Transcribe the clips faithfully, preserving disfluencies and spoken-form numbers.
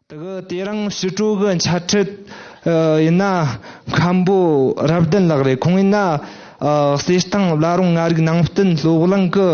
དེ་གི་དེ་རིང་ཕྱི་དྲོ་གི་འཆད་ཁྲིད་ཡིན་ན་མཁན་པོ་རབ་བརྟན་ལགས་རེད། ཁོང་ཡིན་ན་ཨ་གསེར་ཐང་བླ་རུང་ལྔ་རིག་ནང་བསྟན་སློབ་གླིང་གི་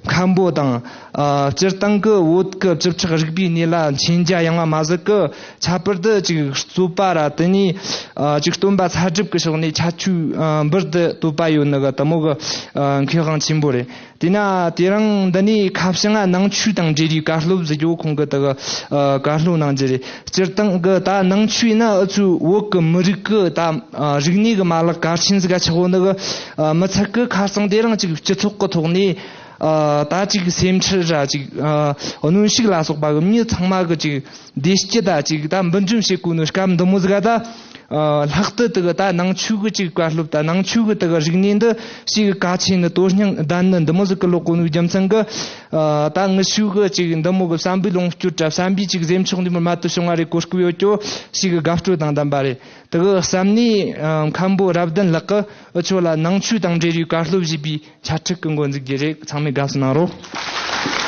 མཁན་པོ་དང་། ཨ་སྤྱིར་བཏང་གི་བོད་ཀྱི་བཅུ་ཕྲག་རིག་པའི་གནས་ལ་མཁྱེན་རྒྱ་ཡངས་པ་མ་ཟད་ཀྱི། ཁྱད་པར་དུ་ཅིག་རྩོད་པ་ར་དེ་ནས་ཨ་ཅིག་སྟོན་པ་ཚ་གྲུབ་ཀྱི་ཕྱོགས་ནས་ཁྱད་ཆོས་ཨ་འབུར་དུ་དོད་པ་ཡོད་ནི་གི་དེ་མོ་གི་ཨ་མཁས་དབང་ཆེན་པོ་རེད། དེས་ན་དེ་རིང་འདི་ནས་ཁ་བྱང་ང་ནང་ཆོས་དང་འབྲེལ་བའི་བཀའ་སློབ་ཟེར་རྒྱུ་ཁོང་གི་དེ་གི་ཨ་བཀའ་སློབ་གནང་རྒྱུ་རེད། སྤྱིར་བཏང་གི་ད་ནང་ཆོས་ནི་ཨུ་ཚོའི་བོད་ཀྱི་མི་རིགས་ཀྱི་ད་ཨ་རིག་གནས་ཀྱི་མ་ལག་གལ་ཆེན་ཟིག་ག་ཆགས་ཡོད་ནི་གི་ཨ་མི་ཚད་ཀྱི། ཁ་སང་དེ་རིང་ཅིག་སྤྱི་ཚོགས་ཀྱི་ཐོག་ནས་ཨ་ད་ཅིག་སེམས་ཁྲལ་ར་ཅིག་ཨ་གནོན་ཤུགས་ལ་སོགས་པ་གི་མི་ཚང་མ་གི་ཅིག་བདེ་སྐྱིད་ད་ཅིག་ད་འབུར་འཇོམས་བྱེད་དགོས་ནོ་སྐབས་འདི་མོ་ཟིག་ག་ད། ཨ་ལྷག་ཏུ་དེ་གི་ད་ནང་ཆོས་གི་ཅིག་བཀའ་སློབ་ད་ནང་ཆོས་གི་དེ་གི་རིག་གནས་འདི་ཞིག་གི་གལ་ཆེ་ནི་དོན་སྙིང་ལྡན་ནི་འདི་མོ་ཟིག་གི་ལོག་གོ་ནོ་རྒྱུ་མཚན་གི། ཨ་ད་ངི་ཆོས་གི་ཅིག་འདི་མོ་གི་བསམ་པའི་ལོངས་སྤྱོད་ད་བསམ་པའི་ཅིག་འཛེམ་ཆོག་འདི་མོ་མ་ཏུ་བྱུང་བ་རེད། གོ་སྐབས་ཡོད་ཀྱོ་ཞིག་གི་དགའ་སྤྲོ་དང་ལྡན་པ་རེད། དེ་གི་བསམ་ནས་ཨ་མཁན་པོ་རབ་བརྟན་ལགས་ཀྱི་ཨུ་ཚོ་ལ་ནང་ཆོས་དང་འབྲེལ་བའི་བཀའ་སློབ་ཞུས་པའི་འཆད་ཁྲིད་ཀྱི་འགོ་འཛུགས་རྒྱུ་རེད། ཚང་མས་དགའ་བསུ་གནང་རོགས།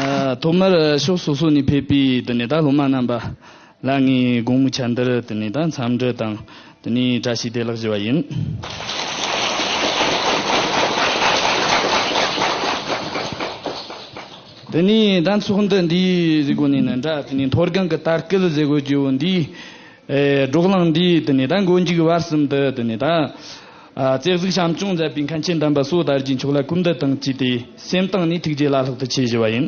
ཨ་ཐོག་མར་ཕྱོགས་སོ་སོ་ནས་ཕེབས་པའི་དེ་ནས་ད་སློབ་མ་རྣམ་པ་ལ་ངས་དགོང་མོའི་ཆ་འདིར་དེ་ནས་ད་འཚམས་འདྲི་དང་དེ་ནས་བཀྲ་ཤིས་བདེ་ལེགས་ཞུ་བ་ཡིན། དེ་ནས་ད་ཚོགས་འདུ་འདིའི་ཟེར་གོ་ནས་ནི་འདྲ། དེ་ནས་མཐོ་སྒང་གི་དར་སྐུད་ཟེར་གོ་རྒྱུ་བོ་འདིའི་ཨེ་བགྲོ་གླེང་འདིའི་དེ་ནས་ད་མགོ་མཇུག་བར་གསུམ་དུ་དེ་ནས་ད་ཨ་རྩེ་གཟུགས་བྱམས་སྐྱོང་མཛད་པའི་མཁན་ཆེན་དམ་པ་སོ་དར་རྒྱས་མཆོག་ལ་སྐུ་མདུན་དང་བཅས་ཏེ་སེམས་གཏིང་ནས་ཐུགས་རྗེ་བླ་ལྷག་ཏུ་ཆེ་ཞུ་བ་ཡིན།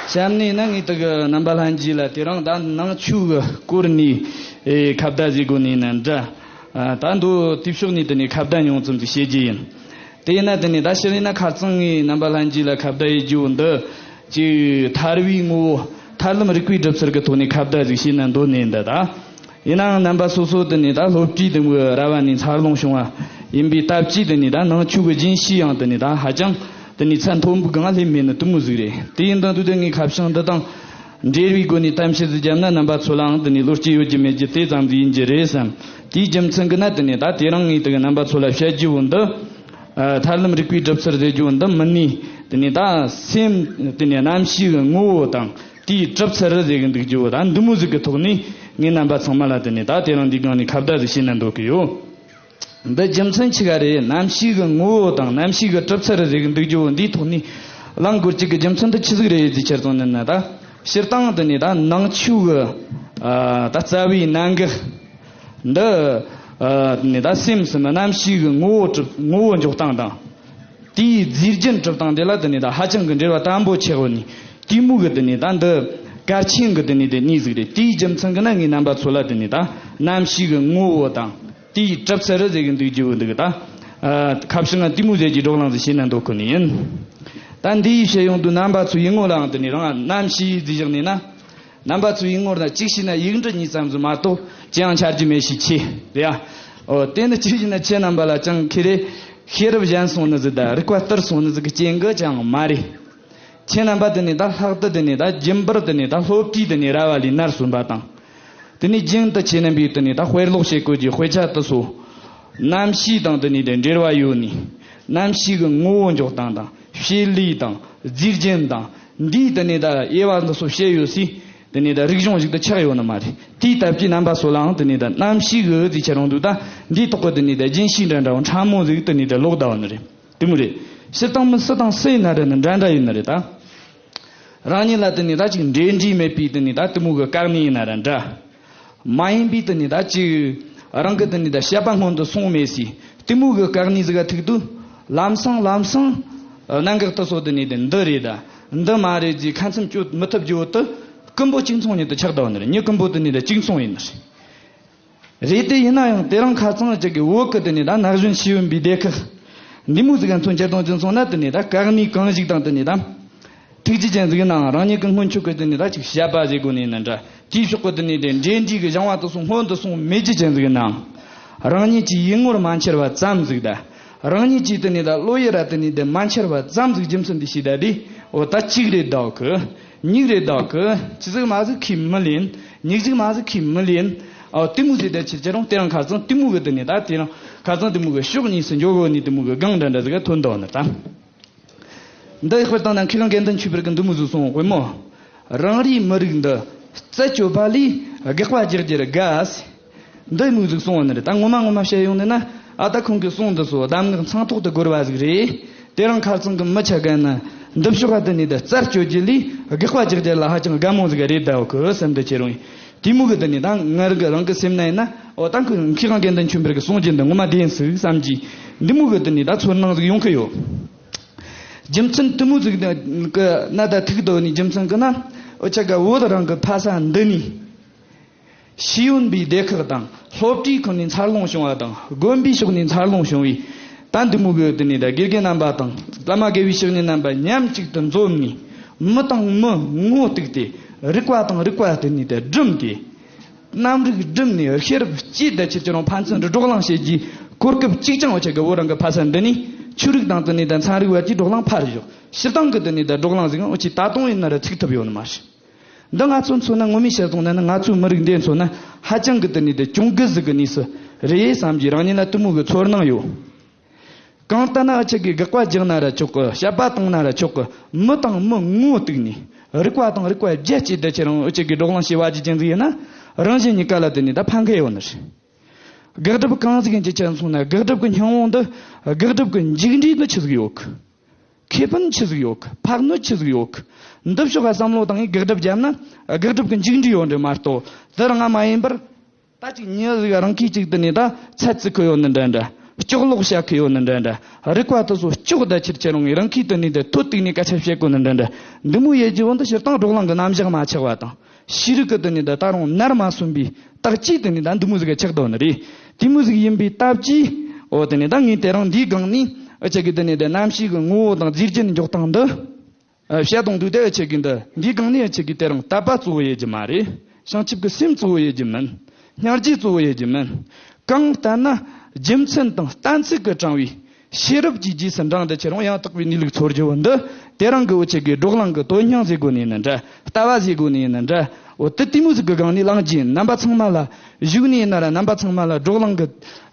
གཤམ་ནས་ན་ངས་དེ་གི་རྣམ་པ་ལྷན་རྒྱས་ལ་དེ་རིང་ད་ནང་ཆོས་གི་སྐོར་ནས་ཨེ་ཁ་བརྡ་ཟེར་གོ་ནས་ནི་འདྲ། ཨ་ད་མདོ་དེའི་ཕྱོགས་ནས་དེ་ནས་ཁ་བརྡ་ཉུང་ཙམ་ཞིག་བྱེད་རྒྱུ་ཡིན། དེས་ན་དེ་ནས་ད་ཕྱིར་ཡིན་ན་ཁ་རྩང་ངས་རྣམ་པ་ལྷན་རྒྱས་ལ་ཁ་བརྡ་ཡེད་རྒྱུ་འདི་ཅིག་ཐར་བའི་ངོ་བོ། ཐར་ལམ་རིག་པའི་གྲུབ་ཚུལ་གྱི་ཐོག་ནས་ཁ་བརྡ་ཟིག་བྱས་ན་འདོད་ནས་འདི་ད། ཡིན་ནའང་རྣམ་པ་སོ་སོ་དེ་ནས་ད་སློབ་གྲྭའི་དེ་མོའི་ར་བ་ནས་འཚར་ལོངས་བྱུང་བ་ཡིན་པའི་སྟབས་ཀྱིས་དེ་ནས་ད་ནང་ཆོས་ཀྱི་རྒྱུན་ཤེས་ཡང་དེ་ནས་ད་ཧ་ཅང་དེ་ནས་ཚད་མཐོན་པོའི་སྒང་སླེབས་མེད་ནི་དེ་མོ་ཟིག་རེད། དེ་ཡིན་དང་དུས་དེ་ངས་ཁ་བྱང་འདི་དང་འབྲེལ་བའི་སྒོ་ནས་གཏམ་བཤད་ཟིག་བརྒྱབ་ན་རྣམ་པ་ཚོ་ལའང་དེ་ནས་བློ་སྐྱེད་ཡོད་རྒྱུ་མེད་རྒྱུ་དེ་ཙམ་ཟིག་ཡིན་རྒྱུ་རེད་བསམ། དེའི་རྒྱུ་མཚན་གྱིས་ན་དེ་ནས་ད་དེ་རིང་ངས་དེ་གི་རྣམ་པ་ཚོ་ལ་བཤད་རྒྱུ་བོ་འདི། ཨ་ཐར་ལམ་རིག་པའི་གྲུབ་ཚུལ་ཟེར་རྒྱུ་འདི་མིན་ནི། དེ་ནས་ད་སེམས་དེ་ནས་རྣམ་ཤེས་ཀྱི་ངོ་བོ་དང་དེའི་གྲུབ་ཚུལ་ཟེར་གི་འདུག་རྒྱུ་བོ་ད་འདི་མོ་ཟིག་གི་ཐོག་ནས་ངས་རྣམ་པ་ཚང་མ་ལ་དེ་ནས་ད་དེ་རིང་འདི་སྒང་ནས་ཁ་བརྡ་ཟིག་བྱེད་ན་འདོད་གི་ཡོད། འདི་རྒྱུ་མཚན་ཆི་ག་རེད། རྣམ་ཤེས་ཀྱི་ངོ་བོ་དང་རྣམ་ཤེས་ཀྱི་གྲུབ་ཚུལ་ཟེར་གི་འདུག་རྒྱུ་བོ་འདིའི་ཐོག་ནས་གླེང་དགོས་ཀྱི་རྒྱུ་མཚན་དེ་ཆི་ཟིག་རེད་ཟེར་ཕྱིར་སོང་ནི་ན་ད། སྤྱིར་བཏང་དེ་ནས་ད་ནང་ཆོས་ཀྱི་ཨ་ད་རྩ་བའི་གནད་འགག་འདི་ཨ་ནི་ད་སེམས་སམ་རྣམ་ཤེས་ཀྱི་ངོ་བོ་གྲུབ་ངོ་བོ་འཇོག་སྟངས་དང་། དེའི་རྫས་རྒྱུན་གྲུབ་སྟངས་དེ་ལ་དེ་ནས་ད་ཧ་ཅང་གི་འབྲེལ་བ་དམ་པོ་ཆེ་བོ་ནི། དེ་མོ་གི་དེ་ནས་ད་འདི་གལ་ཆེན་གི་དེ་ནས་དེ་གཉིས་ཟིག་རེད། དེའི་རྒྱུ་མཚན་གི་ན་ངས་རྣམ་པ་ཚོ་ལ་དེ་ནས་ད་རྣམ་ཤེས་ཀྱི་ངོ་བོ་དང་དེའི་གྲུབ་ཚུལ་ཟེར་གི་འདུག་རྒྱུ་བོ་འདུག་གི་ད། ཨ་ཁ་བྱང་ང་དེ་མོ་ཟེར་གྱི་བགྲོ་གླེང་ཟིག་བྱེད་ན་འདོད་གི་ནི་ཡིན། ད་འདི་ཡི་བཤད་ཡོང་དུས་རྣམ་པ་ཚོ་ཡིད་ངོ་ལའང་དེ་ནས་རང་རྣམ་ཤེས་ཟེར་བཞག་ནས་ན། རྣམ་པ་ཚོའི་ཡིད་ངོར་ན་གཅིག་བྱས་ན་ཡིག་འབྲུ་གཉིས་ཙམ་ཟིག་མ་གཏོགས་ཅི་ཡང་འཆར་རྒྱུ་མེད་ཞིག་ཆེ་རེད་ཡ། ཨོ་དེ་ནི་གཅིག་བྱས་ན་ཁྱེད་རྣམ་པ་ལ་ཅང་ཁེ་རེ་ཤེས་རབ་གཞན་སོང་ནི་ཟིག་དང་རིག་པ་སྟེར་སོང་ནི་ཟིག་གི་རྐྱེན་གྱིས་ཅང་མ་རེད། ཁྱེད་རྣམ་པ་དེ་ནས་ད་ལྷག་ཏུ་དེ་ནས་ད་རྒྱུན་པར་དེ་ནས་ད་སློབ་གྲྭའི་དེ་ནས་ར་བ་ལས་ནར་སོན་པ་དང་། དེ་ནས་རྒྱུན་དུ་ཁྱེད་རྣམ་པས་དེ་ནས་ད་དཔེ་ཀློག་བྱེད་དགོས་ཀྱི་དཔེ་ཆ་དེ་ཚོ། རྣམ་ཤེས་དང་དེ་ནས་དེ་འབྲེལ་བ་ཡོད་ནི། རྣམ་ཤེས་ཀྱི་ངོ་བོ་འཇོག་སྟངས་དང་བྱེད་ལས་དང་རྫས་རྒྱུན་དང་འདིའི་དེ་ནས་ད་དབྱེ་བ་འདི་ཚོ་བཤད་ཡོད་སའི་དེ་ནས་ད་རིག་གཞུང་ཞིག་ཏུ་ཆགས་ཡོད་ནི་མ་རེད། དེའི་སྟབས་ཀྱིས་རྣམ་པ་ཚོ་ལའང་དེ་ནས་ད་རྣམ་ཤེས་ཀྱི་ཟེར་ཁྱེར་ཡོང་དུས་ད་འདིའི་ཐོག་གི་དེ་ནས་ད་རྒྱུན་ཤེས་འདྲ་འདྲ་བོ་ཕྲ་མོ་ཟིག་དེ་ནས་ད་ལོག་བསྡད་ཡོད་ནི་རེད། དེ་མོ་རེད། སྤྱིར་བཏང་མི་སུ་དང་སུ་ཡིན་ན་རེད་ནི་འདྲ་འདྲ་ཡིན་ནི་རེད་ད། རང་ཉིད་ལ་དེ་ནས་ད་ཅིག་འབྲེལ་འདྲིས་མེད་པའི་དེ་ནས་ད་དེ་མོ་གི་བཀག་ནི་ཡིན་ན་ར་འདྲ། མ་ཡིན་པའི་དེ་ནས་ད་ཅིག་རང་གི་དེ་ནས་ད་བཤད་པ་སྔོན་དུ་སོང་མེད་སའི་དེ་མོ་གི་བཀག་ནི་ཟིག་ག་ཐུག་དུས་ལམ་སང་ལམ་སང་གནད་འགག་དེ་ཚོ་དེ་ནས་དེ་འདི་རེད་ད་འདི་མ་རེད་ཅེས་ཁ་མཚམས་གཅོད་མི་ཐུབ་རྒྱུ་བོ་དེ་ཀུན་པོ་གཅིག་མཚུངས་ཉིད་དུ་ཆགས་བསྡད་ཡོད་ནི་རེད། མྱི་ཀུན་པོ་དེ་ནས་ད་གཅིག་མཚུངས་ཡིན་ནི་རེད། རེད་དེ་ཡིན་ན་ཡང་དེ་རིང་ཁ་ཚང་ཅིག་གི་བོད་ཀྱི་དེ་ནས་ད་ན་གཞོན་ཤེས་ཡོན་པའི་སྡེ་ཁག་འདི་མོ་ཟིག་ག་མཚོན་བྱེད་དང་རྒྱུ་མཚུངས་ན་དེ་ནས་ད་བཀག་ནས་གང་ཞིག་དང་དེ་ནས་ད་ཐུགས་རྗེ་ཅན་ཟིག་ནའང་རང་ཉིད་ཀྱི་སྔོན་ཆད་ཀྱི་དེ་ནས་ད་ཅིག་བཤད་པ་ཟེར་དགོས་ནས་ན་འདྲ་དེའི་ཕྱོགས་ཀྱི་དེ་ནས་དེ་འབྲེལ་འདྲིས་ཀྱི་སྦྱང་བ་དེ་ཚོ་སྔོན་དུ་སོང་མེད་རྒྱུ་ཅན་ཟིག་ནའང་རང་ཉིད་ཀྱི་ཡིད་ངོར་མ་འཆར་བ་ཙམ་ཟིག་ད་རང་ཉིད་ཀྱི་དེ་ནས་ད་བློ་ཡུལ་ར་དེ་ནས་དེ་མ་འཆར་བ་ཙམ་ཟིག་རྒྱུ་མཚན་འདི་ཤེས་ད་དེ་འོ་ད་གཅིག་རེད་ད་གི་གཉིས་རེད་ད་གི་ཅི་ཟིག་མ་ཟིག་ཁས་མི་ལེན། མྱི་ཟིག་མ་ཟིག་ཁས་མི་ལེན། ཨོ་དེ་མོ་ཟིག་དེ་ཕྱིར་ཁྱེད་རང་དེ་རིང་ཁ་སང་དེ་མོ་གི་དེ་ནས་ད་དེ་རིང་ཁ་སང་དེ་མོ་གི་ཕྱོགས་གཉིས་སུ་འཇོག་གོ་ནི་དེ་མོ་གི་སྒང་འདྲ་འདྲ་ཟིག་ག་ཐོན་འདུག་ནི་ད། འདི་ཡི་དཔེར་བཏང་ན་མཁས་དབང་དགེ་འདུན་ཆོས་འཕེལ་གི་འདི་མོ་ཟིག་གསུངས་དཔེ་མོ། རང་རེའི་མི་རིགས་འདི་རྩད་གཅོད་པ་ལས་དགག་པ་རྒྱག་རྒྱུར་དགའ། འདི་མོ་ཟིག་གསུངས་ནི་རེད། ད་ངོ་མ་ངོ་མ་བཤད་ཡོང་ནི་ན་ཨ་ད་ཁོང་གི་གསུང་འདི་ཚོ་གདམས་ངག་མཚན་ཐོག་ཏུ་གོ་བ་ཟིག་རེད། དེ་རིང་ཁ་སང་གི་མི་ཆ་ག་ན་འདི་ཕྱོགས་ག་དེ་ནས་ད་རྩད་གཅོད་རྒྱུ་ལས་དགག་པ་རྒྱག་རྒྱུ་ལ་ཧ་ཅང་དགའ་མོ་ཟིག་རེད་ད་འོ་གི་སེམས་འདི་ཁྱེད་རང་དེ་མོ་གི་དེ་ནས་ད་ང་རང་གི་རང་གི་སེམས་ན་ཡིན་ན་ཨོ་ད་ཁོ་མཁས་དབང་དགེ་འདུན་ཆོས་འཕེལ་གི་གསུང་རྒྱུ་འདི་ངོ་མ་བདེན་ཟིག་བསམ་གྱི་འདི་མོ་གི་དེ་ནས་ད་ཚོར་སྣང་ཟིག་ཡོང་གི་ཡོད། རྒྱུ་མཚན་དེ་མོ་ཟིག་གི་ན་ད་ཐུག་དོ་ནི་རྒྱུ་མཚན་གི་ན་ཨོ་ཆ་ག་བོད་རང་གི་ཕ་ས་འདི་ནས། ཤེས་ཡོན་པའི་སྡེ་ཁག་དང་སློབ་གྲྭའི་ཁོངས་ནས་འཚར་ལོངས་བྱུང་བ་དང་དགོན་པའི་ཕྱོགས་ནས་འཚར་ལོངས་བྱུང་བའི་ད་འདི་མོ་གི་དེ་ནས་ད་དགེ་རྒན་རྣམ་པ་དང་བླ་མ་དགེ་བའི་བཤེས་གཉེན་རྣམ་པ་མཉམ་གཅིག་ཏུ་འཛོམས་ནས་མི་དང་མི་ངོ་གཏུགས་ཏེ་རིག་པ་དང་རིག་པ་དེ་ནས་ད་བསྒྲིམས་ཏེ། རྣམ་རིག་བསྒྲིམས་ནས་ཤེས་རབ་བསྐྱེད་དེ་ཁྱེད་ཀྱི་རང་ཕན་ཚུན་འདྲི་བགྲོ་གླེང་བྱེད་རྒྱུའི་གོ་སྐབས་གཅིག་ཀྱང་འོ་ཆ་གི་བོད་རང་གི་ཕ་ས་འདི་ནས་ཆོས་རིག་དང་དེ་ནས་ད་ཚན་རིག་བར་གྱི་བགྲོ་གླེང་ཕར་བཞག་སྤྱིར་བཏང་གི་དེ་ནས་ད་བགྲོ་གླེང་ཟིག་འོ་ཆི་ད་དུང་ཡིན་ན་ར་ཚུགས་ཐུབ་ཡོད་ནི་མ་རེད། འདི་ང་ཚོ་མཚོན་ན་ངོ་མས་བཤད་སོང་ན་ནི་ང་ཚོའི་མི་རིགས་འདི་མཚོན་ན་ཧ་ཅང་གི་དེ་ནས་དེ་གྱོང་གུད་ཟིག་གི་གནས་སུ་རེད་བསམ་གྱི་རང་ཉིད་ལ་དེ་མོ་གི་ཚོར་སྣང་ཡོད། གང་ལྟར་ན་འུ་ཅག་གིས་དགག་པ་རྒྱག་ན་ར་ཆོག་གི། དཔྱད་པ་བཏང་ན་ར་ཆོག་གི། མི་དང་མི་ངོ་གཏུགས་ནས་རིག་པ་དང་རིག་པ་རྒྱུད་གཅིག་དེ་ཁྱེད་རང་འུ་ཅག་གིས་བགྲོ་གླེང་བྱས་པ་ཅིག་ཅན་ཟིག་ཡིན་ན་རང་གཞན་གཉིས་ཀ་ལ་དེ་ནས་ད་ཕན་ཁེ་ཡོད་ནི་རེད། དགག་སྒྲུབ་གང་ཟིག་ཡིན་གྱི་ཅན་སོང་ན་དགག་སྒྲུབ་ཀྱི་སྙིང་བོ་འདི་དགག་སྒྲུབ་ཀྱི་མཇུག་འབྲས་འདི་ཆི་ཟིག་ཡོད་གི། ཁེ་ཕན་ཆི་ཟིག་ཡོད་གི། ཕན་གནོད་ཆི་ཟིག་ཡོད་གི། འདི་ཕྱོགས་ལ་བསམ་བློ་བཏང་ངས་དགག་སྒྲུབ་བརྒྱབ་ན་དགག་སྒྲུབ་ཀྱི་མཇུག་འབྲས་ཡོད་འདྲ་མ་གཏོགས་དེ་རང་མ་ཡིན་པར། ད་ཅིག་མྱི་ཟིག་རང་གིས་ཅིག་དེ་ནས་ད་ཚད་བརྩི་གི་ཡོད་ནི་འདྲ་འདྲ། སྐྱོག་ལོག་བཤད་གི་ཡོད་ནི་འདྲ་འདྲ། རིག་པ་དེ་ཚོ་སྐྱོག་ད་ཕྱིར་ཁྱེད་རང་གིས་རང་གིས་དེ་ནས་ད་ཐོད་བཏུགས་ནས་སྐད་ཆ་བཤད་གོ་ནི་འདྲ་འདྲ། འདི་མོ་ཡེ་རྒྱུ་བོ་འདི་སྤྱིར་བཏང་བགྲོ་གླེང་གི་རྣམ་གཞག་མ་ཆགས་པ་དང་། ཤེས་རིག་གི་དེ་ནས་ད་ད་རུང་ནར་མ་སོན་པའི་རྟགས་ཀྱིས་དེ་ནས་ད་འདི་མོ་ཟིག་ག་ཆགས་དོ་ནི་རེད། དེ་མོ་ཟིག་ཡིན་པའི་སྟབས་ཀྱིས་འོ་དེ་ནས་ད་ངས་དེ་རིང་འདིའི་སྒང་ནས་འུ་ཅག་གི་དེ་ནས་ད་རྣམ་ཤེས་གི་ངོ་བོ་དང་རྫས་རྒྱུན་འཇོག་སྟངས་འདི། ཨ། བཤད་སྟངས་དུས་དེ་འུ་ཅག་གི་འདི་འདིའི་སྒང་ནས་འུ་ཅག་གི་དེ་རིང་དད་པ་གཙོ་བོ་ཡེ་རྒྱུ་མ་རེད། བྱང་ཆུབ་ཀྱི་སེམས་གཙོ་བོ་ཡེ་རྒྱུ་མིན། སྙིང་རྗེ་གཙོ་བོ་ཡེ་རྒྱུ་མིན། གང་ལྟར་ན་རྒྱུ་མཚན་དང་གཏན་ཚིགས་ཀྱིས་དྲངས་པའི་ཤེས་རབ་ཀྱི་རྗེས་སུ་འབྲངས་ཏེ་ཁྱེད་རང་ཡང་དག་པའི་གནས་ལུགས་ཚོར་རྒྱུ་བོ་འདི་དེ་རིང་གི་འུ་ཅག་གི་བགྲོ་གླེང་གི་དོན་སྙིང་ཟེར་དགོས་ནི་ཡིན་ན་འདྲ། ལྟ་བ་ཟེར་དགོས་ནི་ཡིན་ན་འདྲ། འོ་དེ་དེ་མོ་ཟིག་གི་སྒང་ནས་བླངས་རྗེས་རྣམ་པ་ཚང་མ་ལ་གཞུག་ནས་ཡིན་ན་ར་རྣམ་པ་ཚང་མ་ལ་བགྲོ་གླེང་གི་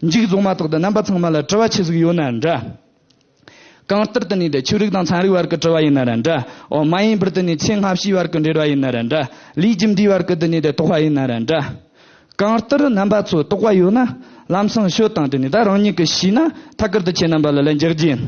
མཇུག་རྫོགས་མ་ཐག་ཏུ་རྣམ་པ་ཚང་མ་ལ་དྲི་བ་ཆི་ཟིག་ཡོད་ན་འདྲ། གང་ལྟར་དེ་ནས་དེ་ཆོས་རིག་དང་ཚན་རིག་བར་གྱི་དྲི་བ་ཡིན་ན་ར་འདྲ། འོ་མ་ཡིན་པར་དེ་ནས་ཚེ་སྔ་ཕྱིའི་བར་གྱི་འབྲེལ་བ་ཡིན་ན་ར་འདྲ། ལས་རྒྱུ་འབྲས་བར་གྱི་དེ་ནས་དེ་དོགས་པ་ཡིན་ན་ར་འདྲ། གང་ལྟར་རྣམ་པ་ཚོ་དོགས་པ་ཡོད་ན་ལམ་སང་ཤོད་དང་དེ་ནས་ད་རང་ཉིད་ཀྱིས་ཤེས་ན་ཐད་ཀར་དུ་ཁྱེད་རྣམ་པ་ལ་ལན་རྒྱག་རྒྱུ་ཡིན།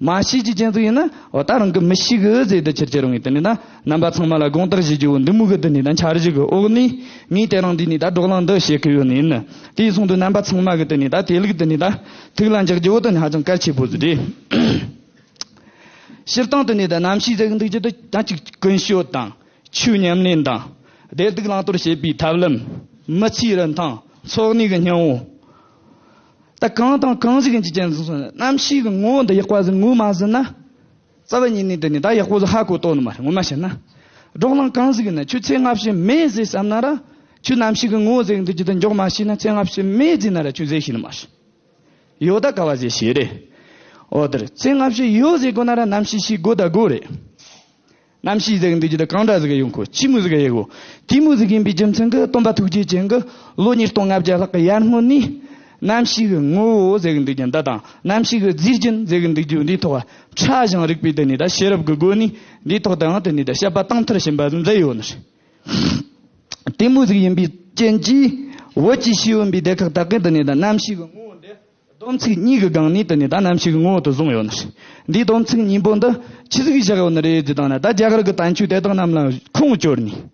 མ་ཤེས་ཀྱི་ཅན་ཟིག་ཡིན་ན་འོ་ད་རང་གིས་མི་ཤེས་གི་ཟེར་དེ་ཁྱེར་ཁྱེར་ཡོང་ངེས་དེ་ནས་ད་རྣམ་པ་ཚང་མ་ལ་དགོངས་དག་ཞུ་རྒྱུ་བོ་འདི་མོ་གི་དེ་ནས་ད་འཆར་གཞི་གི་འོག་ནས་ངས་དེ་རིང་འདི་ནས་ད་བགྲོ་གླེང་འདི་བྱེད་གི་ཡོད་ནི་ཡིན། དེ་ཡིན་སོང་དུས་རྣམ་པ་ཚང་མ་གི་དེ་ནས་ད་དེ་ལུགས་དེ་ནས་ད་ཐུགས་ལ་འཇགས་རྒྱུ་བོ་དེ་ནས་ཧ་ཅང་གལ་ཆེ་པོ་ཟིག་རེད། སྤྱིར་བཏང་དེ་ནས་ད་རྣམ་ཤེས་ཟེར་གི་འདུག་རྒྱུ་དེ་ད་ཅིག་ཀུན་སྤྱོད་དང་ཆོས་ཉམས་ལེན་དང་བདེ་སྡུག་བླང་དོར་བྱེད་པའི་ཐབས་ལམ། མི་ཚེའི་རིན་ཐང་། འཚོ་གནས་ཀྱི་སྙིང་བོ། ད་གང་དང་གང་ཞིག་ཡིན་གྱི་ཅན་སོང་ན་རྣམ་ཤེས་ཀྱི་ངོ་བོ་འདི་ཡག་པ་ཟིག་ངོ་མ་ཟིན་ན། རྩ་བ་ཉིད་ནས་དེ་ནས་ད་ཡག་པོ་ཟིག་ཧ་གོ་ཐུབ་ནི་མ་རེད། ངོ་མ་བཤད་ན། བགྲོ་གླེང་གང་ཟིག་ཡིན་ན་ཁྱོད་ཚེ་སྔ་ཕྱི་མེད་ཟེར་བསམ་ན་ར། ཁྱོད་རྣམ་ཤེས་ཀྱི་ངོ་བོ་ཟེར་གི་འདུག་རྒྱུ་དེ་འཇོག་མ་ཤེས་ན་ཚེ་སྔ་ཕྱི་མེད་ཟེར་ན་ར་ཁྱོད་ཟེར་ཤེས་ནི་མ་རེད། ཡོད་ད་ག་བ་ཟེར་ཤེས་རེད། འོ་དེར་ཚེ་སྔ་ཕྱི་ཡོད་ཟེར་དགོས་ན་ར་རྣམ་ཤེས་ཤེས་དགོས་ད་དགོས་རེད། རྣམ་ཤེས་ཟེར་གི་འདུག་རྒྱུ་དེ་གང་འདྲ་ཟིག་ཡོང་གོ། ཅི་མོ་ཟིག་ཡོད་གོ། དེ་མོ་ཟིག་ཡིན་པའི་རྒྱུ་མཚན་གྱིས་སྟོན་པ་ཐུགས་རྗེ་ཅན་གྱིས་ལོ་ཉིས་སྟོང་ལྔ་བརྒྱ་ལྷག་གི་ཡར་སྔོན་ནས་རྣམ་ཤེས་ཀྱི་ངོ་བོ་ཟེར་གི་འདུག་རྒྱུ་འདི་དང་རྣམ་ཤེས་ཀྱི་རྫས་རྒྱུན་ཟེར་གི་འདུག་རྒྱུ་འདིའི་ཐོག་ཕྲ་ཞིང་རིག་པའི་དེ་ནས་ད་ཤེས་རབ་ཀྱི་སྒོ་ནས་འདིའི་ཐོག་དང་དེ་ནས་ད་དཔྱད་པ་དང་ཐར་བྱིན་པ་ཟིག་མཛད་ཡོད་ནི་རེད། དེ་མོ་ཟིག་ཡིན་པའི་རྐྱེན་གྱིས་བོད་ཀྱི་ཤེས་ཡོན་པའི་སྡེ་ཁག་དག་གིས་དེ་ནས་ད་རྣམ་ཤེས་ཀྱི་ངོ་བོ་འདི། སྡོམ་ཚིག་གཉིས་ཀྱི་སྒང་ནས་དེ་ནས་ད་རྣམ་ཤེས་ཀྱི་ངོ་བོ་དེ་བཟུང་ཡོད་ནི་རེད། འདིའི་སྡོམ་ཚིག་གཉིས་པོ་འདི་ཆི་ཟིག་བཞག་ཡོད་ནི་རེད་ཟེར་བཏང་ན་ད་རྒྱ་གར་གྱི་བསྟན་བཅོས་དེ་དག་རྣམས་ལ་ཁུངས་བཅོལ་ནས།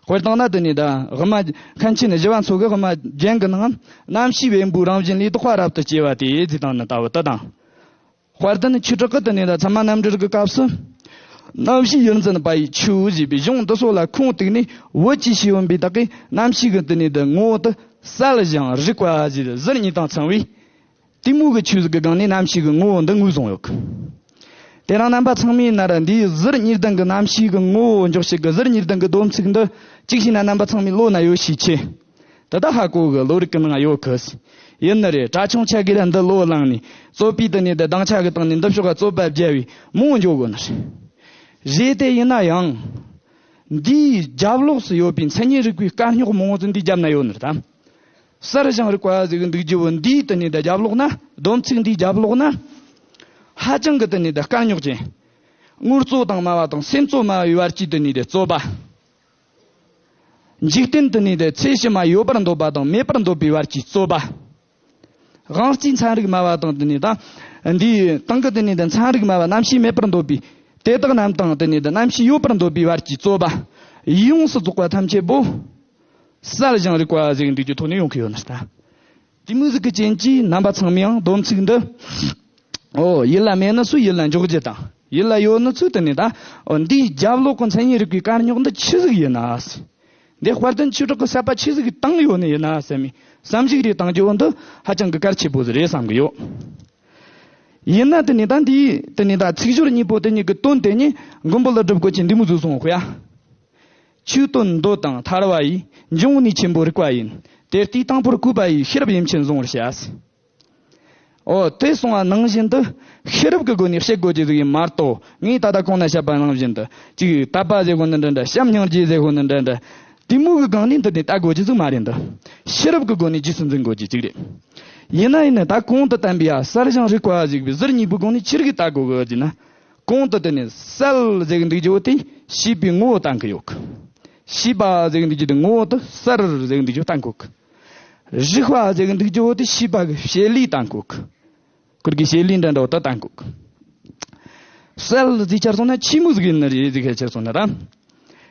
དཔེར་བཏང་ན་དེ་ནས་ད་དབུ་མ་མཁན་ཆེན་ཞི་བ་འཚོ་གིས་དབུ་མ་རྒྱན་གྱི་ནང་རྣམ་ཤེས་བེམ་པོའི་རང་བཞིན་ལས་དོགས་པ་རབ་ཏུ་སྐྱེ་བ་དེ་ཟེར་བཏང་ན་ལྟ་བུ་དེ་དང་། དཔལ་ལྡན་ཆོས་གྲགས་ཀྱིས་དེ་ནས་ད་ཚད་མ་རྣམ་འགྲེལ་གྱི་སྐབས་སུ། རྣམ་ཤེས་ཡུལ་འཛིན་པ་ཡི་ཆོས་ཞེས་པའི་གཞུང་འདི་ཚོ་ལ་ཁུངས་གཏུགས་ནས་བོད་ཀྱི་ཤེས་ཡོན་པའི་དག་གིས་རྣམ་ཤེས་ཀྱི་དེ་ནས་ད་ངོ་བོ་དེ་གསལ་ཞིང་རིག་པ་ཞེས་ཟུར་གཉིས་དང་ཚང་བའི། གཏི་མུག་གི་ཆོས་ཟིག་གི་སྒང་ནས་རྣམ་ཤེས་ཀྱི་ངོ་བོ་འདི་ངོས་བཟུང་ཡོད་གི། དེ་རིང་རྣམ་པ་ཚང་མས་ན་ར་འདིའི་ཟུར་གཉིས་ལྡན་གྱི་རྣམ་ཤེས་ཀྱི་ངོ་བོ་འཇོག་བྱེད་ཀྱི་ཟུར་གཉིས་ལྡན་གྱི་སྡོམ་ཚིག་འདི་གཅིག་བྱས་ན་རྣམ་པ་ཚང་མའི་བློ་ན་ཡོད་ཤས་ཆེ། དེ་དག་ཧ་གོ་གི་བློ་རིག་གི་ནང་ཡོད་གི། ཡིན་ནི་རེད། གྲྭ་ཆུང་ཆ་གིས་ར་འདི་བློ་བླངས་ནས་རྩོད་པའི་དེ་ནས་དེ་སྡིངས་ཆ་གི་སྟེང་ནས་འདི་ཕྱོགས་ཀ་རྩོད་པ་བརྒྱབ་པའི་མང་བོ་འཇོག་གོ་ནི་རེད། རེད་དེ་ཡིན་ན་ཡང་། འདིའི་རྒྱབ་ལོགས་སུ་ཡོད་པའི་མཚན་ཉིད་རིག་པའི་དཀའ་རྙོག་མང་བོ་ཟིག་འདིའི་རྒྱབ་ན་ཡོད་ནི་རེད་དམ། གསལ་བྱང་རིག་པ་ཟེར་གི་འདུག་རྒྱུ་བོ་འདིའི་དེ་ནས་ད་རྒྱབ་ལོགས་ན། སྡོམ་ཚིག་འདིའི་རྒྱབ་ལོགས་ན། ཧ་ཅང་གི་དེ་ནས་ད་དཀའ་རྙོག་ཅན། དངོས་གཙོ་དང་སྨྲ་བ་དང་སེམས་གཙོ་སྨྲ་བའི་བར་གྱི་དེ་ནས་ད་རྩོད་པ། འཇིག་རྟེན་དེ་ནས་ད་ཚེ་ཕྱི་མ་ཡོད་པར་འདོད་པ་དང་མེད་པར་འདོད་པའི་བར་གྱི་རྩོད་པ། དབང་རྩིས་ཚན་རིག་སྨྲ་བ་དང་དེ་ནས་ད། འདིའི་སྟེང་གི་དེ་ནས་ད་ཚན་རིག་སྨྲ་བ་རྣམ་ཤེས་མེད་པར་འདོད་པའི་དེ་དག་རྣམས་དང་དེ་ནས་ད་རྣམ་ཤེས་ཡོད་པར་འདོད་པའི་བར་གྱི་རྩོད་པ། ཡོངས་སུ་རྫོགས་པ་ཐམས་ཅད་པོ། གསལ་བྱང་རིག་པ་ཟེར་གི་འདུག་རྒྱུ་ཐོག་ནས་ཡོང་གི་ཡོད་ནི་ད། དེ་མོ་ཟིག་གི་རྐྱེན་གྱིས་རྣམ་པ་ཚང་མའང་སྡོམ་ཚིག་འདི། ཨོ་ཡིད་ལ་མེད་ནི་ཚོས་ཡིད་ལ་འཇོག་རྒྱུ་དང་། ཡིད་ལ་ཡོད་ནི་ཚོས་དེ་ནས་ད། ཨོ་འདིའི་རྒྱབ་ལོགས་ཀྱི་མཚན་ཉིད་རིག་པའི་དཀའ་རྙོག་འདི་ཆི་ཟིག་ཡིན་ན། འདི་དཔལ་ལྡན་ཆོས་གྲགས་ཀྱི་བསད་པ་ཆི་ཟིག་བཏང་ཡོད་ནི་ཡིན་ན་བསམ་མི། བསམ་གཞིག་རེ་བཏང་རྒྱུ་བོ་འདི་ཧ་ཅང་གི་གལ་ཆེ་པོ་ཟིག་རེད་བསམ་གི་ཡོད། ཡིན་ན་དེ་ནས་ད་འདིའི་དེ་ནས་ད་ཚིག་སྦྱོར་གཉིས་པོ་དེ་གཉིས་ཀྱི་དོན་དེ་ཉིད་མགོན་པོ་ཀླུ་སྒྲུབ་ཀྱིས་འདི་མོ་ཟིག་གསུངས་ཡོད་ཡ། ཆོས་དོན་འདོད་དང་ཐར་བ་ཡི། འབྱུང་གནས་ཆེན་པོ་རིག་པ་ཡིན། དེ་ལྟའི་དང་པོར་བཀོད་པ་ཡིས། ཤེས་རབ་ཡུམ་ཆེན་བཟུང་བར་བྱ། ཨོ་དེ་གསུངས་པ་ནང་བཞིན་དུ་ཤེས་རབ་ཀྱི་སྒོ་ནས་བཤད་དགོས་རྒྱུ་ཟིག་ཡིན་མ་གཏོགས། ངས་ད་ལྟ་གོང་ན་བཤད་པ་ནང་བཞིན་དུ་ཅིག་དད་པ་ཟེར་དགོས་ནི་འདྲ་འདྲ། བྱམས་སྙིང་རྗེ་ཟེར་དགོས་ནི་འདྲ་འདྲ། དེ་མོ་གི་སྒང་ནས་འདི་ནས་ལྟ་དགོས་རྒྱུ་ཟིག་མ་རེད་འདི། ཤེས་རབ་ཀྱི་སྒོ་ནས་རྗེས་སུ་འཛིན་དགོས་རྒྱུ་ཅིག་རེད། ཡིན་ན་ཡིན་ན་ད་གོང་དུ་བསྟན་པའི་ཡ་གསལ་བྱང་རིག་པ་ཟེར་བའི་ཟུར་གཉིས་པོའི་སྒང་ནས་ཆི་རིགས་ལྟ་དགོས་གི་ཟེར་ན། གོང་དུ་དེ་ནས་གསལ་ཟེར་གི་འདུག་རྒྱུ་བོ་དེ་ཤེས་པའི་ངོ་བོ་བསྟན་གི་ཡོད་གི། ཤེས་པ་ཟེར་གི་འདུག་རྒྱུ་དེ་ངོ་བོ་དེ་གསལ་ཟེར་གི་འདུག་རྒྱུ་བསྟན་གོ་གི། རིག་པ་ཟེར་གི་འདུག་རྒྱུ་བོ་དེ་ཤེས་པ་གི་བྱེད་ལས་བསྟན་གོ་གི། ཁུར་གི་བྱེད་ལས་འདྲ་འདྲ་བོ་དེ་བསྟན་གོ་གི། གསལ་ཟེར་ཆ་སོང་ན་ཆི་མོ་ཟིག་ཡིན་ནི་རེད་ཟེར་གི་ཆ་སོང་ན་ད།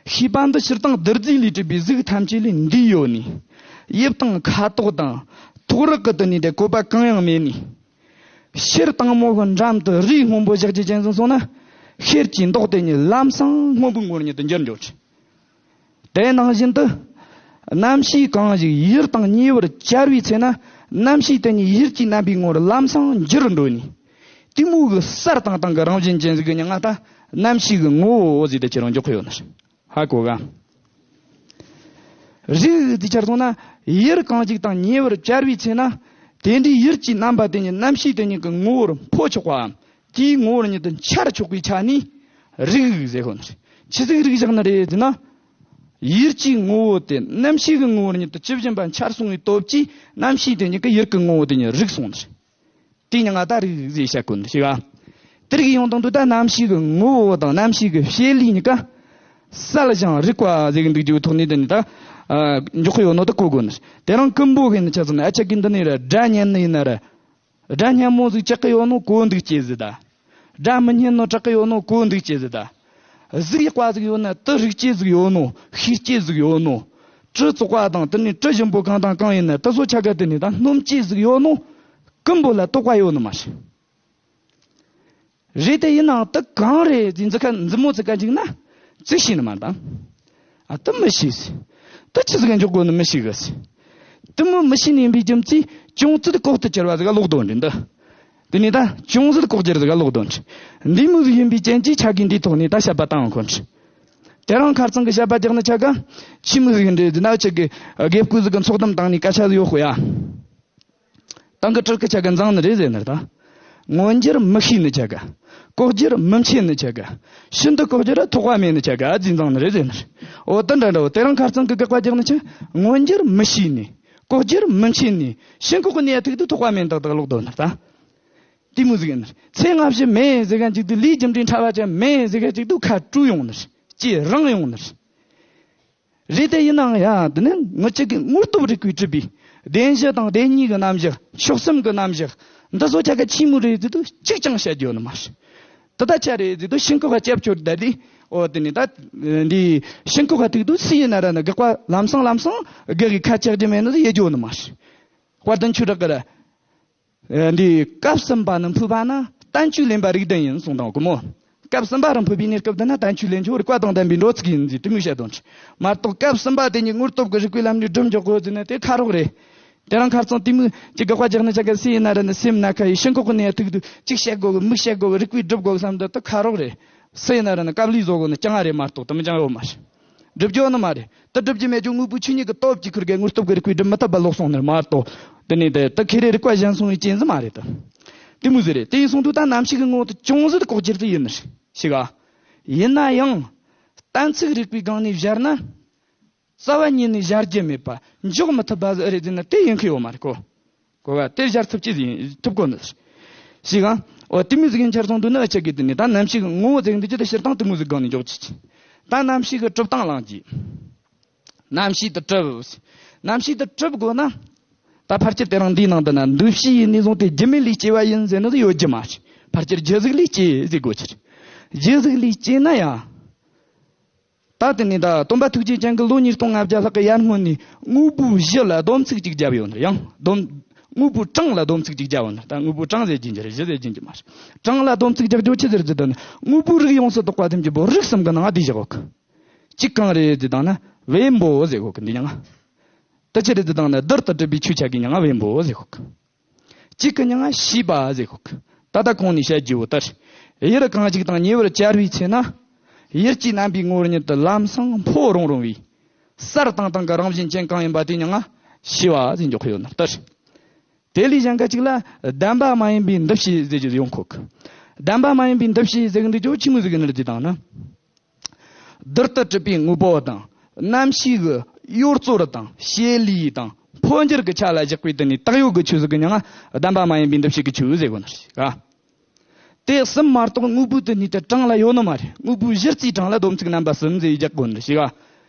ཤེས་པ་འདི་སྤྱིར་བཏང་བདུད་རྩི་ལས་གྲུབ་པའི་གཟུགས་ཐམས་ཅད་ལས་འདས་ཡོད་ནས། དབྱིབས་དང་ཁ་དོག་དང་ཐོགས་རེག་གི་དེ་ནས་དེ་བཀོད་པ་གང་ཡང་མེད་ནས། ཤེལ་དྭངས་མོ་གི་འགྲམ་དུ་རས་སྔོན་པོ་བཞག་རྒྱུ་ཅན་ཟིག་སོང་ན། ཤེལ་གྱི་མདོག་དེ་ཉིད་ལམ་སང་སྔོན་པོའི་ངོ་བོ་ཉིད་དུ་འགྱུར་འགྱུར་ཅིང་། དེ་ནང་བཞིན་དུ། རྣམ་ཤེས་གང་ཞིག་ཡུལ་དང་ཉེ་བར་བཅར་བའི་ཚེ་ན། རྣམ་ཤེས་དེ་ཉིད་ཡུལ་གྱི་རྣམ་པའི་ངོ་བོར་ལམ་སང་འགྱུར་འགྲོ་ནས། དེ་མོ་གི་གསལ་དྭངས་དྭངས་གི་རང་བཞིན་ཅན་ཟིག་གི་མྱིང་ང་ད་རྣམ་ཤེས་ཀྱི་ངོ་བོ་ཟེར་དེ་ཁྱེར་རུ་འཇོག་གི་ཡོད་ནི། ཧ་གོ་ག། རིག་ཟེར་ཆ་སོང་ན། ཡུལ་གང་ཞིག་དང་ཉེ་བར་བཅར་བའི་ཚེ་ན། དེ་འདྲའི་ཡུལ་གྱི་རྣམ་པ་དེ་ཉིད་རྣམ་ཤེས་དེ་ཉིད་ཀྱི་ངོ་བོར་འཕོ་ཆོག་པའམ། དེའི་ངོ་བོར་ཉིད་དུ་འཆར་ཆོག་པའི་ཆ་ནས། རིག་ཟེར་གོ་ནི། ཆི་ཟིག་རིག་བཞག་ནི་རེད་ཟེར་ན། ཡུལ་གྱི་ངོ་བོ་དེ་རྣམ་ཤེས་ཀྱི་ངོ་བོར་ཉིད་དུ་ཇི་བཞིན་པ་འཆར་སོང་བའི་སྟོབས་ཀྱིས་རྣམ་ཤེས་དེ་ཉིད་ཀྱི་ཡུལ་གྱི་ངོ་བོ་དེ་ཉིད་རིག་སོང་ནི། དེ་ཉིད་ང་ད་རིག་ཟེར་བྱ་དགོས་འདུག་ཤེས་ག། དེ་རིག་ཡོང་དང་དུ་ད་རྣམ་ཤེས་ཀྱི་ངོ་བོ་དང་རྣམ་ཤེས་ཀྱི་བྱེད་ལས་གཉིས་ཀ་གསལ་བྱང་རིག་པ་ཟེར་གི་འདུག་རྒྱུ་ཐོག་ནས་དེ་ནི་ད་འཇོག་གི་ཡོད་ནོ་ད་གོ་དགོས་ནི། དེ་རིང་ཀུན་པོ་གི་ནི་ཆ་ཚང་ནི་ཨ་ཅག་གི་འདི་ནས་ར་སྒྲ་སྙན་ནི་ཡིན་ན་ར། སྒྲ་སྙན་མོ་ཟིག་ཆགས་གི་ཡོད་ནོ་གོ་འདུག་ཅེས་ཟེར་ད། སྒྲ་མི་སྙན་ནོ་གྲགས་གི་ཡོད་ནོ་གོ་འདུག་ཅེས་ཟེར་ད། གཟུགས་ཡག་པ་ཟིག་ཡོད་ན་དེ་རིག་ཅེས་ཟིག་ཡོད་ནོ། ཤེས་ཅེས་ཟིག་ཡོད་ནོ། དྲི་བཙོག་པ་དང་དེ་ནས་དྲི་ཞིམ་པོ་གང་དང་གང་ཡིན་ན་དེ་ཚོ་ཆ་ག་དེ་ནས་ད་སྣོམ་ཅེས་ཟིག་ཡོད་ནོ། ཀུན་པོ་ལ་དོགས་པ་ཡོད་ནི་མ་རེད། རེད་དེ་ཡིན་ནའང་དེ་གང་རེད་ཟེར་འཛི་ཁ་འཛི་མོ་ཙི་ཀ་འཇིག་ན་ཙིག་ཤེས་ནི་མ་རེད་ད། ཨ་དེ་མི་ཤེས་ཟེར། དེ་ཆི་ཟིག་ག་འཇོག་དགོས་ནི་མི་ཤེས་གི་ཟེར། དེ་མོ་མི་ཤེས་ནི་ཡིན་པའི་རྒྱུ་མཚན་ཅུང་ཙི་ལྐོག་ཏུ་གྱུར་བ་ཟིག་ག་ལོག་དོན་རེད་འདི། དེ་ནས་ད་ཅུང་ཟད་ལྐོག་གྱུར་ཟིག་ག་ལོག་དོན་ཆི། འདི་མོ་ཟིག་ཡིན་པའི་རྐྱེན་གྱིས་ཆ་གིས་འདིའི་ཐོག་ནས་ད་བཤད་པ་བཏང་ཁོ་ཆི། དེ་རིང་ཁ་རྩང་གི་བཤད་པ་རྒྱག་ནི་ཆ་ག། ཆི་མོ་ཟིག་ཡིན་རེད་ཟེར་ན་ཆི་གི་དགེ་བསྐོས་ཟིག་གི་ཚོགས་གཏམ་བཏང་ནས་སྐད་ཆ་ཟིག་ཡོད་ཁོ་ཡ། དང་གི་དྲིལ་གི་ཆ་ག་འཛིང་ནི་རེད་ཟེར་ནི་རེད་ད། མངོན་གྱུར་མི་ཤེས་ནི་ཆ་ག། ལྐོག་གྱུར་མི་མཁྱེན་ནི་ཆ་ག། ཤིན་ཏུ་ལྐོག་གྱུར་ཐོགས་པ་མེད་ནི་ཆ་ག་ཟིག་འཛིང་ནི་རེད་ཟེར་ནི་རེད། འོ་དེ་འདྲ་འདྲ་བོ་དེ་རིང་ཁ་རྩང་གི་དགག་པ་རྒྱག་ནི་ཆ། མངོན་གྱུར་མི་ཤེས་ནི། ལྐོག་གྱུར་མི་མཁྱེན་ནས་ཤིན་ལྐོག་གི་གནས་ཐུག་ཏུ་ཐོགས་པ་མེད་དག་དག་ལོག་དོན་ནི་ད། དེ་མོ་ཟིག་ཡིན་ནི། ཚེ་སྔ་ཕྱི་མེད་ཟེར་ག་ཅིག་ཏུ་ལས་རྒྱུ་འབྲས་འཕྲ་བ་ཅན་མེད་ཟེར་ག་ཅིག་ཏུ་ཁ་བཀྲུ་ཡོང་ནི། ལྕེ་རང་ཡོང་ནི། རེད་དེ་ཡིན་ནའང་ཡ་དེ་ནི་ངུ་ཅག་གི་དངོས་སྟོབས་རིག་པས་གྲུབ་པའི་བདེན་བཞི་དང་བདེན་གཉིས་ཀྱི་རྣམ་གཞག་མཆོག་གསུམ་གྱི་རྣམ་གཞག་འདི་ཚོ་ཆ་ག་ཆི་མོ་རེད་ཟེར་དུས་གཅིག་ཀྱང་བཤད་རྒྱུ་ནི་མ་རེད། དེ་ད་ཆ་རེད་ཟེར་དུས་ཤིན་ལྐོག་ག་སྐྱབས་བཅོལ་ད་དེ། འོ་དེ་ནི་ད་འདི་ཤིན་ལྐོག་ག་ཐུག་དུས་སུ་ཡིན་ན་ར་ནི་དགག་པ་ལམ་སང་ལམ་སང་དགག་གི་ཁ་ཆག་རྒྱུ་མེད་ནི་ཡེ་རྒྱུ་ནི་མ་རེད། དཔལ་ལྡན་ཆོས་གྲགས་ཀྱི་ར། འདི་སྐབས་གསུམ་པ་ནི་འཕོས་པ་ན་བསྟན་བཅོས་ལེན་པ་རིགས་ལྡན་ཡིན་གསུངས་དང་གོ་མོ། སྐབས་གསུམ་པ་རུ་འཕོས་པའི་གནས་སྐབས་དེ་ན་བསྟན་བཅོས་ལེན་ཆོག་རིགས་པ་དང་ལྡན་པའི་འགྲོ་ཚིག་ཡིན་ཟེར་དེ་མོ་བཤད་དོན་མ་གཏོགས། སྐབས་གསུམ་པ་དེ་ཉིད་དངོས་སྟོབས་ཀྱི་རིགས་པའི་ལམ་ནས་སྒྲུབ་འཇོག་དགོས་ཟེར་ན་དེ་ཁ་རོག་རེད། དེ་རིང་ཁ་རྩང་དེ་མོ་ཅིག་དགག་པ་རྒྱག་ནི་ཆ་ག་སུ་ཡིན་ན་ར་ནི་སེམས་ན་ཁ་ཡི་ཤིན་ལྐོག་གི་གནས་ཐུག་དུས་ཅིག་བཤད་དགོས་གི་མིག་བཤད་དགོས་གི་རིགས་པས་སྒྲུབ་དགོས་གི་བསམ་འདི་དེ་ཁ་རོག་རེད། སུ་ཡིན་ན་ར་ནི་དཀའ་ལས་བཟོ་དགོས་ནི་ཅང་རེད་མ་གཏོགས་དེ་མི་ཅང་ཡོད་མ་རེད། སྒྲུབ་རྒྱུ་ནི་མ་རེད། དེ་སྒྲུབ་རྒྱུ་མེད་རྒྱུ་དངོས་པོའི་ཆོས་ཉིད་ཀྱི་སྟོབས་ཀྱིས་ཁུར་གེ་དངོས་སྟོབས་ཀྱི་རིགས་པས་སྒྲུབ་མི་ཐུབ་པ་ལོག་སོང་ནི་མ་གཏོགས། དེ་ནས་དེ་དེ་ཁེ་རེ་རིགས་པ་གཞན་སོང་བའི་རྐྱེན་ཟིག་མ་རེད་དེ། དེ་མོ་ཟིག་རེད། དེ་ཡིན་སོང་དུས་ད་རྣམ་ཤེས་ཀྱི་ངོ་བོ་དེ་ཅུང་ཟད་ལྐོག་གྱུར་དུ་ཡིན་ནི་ཞིག་ག། ཡིན་ན་ཡང་། གཏན་ཚིགས་རིག་པའི་སྒང་ནས་སྦྱར་ན། རྩ་བ་ཉིད་ནས་སྦྱར་རྒྱུ་མེད་པ། འཇོག་མི་ཐུབ་པ་ཟིག་རེད་ཟེར་ན་དེ་ཡིན་གི་ཡོད་མ་རེད་གོ། གོ་བ་དེ་སྦྱར་ཐུབ་ཀྱི་ཟིག་ཐུབ་གོ་ནི་ཞིག་ཨང་། འོ་དེ་མོ་ཟིག་ཡིན་ཆར་སོང་དུས་ནི་ཨ་ཅག་གིས་དེ་ནས་ད་རྣམ་ཤེས་ཀྱི་ངོ་བོ་ཟེར་འདི་ཅི་ད་སྤྱིར་བཏང་དེ་མོ་ཟིག་སྒང་ནས་འཇོག་ཅིག་ད་རྣམ་ཤེས་ཀྱི་གྲུབ་སྟངས་བླངས་ཀྱིས། རྣམ་ཤེས་དེ་གྲུབ། རྣམ་ཤེས་དེ་གྲུབ་དགོས་ན། ད་ཕལ་ཆེར་དེ་རིང་འདིའི་ནང་དུ་ན་འདུ་བྱེད་ཡིན་ནས་བཟུང་སྟེ་རྒྱུ་མེད་ལས་སྐྱེ་བ་ཡིན་ཟེར་ནི་ཡོད་རྒྱུ་མ་རེད། ཕལ་ཆེར་རྒྱུ་ཟིག་ལས་སྐྱེ་ཟེར་དགོས་ཕྱིར། རྒྱུ་ཟིག་ལས་སྐྱེ་ན་ཡང་། ད་དེ་ནས་ད་སྟོན་པ་ཐུགས་རྗེ་ཅན་གྱིས་ལོ་ཉིས་སྟོང་ལྔ་བརྒྱ་ལྷག་གི་ཡར་སྔོན་ནས་དངོས་པོའི་གཞི་ལ་སྡོམ་ཚིག་ཅིག་བརྒྱབ་ཡོད་ནི་ཡང་སྡོམ། དངོས་པོའི་གྲངས་ལ་སྡོམ་ཚིག་ཅིག་བརྒྱབ་ཡོད་ནི། ད་དངོས་པོའི་གྲངས་ཟེར་རྒྱུ་འགྱུར་གཞི་ཟེར་རྒྱུ་འགྱུར་མ་རེད། གྲངས་ལ་སྡོམ་ཚིག་རྒྱག་རྒྱུ་ཆི་ཟེར་རྒྱུ་དང་ནི་དངོས་པོའི་རིགས་ཡོངས་སུ་རྟོག་པ་ཐམས་ཅད་པོ་རིགས་གསུམ་གྱི་ནང་བསྡུས་བཞག་གོ། གཅིག་གང་རེད་ཟེར་དང་ན་བེམ་པོ་ཟེར་གོ་གི་འདི་མྱང་ང་། དེ་ཆི་རེད་ཟེར་དང་ན་རྡུལ་དུ་གྲུབ་པའི་ཆོས་ཆ་གི་མྱང་ང་བེམ་པོ་ཟེར་གོ་གི། གཅིག་གི་མྱང་ང་ཤེས་པ་ཟེར་གོ་གི། ད་ལྟ་གོང་ནས་བཤད་རྒྱུ་བོ་ལྟར། ཡུལ་གང་ཞིག་དང་ཉེ་བར་བཅར་བའི་ཚེ་ན། ཡུལ་གྱི་རྣམ་པའི་ངོ་བོར་ཉིད་དུ་ལམ་སང་འཕོ་རུང་རུང་བའི། གསལ་དྭངས་དྭངས་ཀྱི་རང་བཞིན་ཅན་གང་ཡིན་པ་དེ་མྱང་ང་ཤེས་པ་ཟེར་འཇོག་གི་ཡོད་ནི་ལྟར། དེ་ལས་གཞན་ག་ཅིག་ལ་བདེན་པ་མ་ཡིན་པའི་འདུ་བྱེད་ཟེར་རྒྱུ་ཡོང་གོ་གི། བདེན་པ་མ་ཡིན་པའི་འདུ་བྱེད་ཟེར་གི་འདུག་ཅོ་ཆི་མོ་ཟིག་གི་ནི་རེད་ཟེར་དང་ན། རྡུལ་དུ་གྲུབ་པའི་དངོས་པོ་དང་། རྣམ་ཤེས་ཀྱི་གཡོ་རྩོལ་དང་བྱེད་ལས་དང་འཕོ་འགྱུར་གྱི་ཆ་ལ་བཞག་པའི་དེ་ནས་བཏགས་ཡོད་ཀྱི་ཆོས་ཟིག་གི་མྱང་ང་བདེན་པ་མ་ཡིན་པའི་འདུ་བྱེད་ཀྱི་ཆོས་ཟེར་གོ་ནི་ཞིག་ག། དེ་གསུམ་མ་གཏོགས་དངོས་པོའི་དེ་ནས་དེ་གྲངས་ལ་ཡོད་ནི་མ་རེད། དངོས་པོའི་གཞི་རྩའི་གྲངས་ལ་སྡོམ་ཚིག་རྣམ་པ་གསུམ་ཟེར་རྒྱག་གོ་ནི་ཞིག་ག།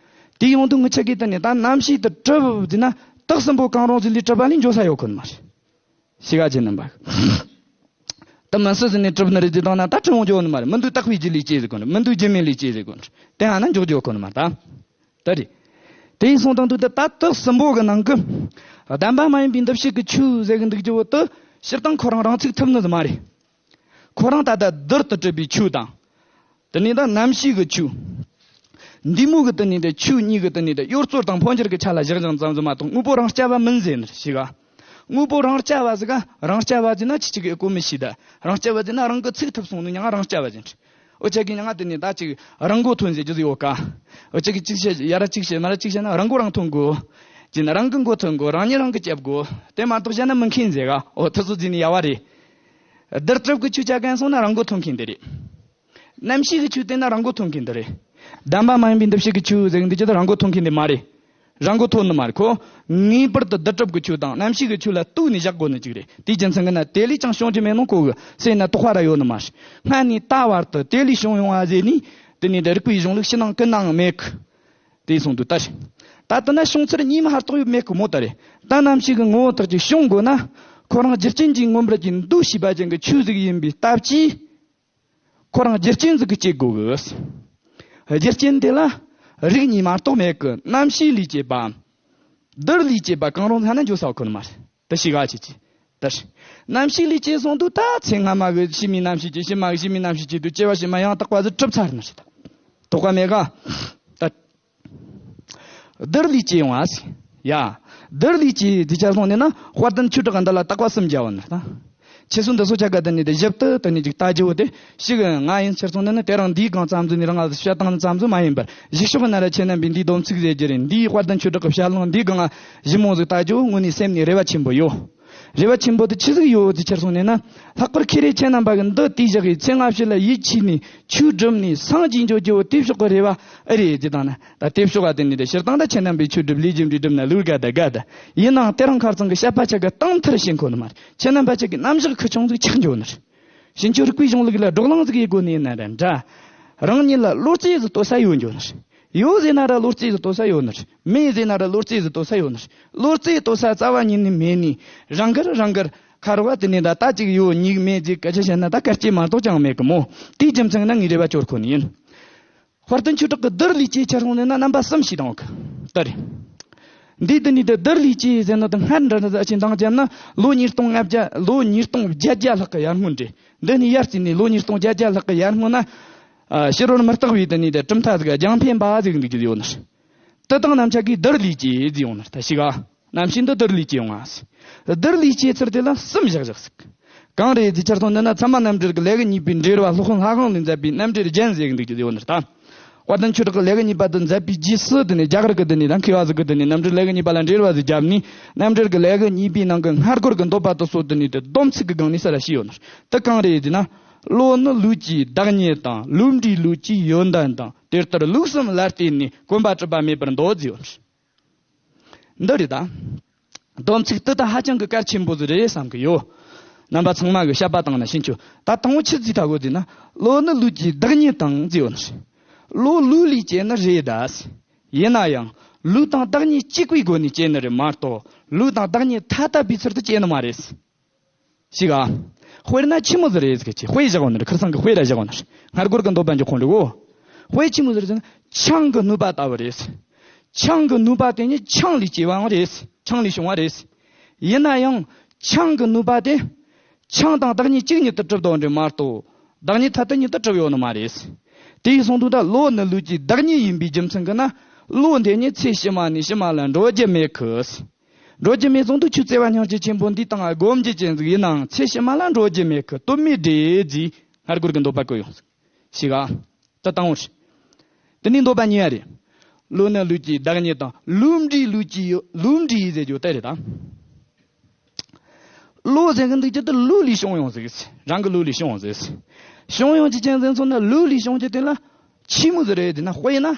དེ་ཡོང་དུས་ངི་ཆ་གི་དེ་ནས་ད་རྣམ་ཤེས་དེ་གྲུབ་ཟེར་ན་དེ་གསུམ་པོ་གང་རུང་ཟིག་ལས་གྲུབ་པ་ལས་འཇོག་ས་ཡོད་གོ་ནི་མ་རེད། ཤི་ག་ཅན་རྣམ་པ། ད་མི་སུ་ཟིན་ནས་གྲུབ་ནི་རེད་ཅེས་དང་ན་ད་གྲུབ་འོང་རྒྱུ་ནི་མ་རེད། མི་འདུག་བཏགས་པའི་རྒྱུ་ལས་སྐྱེས་ཟེར་གོ་ནི། མི་འདུག་རྒྱུ་མེད་ལས་སྐྱེས་ཟེར་གོ་ནི། དེ་ཧ་ན་འཇོག་རྒྱུ་ཁོ་ནི་མ་ད། ད་རེད། དེ་ཡིན་སོང་དང་དུ་ད་ད་དག་གསུམ་པོ་གི་ནང་གི། བདེན་པ་མ་ཡིན་པའི་འདུ་བྱེད་ཀྱི་ཆོས་ཟེར་གི་འདུག་རྒྱུ་བོ་དུ་སྤྱིར་བཏང་ཁོ་རང་རང་ཚུགས་ཐུབ་ནི་ཟིག་མ་རེད། ཁོ་རང་ད་ལྟ་རྡུལ་དུ་གྲུབ་པའི་ཆོས་དང་། དེ་ནས་ད་རྣམ་ཤེས་ཀྱི་ཆོས། འདི་མོ་གི་དེ་ནས་ད་ཆོས་གཉིས་ཀྱི་དེ་ནས་ད་གཡོ་རྩོལ་དང་འཕོ་འགྱུར་གྱི་ཆ་ལ་བཞག་ཅིང་ཙམ་ཙམ་མ་གཏོགས་དངོས་པོ་རང་རྐྱ་བ་མིན་ཟེར་ནི་ཞིག་ག། དངོས་པོ་རང་རྐྱ་བ་ཟིག་ག་རང་རྐྱ་བ་ཟེར་ན་ཁྱེད་ཅག་གི་གོ་མི་ཤེས་ད། རང་རྐྱ་བ་ཟེར་ན་རང་གི་ཚུགས་ཐུབ་སོང་ནི་ཡང་རང་རྐྱ་བ་ཟེར་ནི། འུ་ཅག་གི་མྱིང་ང་དེ་ནས་ད་ཅིག་རང་མགོ་ཐོན་ཟེར་རྒྱུ་ཟིག་ཡོད་ཀ། འུ་ཅག་གི་ཅིག་བཤད་ཡ་ར་ཅིག་བཤད་མ་ར་ཅིག་བཤད་ན་རང་མགོ་རང་ཐོན་དགོས། ཅི་ན་རང་གི་མགོ་ཐོན་དགོས། རང་ཉིད་རང་གི་སྐྱབས་དགོས། དེ་མ་གཏོགས་བཤད་ན་མི་མཁྱེན་ཟེར་ག། འོ་དེ་ཚོ་ཟེར་ནི་ཡ་བ་རེད། རྡུལ་གྲུབ་ཀྱི་ཆོས་ཆ་གན་སོང་ན་རང་མགོ་ཐོན་མཁན་དེ་རེད། རྣམ་ཤེས་ཀྱི་ཆོས་དེ་ན་རང་མགོ་ཐོན་མཁན་དེ་རེད། བདེན་པ་མ་ཡིན་པའི་འདུ་བྱེད་ཀྱི་ཆོས་ཟེར་གི་འདི་ཅི་ད་རང་མགོ་ཐོན་མཁན་དེ་མ་རེད། རང་མགོ་ཐོན་ནི་མ་རེད་ཁོ། ངེས་པར་དུ་རྡུལ་གྲུབ་ཀྱི་ཆོས་དང་རྣམ་ཤེས་ཀྱི་ཆོས་ལ་གཏུགས་ནས་བཞག་དགོས་ནི་ཅིག་རེད། དེའི་རྒྱུ་མཚན་གྱིས་ན་དེ་ལས་ཀྱང་བྱུང་རྒྱུ་མེད་ནོ་ཁོ་གི་སེམས་ན་རྟོགས་པ་ར་ཡོད་ནི་མ་རེད། སྔ་ནས་ད་བར་དུ་དེ་ལས་བྱུང་ཡོང་བ་ཟེར་ནས་དེ་ནས་འདི་རིག་པའི་གཞུང་ལུགས་ཕྱི་ནང་ཀུན་ནའང་མེད་གི། དེ་སོང་དུས་ད་རེད། ད་ལྟ་ན་བྱུང་ཚུལ་གཉིས་མ་ཧར་ཐོག་ཡོད་མེད་གི་མོ་ད་རེད། ད་རྣམ་ཤེས་ཀྱི་ངོ་བོ་དག་ཅིག་བྱུང་དགོས་ན། ཁོ་རང་རྒྱུ་རྐྱེན་གྱིས་མངོན་པར་གྱུར་འདུ་བྱས་པ་ཅན་གྱི་ཆོས་ཟིག་ཡིན་པའི་སྟབས་ཀྱིས། ཁོ་རང་རྒྱུ་རྐྱེན་ཟིག་གིས་སྐྱེ་དགོས་གི། རྒྱུ་རྐྱེན་དེ་ལ་རིགས་གཉིས་མ་གཏོགས་མེད་གི། རྣམ་ཤེས་ལས་སྐྱེས་པ། རྡུལ་ལས་སྐྱེས་པ་གང་རུང་ཐ་ན་འཇོག་ས་ཁོ་ན་མ་རེད། དེ་ཤི་ག་ཆེ་ཆེ། དེ་རྣམ་ཤེས་ལས་སྐྱེས་སོང་དུས་ད་ཚེ་སྔ་མ་གི་ཕྱི་མའི་རྣམ་ཤེས་ཀྱི་ཕྱི་མ་གི་ཕྱི་མའི་རྣམ་ཤེས་ཀྱི་དུས་སྐྱེ་བ་ཕྱི་མ་ཡང་དག་པ་ཟིག་གྲུབ་ཚར་ནི་རེད། དོགས་པ་མེད་ག། ད། རྡུལ་ལས་སྐྱེ་ཡོང་ཨ་སི། ཡ། རྡུལ་ལས་སྐྱེ་དེ་ཆ་སོང་ནས་ན་དཔལ་ལྡན་ཆོས་གྲགས་འདི་ལ་བརྟག་པ་གསུམ་རྒྱག་བ་ནི་ད། ཁྱེད་ཚོ་འདི་ཚོ་ཆ་ག་དེ་ནས་དེ་ཞིབ་ཏུ་དེ་ནས་ཅིག་ལྟ་རྒྱུ་བོ་དེ་ཞིག་ང་ཡིན་ཕྱིར་སོང་ནས་ནི་དེ་རང་འདིའི་སྒང་ཙམ་ཚོ་ནས་རང་ང་བཤད་སྟངས་ཙམ་ཚོ་མ་ཡིན་པར་གཞི་ཕྱོགས་ན་ར་ཁྱེད་རྣམ་པས་འདིའི་སྡོམ་ཚིག་ཟེར་རྒྱུ་རེད། འདིའི་དཔལ་ལྡན་ཆོས་གྲགས་ཀྱི་བཤད་ལུང་འདིའི་སྒང་ང་ཞིབ་མོ་ཟིག་ལྟ་རྒྱུ་བོ་དངོས་ནས་སེམས་ནས་རེ་བ་ཆེན་པོ་ཡོད། རེ་བ་ཆེན་པོ་དེ་ཆི་ཟིག་ཡོད་དེ་ཕྱིར་སོང་ནས་ན། ལྷག་པར་ཁྱེད་རེ་ཁྱེད་རྣམ་པ་གི་འདི་དེའི་ཞག་གི་ཚེ་སྔ་ཕྱི་ལ་ཡིད་ཆེས་ནས་ཆོས་སྒྲུབ་ནས་སངས་རྒྱས་འགྱོ་རྒྱུ་བོ་དེ་ཕྱོགས་གི་རེ་བ་ཨེ་རེད་ཅེས་དང་ན། ད་དེ་ཕྱོགས་ག་དེ་ནས་དེ་སྤྱིར་བཏང་ད་ཁྱེད་རྣམ་པས་ཆོས་སྒྲུབ་ལས་རྒྱུ་འབྲས་སྒྲུབ་ན་ལུགས་དགའ་ད་དགའ་ད། ཡིན་ནའང་དེ་རིང་ཁ་རྩང་གི་བཤད་པ་ཆ་ག་གཏམ་མཐར་ཕྱིན་ཁོ་ནི་མ་རེད། ཁྱེད་རྣམ་པ་ཆ་གི་རྣམ་གཞག་ཁུ་ཆུང་ཟིག་ཆགས་འགྱོ་ནི་རེད། ཕྱིན་ཆད་རིག་པའི་གཞུང་ལུགས་ལ་བགྲོ་གླེང་ཟིག་ཡེད་དགོས་ནི་ཡིན་ན་ར་འདྲ། རང་ཉིད་ལ་བློ་རྩེ་ཟིག་གཏོད་ས་ཡོད་འགྱོ་ནི་རེད། ཡོད་ཟེར་ན་ར་བློ་རྩེ་ཟིག་གཏོད་ས་ཡོད་ནི་རེད། མེད་ཟེར་ན་ར་བློ་རྩེ་ཟིག་གཏོད་ས་ཡོད་ནི་རེད། བློ་རྩེ་གཏོད་ས་རྩ་བ་ཉིད་ནས་མེད་ནི། རང་གར་རང་གར་ཁ་རོག་དེ་ནས་ད་ལྟ་ཅིག་ཡོད་ཉིག་མེད་ཅིག་སྐད་ཆ་བཤད་ན་ད་སྐར་སྐྱེས་མ་གཏོགས་ཅང་མེད་གི་མོ། དེའི་རྒྱུ་མཚན་ན་ངས་རེ་བ་བཅོལ་ཁོ་ནི་ཡིན། དཔལ་ལྡན་ཆོས་གྲགས་ཀྱི་རྡུལ་ལས་སྐྱེས་ཆ་སོང་ནས་ན་རྣམ་པ་གསུམ་ཞིག་དང་གི་ལྟར། འདིའི་དེ་ནས་དེ་རྡུལ་ལས་སྐྱེས་ཟེར་ན་དེ་སྔར་འདྲ་འདྲ་ཟ་ཆེན་དང་ཅན་ན་ལོ་ཉིས་སྟོང་ལྔ་བརྒྱ་ལོ་ཉིས་སྟོང་བརྒྱད་བརྒྱ་ལྷག་གི་ཡར་སྔོན་རེད། འདི་ནས་ཡར་བརྩིས་ནས་ལོ་ཉིས་སྟོང་བརྒྱད་བརྒྱ་ལྷག་གི་ཡར་སྔོན་ན། ཕྱི་རོལ་མི་རྟག་པའི་དེ་ནས་དེ་གྲུབ་མཐའ་ཟིག་རྒྱང་འཕེན་པ་ཟིག་འདུག་རྒྱུ་ཡོད་ནི། དེ་དང་རྣམ་ཆ་གིས་རྡུལ་ལས་སྐྱེས་ཟིག་ཡོང་ནི་ད་ཤི་ག། རྣམ་ཤེས་འདི་རྡུལ་ལས་སྐྱེས་ཡོང་ང་ཟིག། རྡུལ་ལས་སྐྱེས་ཚུལ་དེ་ལ་གསུམ་བཞག་བཞག་ཟིག། གང་རེད་ཟེར་ཆ་སོང་ནི་ན་ཚད་མ་རྣམ་འགྲེལ་གྱི་ལས་ཀྱི་གཉིས་པའི་འགྲེལ་བ་སློབ་དཔོན་ལྷ་དབང་ལས་མཛད་པའི་རྣམ་འགྲེལ་རྒྱན་ཟེར་གི་འདུག་རྒྱུ་ཡོད་ནི་ད། དཔལ་ལྡན་ཆོས་གྲགས་ཀྱི་ལས་ཀྱི་གཉིས་པ་དེ་མཛད་པའི་རྗེས་སུ་དེ་ནས་རྒྱ་གར་གྱི་དེ་ནས་ད་མཁས་པ་ཟིག་གི་དེ་ནས་རྣམ་འགྲེལ་ལས་ཀྱི་གཉིས་པ་ལ་འགྲེལ་བ་ཟིག་བརྒྱབ་ནས་རྣམ་འགྲེལ་གྱི་ལས་ཀྱི་གཉིས་པའི་ནང་གི་སྔར་རྒོལ་གྱི་འདོད་པ་དེ་ཚོ་དེ་ནས་དེ་སྡོམ་ཚིག་གི་སྒང་ནས་ས་ར་ཤི་ཡོད་ནི་དེ་གང་རེད་ཟེར་ན། བློ་ནི་ལུས་ཀྱི་བདག་ཉིད་དང་། ལུས་འདྲིས་ལུས་ཀྱི་ཡོན་ཏན་དང་། དེ་ལྟར་ལུས་གསུམ་ལ་བརྟེན་ནས། གོམས་པ་སྒྲིབ་པ་མེད་པར་འདོད་ཟེར་ཡོད། འདི་རེད་ད། སྡོམ་ཚིག་འདི་ད་ཧ་ཅང་གི་གལ་ཆེན་པོ་ཟིག་རེད་བསམ་གི་ཡོད། རྣམ་པ་ཚང་མ་གི་བཤད་པ་བཏང་ན་ཤེས་ཆོག། ད་དང་པོ་ཆི་ཟིག་ད་གོ་ཟེར་ན། བློ་ནི་ལུས་ཀྱི་བདག་ཉིད་དང་ཟེར་ཡོད་ནི། བློ་ལུས་ལས་སྐྱེས་ནི་རེད་ད། ཡིན་ན་ཡང་ལུས་དང་བདག་ཉིད་གཅིག་པའི་སྒོ་ནས་སྐྱེས་ནི་རེད་མ་གཏོགས། ལུས་དང་བདག་ཉིད་ཐ་དད་པའི་ཚུལ་དུ་སྐྱེས་ནི་མ་རེད། ཞིག་ཨ། དཔེར་ན་ཆི་མོ་ཟིག་རེད་ཟེར་གི་ཆེ། དཔེ་བཞག་གོ་ནི་རེད། ཁིར་ཚང་གི་དཔེ་ར་བཞག་གོ་ནི་རེད། སྔར་རྒོལ་གི་འདོད་པ་འཇོག་ཁོང་རེད་གོ། དཔེ་ཆི་མོ་ཟིག་རེད་ཟེར་ན། ཆང་གི་ནུས་པ་ལྟ་བུ་རེད། ཆང་གི་ནུས་པ་དེ་ནི་ཆང་ལས་སྐྱེ་བའང་རེད། ཆང་ལས་བྱུང་བ་རེད། ཡིན་ན་ཡང་ཆང་གི་ནུས་པ་དེ། ཆང་དང་བདག་ཉིད་གཅིག་ཉིད་དུ་གྲུབ་དོན་རེད་མ་གཏོགས། བདག་ཉིད་ཐ་དད་ཉིད་དུ་གྲུབ་ཡོད་ནི་མ་རེད། དེ་ཡི་གསུང་དོན་ད་བློ་ནི་ལུས་ཀྱི་བདག་ཉིད་ཡིན་པའི་རྒྱུ་མཚན་གྱིས་ན། བློ་འདི་ཉིད་ཚེ་ཕྱི་མ་ནས་ཕྱི་མ་ལ་འགྲོ་རྒྱུ་མེད་གི། འགྲོ་རྒྱུ་མེད་ཙང་དུ་ཆོས་བརྩེ་བ་སྙིང་རྗེ་ཆེན་པོ་འདི་དང་སྒོམ་རྒྱུ་ཅན་ཟིག་ཡིན་ནའང་ཚེ་ཕྱི་མ་ལ་འགྲོ་རྒྱུ་མེད་གི། དོན་མེད་འདྲེ་ཟེར་སྔར་རྒོལ་གི་འདོད་པ་བཀོད་ཡོང་ཟིག། ཞིག་ཨ། ད་དང་པོ་རེད། དེ་ནས་འདོད་པ་གཉིས་པ་རེད། བློ་ནི་ལུས་ཀྱི་བདག་ཉིད་དང་། ལུས་འདྲིས་ལུས་ཀྱི་ཡོ། ལུས་འདྲིས་ཟེར་རྒྱུ་དེ་རེད་ད། བློ་ཟེར་གི་འདུག་རྒྱུ་དེ་ལུས་ལས་བྱུང་ཡོང་ཟིག། རང་གི་ལུས་ལས་བྱུང་ཡོང་ཟིག། བྱུང་ཡོང་རྒྱུ་ཅན་ཟེར་སོང་ན། ལུས་ལས་བྱུང་རྒྱུ་དེ་ལ་ཆི་མོ་ཟིག་རེད་ཟེར་ན། དཔེར་ན་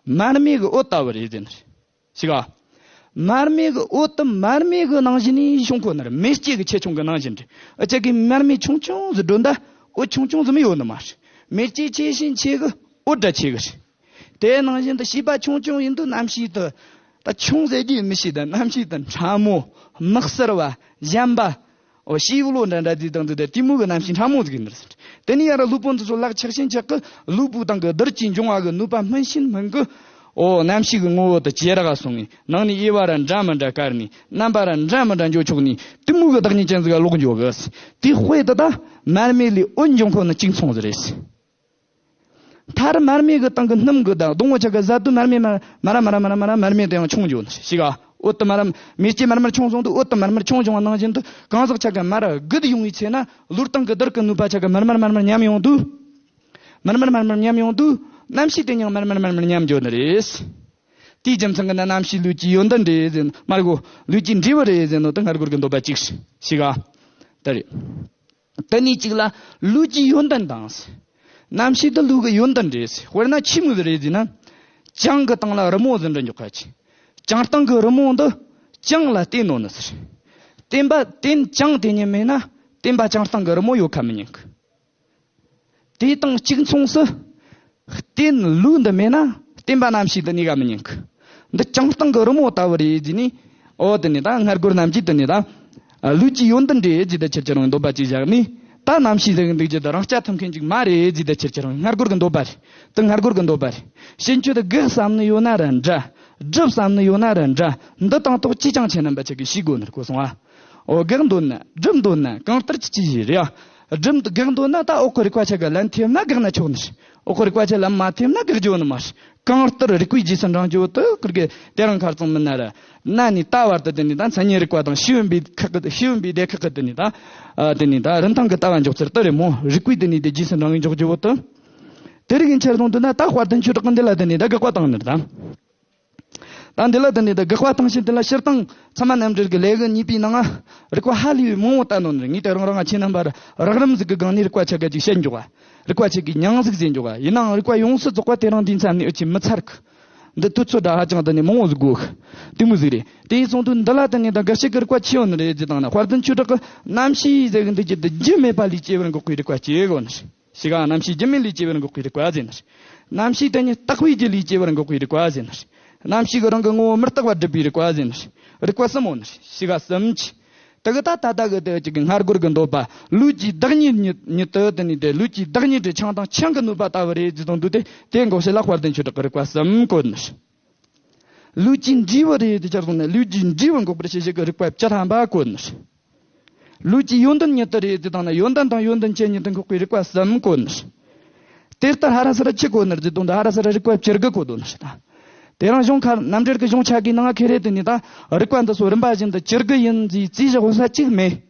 མར་མེ་གི་འོད་ལྟ་བུ་རེད་ཟེར་ནི་རེད། ཞིག་ཨ། མར་མེ་གི་འོད་དེ་མར་མེ་གི་ནང་བཞིན་ནས་བྱུང་ཁོ་ནི་རེད། མེ་ལྕེ་གི་ཆེ་ཆུང་གི་ནང་བཞིན་རེད། ཨ་ཅག་གི་མར་མེ་ཆུང་ཆུང་ཟིག་སྒྲོན་ད་འོད་ཆུང་ཆུང་ཟིག་མི་ཡོད་ནི་མ་རེད། མེ་ལྕེ་ཆེ་བཞིན་ཆེ་གི་འོད་སྒྲ་ཆེ་གི་རེད། དེ་ནང་བཞིན་དུ་བྱིས་པ་ཆུང་ཆུང་ཡིན་དུས་རྣམ་ཤེས་དེ། ད་ཆུང་ཟེར་རྒྱུ་མི་ཤེས། ད་རྣམ་ཤེས་དེ་ཕྲ་མོ། མི་གསལ་བ། གཞན་པ། འོ་ཤེས་བློ་འདྲ་འདྲ་དེ་དང་དེ་དེ་དེ་མོ་གི་རྣམ་ཤེས་ཕྲ་མོ་ཟིག་ཡིན་ནི་རེད། དེ་ནས་ཡར་ལུས་པོ་འདི་ཚོ་ལག་ཆགས་ཤིང་ཆགས་གི། ལུས་པོ་དང་གི་རྡུལ་གྱིས་འབྱུང་བ་གི་ནུས་པ་སྨིན་ཤིང་སྨིན་གི། འོ་རྣམ་ཤེས་གི་ངོ་བོ་དེ་ཇེ་རག་སོང་ངས། ནང་ནས་དབྱེ་བ་ར་འདྲ་མི་འདྲ་བཀར་ནས། རྣམ་པ་ར་འདྲ་མི་འདྲ་འཇོག་ཆོག་ནས། དེ་མོ་གི་བདག་ཉིད་ཅན་ཟིག་ག་ལོག་འགྱོ་གི། དེ་དཔེ་དེ་ད་མར་མེ་ལས་འོད་འབྱུང་ཁོ་ནི་གཅིག་མཚུངས་ཟིག་རེད། མཐར་མར་མེ་གི་སྟེང་གི་སྣུམ་གི་དང་སྡོང་བོ་ཆ་ག་ཟ་དུས་མར་མེ་མར་མར་མར་མར་མར་མར་མར་མེ་དེ་ཡང་ཆུང་འགྱོ་ནི་ཞིག་ཨ། འོད་དེ་མར་མེ་ལྕེ་མར་མར་ཆུང་སོང་དུས། འོད་དེ་མར་མར་ཆུང་འབྱུང་བ་ནང་བཞིན་དུ། གང་ཟག་ཆ་ག་མར་རྒུད་ཡོང་བའི་ཚེ་ན། ལུས་སྟེང་གི་རྡུལ་གི་ནུས་པ་ཆ་ག་མར་མར་མར་མར་ཉམས་ཡོང་དུས། མར་མར་མར་མར་ཉམས་ཡོང་དུས། རྣམ་ཤེས་དེ་ཡང་མར་མར་མར་མར་ཉམས་འགྱོ་ནི་རེད། དེའི་རྒྱུ་མཚན་གྱིས་ན་རྣམ་ཤེས་ལུས་ཀྱི་ཡོན་ཏན་རེད་ཟེར་ནོ། མར་གོ་ལུས་ཀྱི་འབྲས་བུ་རེད་ཟེར་ནོ་དེ་སྔར་རྒོལ་གྱི་འདོད་པ་གཅིག་ཞིག་ཨ། དེ་རེད། དེ་ནས་གཅིག་ལ་ལུས་ཀྱི་ཡོན་ཏན་དང་། རྣམ་ཤེས་དེ་ལུས་ཀྱི་ཡོན་ཏན་རེད། དཔེར་ན་ཆི་མོ་ཟིག་རེད་ཟེར་ན། གྱང་གི་སྟེང་ལ་རི་མོ་ཟིག་འདྲ་འཇོག་ག་ཆེ། གྱང་སྟེང་གི་རི་མོ་འདི་གྱང་ལ་བརྟེན་ནོ་ནི་ཟེར། བརྟེན་པ་བརྟེན་གྱང་དེ་ཉིད་མེད་ན། བརྟེན་པ་གྱང་སྟེང་གི་རི་མོ་ཡོད་ཁ་མི་ཉན་གི། དེ་དང་གཅིག་མཚུངས་སུ། རྟེན་ལུས་འདི་མེད་ན་བརྟེན་པ་རྣམ་ཤེས་འདི་གནས་ག་མི་ཉན་གི། འདི་གྱང་སྟེང་གི་རི་མོ་ལྟ་བུ་རེད་ཟེར་ནས། འོ་དེ་ནས་ད་སྔར་རྒོལ་རྣམས་ཀྱིས་དེ་ནས་ད། ལུས་ཀྱི་ཡོན་ཏན་རེད་ཟེར་ད་ཁྱེར་ཁྱེར་རང་འདོད་པ་ཅིག་བཞག་ནས། ད་རྣམ་ཤེས་ཟེར་གི་འདུག་རྒྱུ་དེ་རང་རྐྱ་ཐུབ་མཁན་ཅིག་མ་རེད་ཟེར་ད་ཁྱེར་ཁྱེར་རང་སྔར་རྒོལ་གི་འདོད་པ་རེད། དེ་སྔར་རྒོལ་གི་འདོད་པ་རེད། ཕྱིན་ཆད་དེ་སྒུག་བསམ་ནི་ཡོད་ན་ར་འདྲ། སྒྲུབ་བསམ་ནི་ཡོད་ན་ར་འདྲ། འདི་དང་ཐོག་ཅི་ཅང་ཆེ་རྣམ་པ་ཆ་གིས་ཤེས་དགོས་ནི་རེད་གོ་སོང་ཨ། འོ་སྒུག་འདོད་ན་སྒྲུབ་འདོད་ན་གང་ལྟར་ཅི་ཅི་ཡིན་རེད་ཨ། སྒྲུབ་སྒུག་འདོད་ན་ད་འོག་གི་རིག་པ་ཆ་ག་ལན་ཐེབས་ན་སྒུག་ན་ཆོག་ནི་རེད། འོག་གི་རིག་པ་ཆ་ལན་མ་ཐེབས་ན་སྒུག་རྒྱུ་ནི་མ་རེད། གང་ལྟར་རིག་པའི་རྗེས་སུ་འབྲང་རྒྱུ་དེ་ཁུར་གི་དེ་རང་ཁར་ཙང་མིན་ན་ར། ན་ནི་ད་བར་དུ་དེ་ནི་ད་མཚན་ཉིད་རིག་པ་དང་ཤེས་ཡོན་པའི་ཁག་གི་ཤེས་ཡོན་པའི་སྡེ་ཁག་གི་དེ་ནི་ད། ཨ་དེ་ནི་ད་རིན་ཐང་གི་ལྟ་བ་འཇོག་ཚུལ་དེ་རེད་མོ། རིག་པའི་དེ་ནི་དེ་རྗེས་སུ་འབྲང་བའི་འཇོག་རྒྱུ་བོ་དེ། དེ་རིགས་ཡིན་ཆ་ཙང་དུ་ན་ད་དཔལ་ལྡན་ཆོས་གྲགས་ཀྱི་འདི་ལ་དེ་ནི་ད་སྒུག་པ་བཏང་ནི་རེད་ད། ད་འདི་ལ་དེ་ནས་ད་སྒུག་པ་བཏང་ཞིང་། དེ་ལ་སྤྱིར་བཏང་ཚད་མ་རྣམ་འགྲེལ་གྱི་ལས་གི་གཉིས་པའི་ནང་ང་རིག་པ་ཧ་ལས་པའི་མང་བོ་བསྟན་ནོ་ནི། ངས་དེ་རང་རང་ང་ཁྱེད་རྣམ་པར་རགས་རིམ་ཟིག་གི་སྒང་ནས་རིག་པ་ཆ་ག་ཅིག་བཤད་འཇོག་ག། རིག་པ་ཆ་གི་མྱིང་ཟིག་ཟེར་འཇོག་ག། ཡིན་ནའང་རིག་པ་ཡོངས་སུ་རྫོགས་པ་དེ་རིང་འདིའི་མཚམས་ནས་འུ་ཆོས་མི་ཚར་གི། འདི་དུས་ཚོད་འདྲ་ཧ་ཅང་དེ་ནས་མང་བོ་ཟིག་དགོས་གི། དེ་མོ་ཟིག་རེད། དེ་ཡིན་སོང་དུས་འདི་ལ་དེ་ནས་ད་འགའ་ཞིག་གི་རིག་པ་ཆེ་བོ་ནི་རེད་ཟེར་བཏང་ན། དཔལ་ལྡན་ཆོས་གྲགས་ཀྱི་རྣམ་ཤེས་ཟེར་གི་འདི་ཀྱི་འདི་རྒྱུ་མེད་པ་ལས་སྐྱེ་བར་འགོག་པའི་རིག་པ་སྐྱེ་གོ་ནི་རེད། ཞི་ག་རྣམ་ཤེས་རྒྱུ་མེད་ལས་སྐྱེ་བར་འགོག་པའི་རིག་པ་ཟེར་ནི་རེད། རྣམ་ཤེས་དེ་ཉིད་རྟག་པའི་རྒྱུ་ལས་སྐྱེ་བར་འགོག་པའི་རིག་པ་ཟེར་ནི་རེད། རྣམ་ཤེས་ཀྱི་རང་གི་ངོ་བོ་མི་རྟག་པར་སྒྲུབ་པའི་རིག་པ་ཟེར་ནི་རེད། རིག་པ་གསུམ་མོ་ནི་རེད། ཞི་ག་གསུམ་གྱི། དེ་གི་ད་ད་ལྟ་གི་དེ་གཅིག་གི་སྔར་རྒོལ་གི་འདོད་པ། ལུས་ཀྱི་བདག་ཉིད་ཉིད་ཉིད་དུ་དེ་ནི་དེ་ལུས་ཀྱི་བདག་ཉིད་དེ་ཆང་དང་ཆང་གི་ནུས་པ་ལྟ་བུ་རེད་ཟེར་དང་དུ་དེ་དེ་འགོག་བྱེད་ལ་དཔལ་ལྡན་ཆོས་གྲགས་ཀྱི་རིག་པ་གསུམ་བཀོད་ནི་རེད། ལུས་ཀྱི་འབྲས་བུ་རེད་དེ་ཆ་ཙང་ནས་ལུས་ཀྱི་འབྲས་བུ་འགོག་པར་བྱེད་བྱེད་ཀྱི་རིག་པ་བཅུ་ཐམ་པ་བཀོད་ནི་རེད། ལུས་ཀྱི་ཡོན་ཏན་ཉིད་དུ་རེད་དེ་དང་ན་ཡོན་ཏན་དང་ཡོན་ཏན་ཅན་ཉིད་དུ་འགོག་པའི་རིག་པ་གསུམ་བཀོད་ནི་རེད། དེ་ལྟར་ཧ་ར་ས་ར་ཆི་བཀོད་ནི་རེད་དེ་དང་ད་ཧ་ར་ས་ར་རིག་པ་བཅུ་དགུ་བཀོད་དོ་ནི་རེད་ད། དེ་རང་གཞུང་ཁ་རྣམ་འགྲེལ་གྱི་གཞུང་ཆ་གི་ནང་ཁེ་རེ་དེ་ནི་ད་རིག་པ་འདི་ཚོ་རིམ་པ་བཞིན་དུ་བཅུ་དགུ་ཡིན་ཟེར་རྩིས་བཞག་ས་ཅིག་མེད།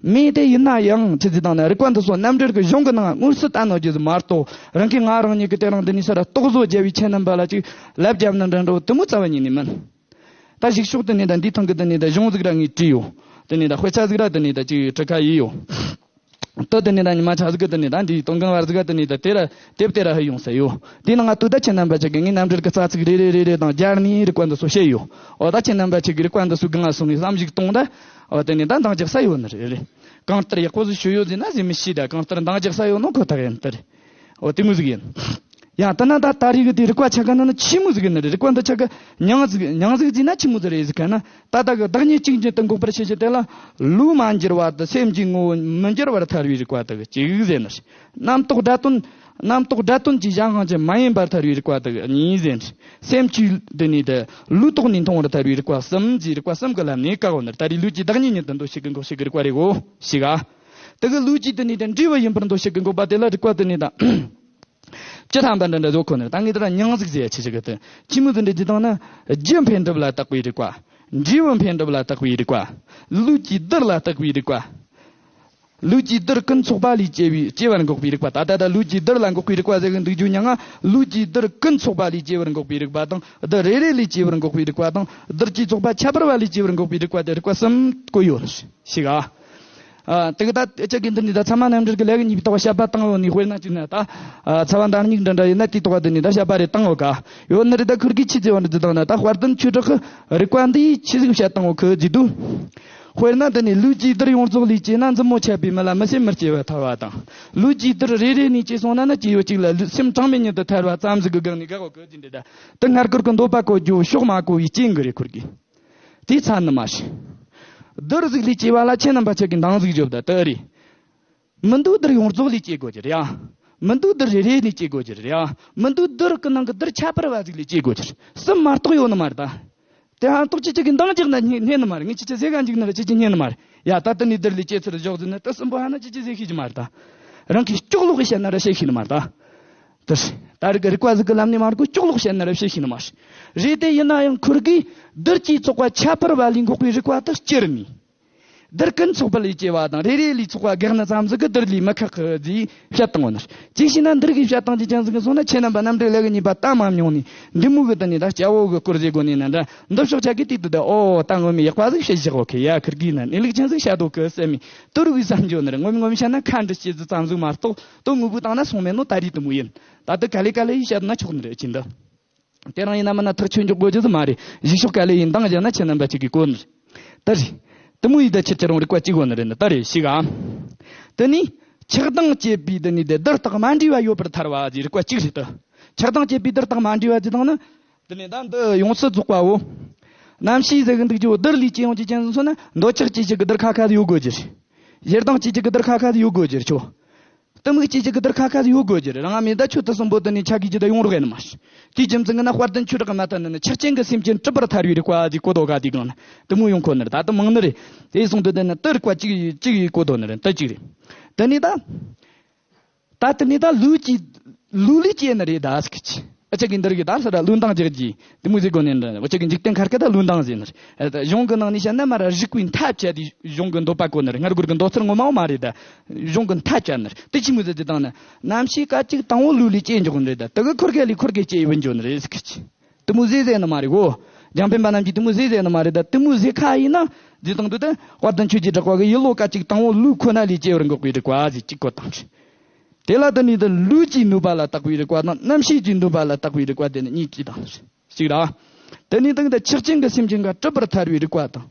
མེད་དེ་ཡིན་ན་ཡང་ཆི་ཟིག་དང་ན་རིག་པ་འདི་ཚོ་རྣམ་འགྲེལ་གྱི་གཞུང་གི་ནང་དངོས་སུ་བསྟན་ནོ་རྒྱུ་ཟིག་མ་གཏོགས། རང་གི་ང་རང་ཉིད་ཀྱི་དེ་རང་འདི་ནི་ས་ར་རྟོག་བཟོ་རྒྱབ་པའི་ཁྱེད་རྣམ་པ་ལ་ཅིག་ལབ་རྒྱབ་ན་འདྲ་འདྲ་བོ་དེ་མོ་རྩ་བ་ཉིད་ནས་མིན། ད་གཞུག་ཕྱོགས་དེ་ནས་ད་འདི་ཐང་གི་དེ་ནས་ད་གཞུང་ཟིག་ར་ངས་བྲིས་ཡོད། དེ་ནས་ད་དཔེ་ཆ་ཟིག་ར་དེ་ནས་ད་ཅིག་འབྲི་ཁ་ཡིས་ཡོད། ད་དེ་ནས་ད་ཉི་མ་ཆ་ཟིག་གི་དེ་ནས་ད་འདིའི་དོན་གང་བར་ཟིག་ག་དེ་ནས་ད་དེ་ར་དེབ་དེ་ར་ཧ་ཡོང་ས་ཡོད། དེ་ནང་ང་དུ་ད་ཁྱེད་རྣམ་པ་ཅག་གི་ངའི་རྣམ་འགྲེལ་གི་རྩ་ཚིག་རེ་རེ་རེ་རེ་དང་སྦྱར་ནས་རིག་པ་འདི་ཚོ་བཤད་ཡོད། འོ་ད་ཁྱེད་རྣམ་པ་ཅག་གི་རིག་པ་འདི་ཚོ་སྒང་ང་སོང་ནས་བསམ་གཞིག་གཏོང་ད། འོ་དེ་ནས་ད་འདང་རྒྱག་ས་ཡོད་ནི་རེད་རེད། གང་ལྟར་ཡག་པོ་ཟིག་ཞུ་ཡོད་ཟེར་ན་ཟེར་མི་ཤེས་ད། གང་ལྟར་འདང་རྒྱག་ས་ཡོད་ནོ་ཁོ་ཐག་ཡིན་ད་རེད། འོ་དེ་མོ་ཟིག་ཡིན། ཡང་ད་ན་ད་ད་རེས་གི་དེ་རིག་པ་ཆ་ག་ན་ནི་ཆི་མོ་ཟིག་ཡིན་ནི་རེད། རིག་པ་འདི་ཆ་ག་མྱང་ཟིག་མྱང་ཟིག་ཟེར་ན་ཆི་མོ་ཟིག་རེད་ཟེར་ག་ན། ད་ལྟ་གི་བདག་ཉིད་གཅིག་ཉིད་དུ་འགོག་པར་བྱེད་ཀྱི་དེ་ལ། ལུགས་མ་འགྱུར་བ་དང་སེམས་ཀྱི་ངོ་བོ་མི་འགྱུར་བར་ཐལ་བའི་རིག་པ་དག་གཅིག་ཟེར་ནི། རྣམ་རྟོག་སྒྲ་དོན། རྣམ་རྟོག་སྒྲ་དོན་གྱི་གཞན་དབང་ཅན་མ་ཡིན་པར་ཐལ་བའི་རིག་པ་དག་གཉིས་ཟེར་ནི། སེམས་ཀྱི་དེ་ནི་དེ་ལུགས་ཐོག་ནས་མཐོང་བར་ཐལ་བའི་རིག་པ་གསུམ་ཟེར། རིག་པ་གསུམ་གི་ལམ་ནས་བཀག་འོ་ནི། ད་རེས་ལུགས་ཀྱི་བདག་ཉིད་ཉིད་དུ་འདོད་བྱེད་ཀྱི་འགོག་བྱེད་ཀྱི་རིག་པ་རེད་གོ། ཞིག་ག་དེ་གི་ལུགས་ཀྱི་དེ་ནི་དེ་འབྲས་བུ་ཡིན་པར་འདོད་བྱེད་ཀྱི་འགོག་པ་དེ་ལ་རིག་པ་དེ་ནི་དང་། བཅུ་ཐམ་པ་འདྲ་འདྲ་བཟོ་ཁོ་ནི། ད་ངས་དེ་ར་མྱང་ཟིག་ཟེར་ཡ་ཆི་ཆི་གི་དེ་ཆི་མོ་དེ་འདྲ་ཅི་དང་ན། རྒྱུ་འཕེལ་འགྲིབ་ལ་བརྟག་པའི་རིག་པ། འབྲས་བུ་འཕེལ་འགྲིབ་ལ་བརྟག་པའི་རིག་པ། ལུགས་ཀྱི་བསྡུར་ལ་བརྟག་པའི་རིག་པ། ལུགས་ཀྱི་བསྡུར་ཀུན་ཚོགས་པ་ལས་སྐྱེ་བའི་སྐྱེ་བར་འགོག་པའི་རིག་པ། ད་ལྟ་ད་ལུགས་ཀྱི་བསྡུར་ལ་འགོག་པའི་རིག་པ་ཟེར་གི་འདུག་རྒྱུ་མྱང་ང་། ལུགས་ཀྱི་བསྡུར་ཀུན་ཚོགས་པ་ལས་སྐྱེ་བར་འགོག་པའི་རིག་པ་དང་། བསྡུར་རེ་རེ་ལས་སྐྱེ་བར་འགོག་པའི་རིག་པ་དང་། བསྡུར་གྱི་ཚོགས་པ་ཁྱད་པར་བ་ལས་སྐྱེ་བར་འགོག་པའི་རིག་པ་དེ་རིག་པ་གསུམ་བཀོད་ཡོད། ཞིག་ག་ཨ། དེ་གི་ད་ཅག་གི་འདི་ནི་ད་ཚད་མ་རྣམ་འགྲེལ་གི་ལས་གཉིས་པའི་ཐོག་བཤད་པ་བཏང་ཡོད་ནི། དཔེར་ན་ཅིག་ན་ད། ཨ། ཚ་བ་འདར་སྙིགས་འདྲ་འདྲ་ཡིན་ན་དེའི་ཐོག་འདི་ནི་ད་བཤད་པ་རེ་བཏང་ཡོད་ག་ཡོད་ནི་རེད། ད་ཁུར་གིས་ཆི་ཟེར་བ་འདི་བཏང་ན། ད་དཔལ་ལྡན་ཆོས་གྲགས་ཀྱིས་རིག་པ་འདི་ཡིས་ཆི་ཟིག་བཤད་བཏང་ཡོད་གི་ཟེར་དུས། དཔེར་ན་འདི་ནི་ལུས་ཀྱི་བསྡུར་ཡོངས་རྫོགས་ལས་སྐྱེས་ན། མཛུབ་མོ་ཆད་པའི་མི་ལ་མི་སེམས་མི་སྐྱེ་བར་ཐལ་བ་དང་། ལུས་ཀྱི་བསྡུར་རེ་རེ་ནས་སྐྱེས་སོང་ན་ནི། སྐྱེ་ཡུལ་གཅིག་ལ་ལུས་སེམས་གྲངས་མེད་ཉིད་དུ་ཐལ་བ་ཙམ་ཟིག་གི་སྒང་ནས་དགག་ཡོད་གི་ཟེར་འདི་ད། དེ་སྔར་འཁོར་གི་འདོད་པ་གོ་རྒྱུ་ཕྱོགས་མ་གོ་བའི་རྐྱེན་གྱིས་རེད། ཁུར་གིས། དེའི་ཚ་ནི་མ་ཤི། བསྡུར་ཟིག་ལས་སྐྱེ་བ་ལ་ཁྱེད་རྣམ་པ་ཆ་གི་འདང་ཟིག་རྒྱོབ་ད་དེ་རེད། མི་འདུག་བསྡུར་ཡོངས་རྫོགས་ལས་སྐྱེ་དགོས་ཀྱི་རེད་ཡ། མི་འདུག་བསྡུར་རེ་རེ་ལས་སྐྱེ་དགོས་ཀྱི་རེད་ཡ། མི་འདུག་བསྡུར་གི་ནང་གི་བསྡུར་ཁྱད་པར་བ་ཟིག་ལས་སྐྱེ་དགོས་ཀྱི་རེད། གསུམ་མ་གཏོགས་ཡོད་ནི་མ་རེད་ད། དེ་ཧ་གཏོགས་ཅི་ཅི་གི་འདང་རྒྱག་ན་རྙེད་རྙེད་ནི་མ་རེད། ངས་ཅི་ཅི་ཟེར་ག་འཇུག་ན་ར་ཅི་ཅི་རྙེད་ནི་མ་རེད་ཡ། ད་དེ་ནས་བསྡུར་ལས་སྐྱེ་ཚུལ་འཇོག་ཟིན་ན་དེ་གསུམ་པོ་ཧ་ན་ཅི་ཅི་ཟེར་ཤེས་ཀྱི་མ་རེད་ད། རང་གིས་སྐྱོག་ལོག་གི་བཤད་ན་ར་བཤད་ཤེས་ནི་མ་རེད་ད། དེ་ད་རིག་རིག་པ་ཟིག་གི་ལམ་ནས་མ་རེད་གོ། སྐྱོག་ལོག་བཤད་ན་ར་བཤད་ཤེས་ནི་མ་རེད། རེད་དེ་ཡིན་ན་ཡང་ཁུར་གིས་བསྡུར་གྱི་ཚོགས་པ་ཁྱད་པར་བ་ལས་འགོག་པའི་རིག་པ་དེ་སྐྱུར་ནས། བསྡུར་ཀུན་ཚོགས་པ་ལས་སྐྱེ་བ་དང་། རེ་རེ་ལས་ཚོགས་པ་དགག་ནི་ཙམ་ཟིག་གིས་བསྡུར་ལས་མི་ཁག་གི་ཟེར་བཤད་བཏང་ཡོད་ནི། ཅིག་བྱས་ན་འདིར་གི་བཤད་སྟངས་ཀྱི་ཅན་ཟིག་གི་སོང་ན། ཁྱེད་རྣམ་པ་རྣམ་འགྲེལ་ལས་གི་གཉིས་པ་ལྟ་མ་མྱོང་ནི་འདི་མོ་གི་དེ་ནས་ད་སྐྱ་བོ་གི་སྐོར་ཟེར་དགོས་ནི་ན་འདྲ། འདི་ཕྱོགས་ཆ་གི་དུས་དུ་ད་ཨོ་ད་ངོ་མ་ཡག་པ་ཟིག་བཤད་བཞག་ཡོད་གི་ཡ། ཁུར་གིས་ན་གནས་ལུགས་ཅན་ཟིག་བཤད་འདུག་གི་བསམ་མི་དུ་རུ་གི་བསམ་འཇོག་ནི་རེད། ངོམ་ངོམ་བཤད་ན་ཁ་འདྲི་སྐྱེ་རྒྱུ་ཙམ་ཟིག་མ་གཏོགས་དོ་དངོས་པོའི་སྟེང་ན་སོང་མེད་ནོ། ད་རེས་དེ་མོ་ཡིན། ད་དུ་ག་ལེ་ག་ལེ་ཡིས་བཤད་ན་ཆོག་ནི་རེད། ཅི་འདི། དེ་རིང་ཡིན་ན་མིན་ན་ཐག་ཆོད་འཇོག་དགོས་རྒྱུ་ཟིག་མ་རེད། གཞི་ཕྱོགས་ག་ལེ་ཡིན་འདང་བརྒྱབ་ན་ཁྱེད་རྣམ་པ་ཅིག་གིས་གོ་ནི་རེད། ད་རེད། དེ་མོ་ཡིས་ད་ཁྱེད་ཁྱེད་རང་རིག་པ་གཅིག་གོ་ནི་རེད་ནི། ད་རེད་ཤི་ག་དེ་ནས་ཆགས་སྡང་སྐྱེས་པའི་དེ་ནས་དེ་བསྡུར་རྟགས་མ་འདྲེས་པ་ཡོད་པར་ཐལ་བ་ཟེར་རིག་པ་གཅིག་རེད་དོ། ཆགས་སྡང་སྐྱེས་པའི་བསྡུར་རྟགས་མ་འདྲེས་པ་ཟེར་དང་ནི། དེ་ནས་ད་འདི་ཡོངས་སུ་རྫོགས་པའོ། རྣམ་ཤེས་ཟེར་གི་འདུག་རྒྱུ་བསྡུར་ལས་སྐྱེ་ཡོང་རྒྱུ་ཅན་ཟིག་སོང་ན། འདོད་ཆགས་སྐྱེ་རྒྱུ་གི་བསྡུར་ཁ་ཁ་ཟིག་ཡོད་དགོས་རྒྱུ་རེད། ཞེ་སྡང་སྐྱེ་རྒྱུ་གི་བསྡུར་ཁ་ཁ་ཟིག་ཡོད་དགོས་རྒྱུ་རེད་ཆོ། གཏི་མུག་སྐྱེ་རྒྱུ་གི་བསྡུར་ཁ་ཁ་ཟིག་ཡོད་དགོས་རྒྱུ་རེད། རང་ང་མེད་ད་ཆོ་དེ་གསུམ་པོ་དེ་ནས་ཆ་གི་རྒྱུ་ད་ཡོང་རོགས་ཡིན་མ་རེད། དེའི་རྒྱུ་མཚན་གི་ན་དཔལ་ལྡན་ཆོས་གྲགས་མ་ཐ་ན་ནི་ཆགས་ཅན་གི་སེམས་ཅན་གྲུབ་པར་ཐལ་བའི་རིག་པ་ཟིག་གོ་དོ་ག་དེ་གང་ན་དེ་མོ་ཡོང་ཁོ་ནི་རེད། ད་དེ་མང་ནི་རེད། དེ་སོང་དུ་དེ་ན་དེ་རིག་པ་གཅིག་གཅིག་ཡིས་གོ་དོ་ནི་རེད། དེ་གཅིག་རེད། དེ་ནས་ད། ད་དེ་ནས་ད་ལུས་ཀྱི་ལུས་ལས་སྐྱེས་ནི་རེད་ད་ཟེར་གི་ཅི། ཨ་ཅག་གི་འདིར་གི་ད་ས་ར་ལུས་འདང་རྒྱག་གི་དེ་མོ་ཟེར་གོ་ནི་འདྲ། ཨ་ཅག་གི་འཇིག་རྟེན་ཁར་ཁ་ད་ལུས་འདང་ཟེར་ནི་རེད། གཞུང་གི་ནང་ནས་བཤད་ན་མ་ར་རིག་པའི་མཐའ་བཅད་དེ་གཞུང་གི་འདོད་པ་གོ་ནི་རེད། སྔར་གོར་གི་འདོད་ཚུལ་ངོ་མ་བོ་མ་རེད་ད། གཞུང་གི་མཐའ་བཅད་ནི་རེད། དེ་ཅི་མོ་ཟེར་དེ་དང་ན་རྣམ་ཤེས་སྐད་ཅིག་དང་པོ་ལུས་ལས་སྐྱེས་འཇོག་ནི་རེད་ད། དེ་གི་འཁོར་ག་ལས་འཁོར་ག་སྐྱེ་ཡི་བུ་འཇོག་ནི་རེད་ཟེར་གི་ཅི། དེ་མོ་ཟེར་ཟེར་ནི་མ་རེད་གོ། འཇམ་དཔལ་འབའ་རྣམས་ཀྱིས་དེ་མོ་ཟེར་ཟེར་ནི་མ་རེད་ད། དེ་མོ་ཟེར་ཁ་ཡིན་ན་ཟེར་དང་དུ་ད་དཔལ་ལྡན་ཆོས་ཀྱི་གྲགས་པ་གི་ཡིད་བློ་སྐད་ཅིག་དང་པོ་ལུས་ཁོ་ན་ལས་སྐྱེ་བར་འགོག་པའི་རིག་པ་ཟེར་གཅིག་གོ་དང་། དེ་ལ་དེ་ནས་དེ་ལུས་ཀྱི་ནུས་པ་ལ་བརྟག་པའི་རིག་པ་དང་། རྣམ་ཤེས་ཀྱི་ནུས་པ་ལ་བརྟག་པའི་རིག་པ་དེ་ནི་གཉིས་ཀྱིས་དང་། གཅིག་ར། དེ་ནས་དེ་ད་ཆགས་ཅན་གྱི་སེམས་ཅན་ག་གྲུབ་པར་ཐལ་བའི་རིག་པ་དང་།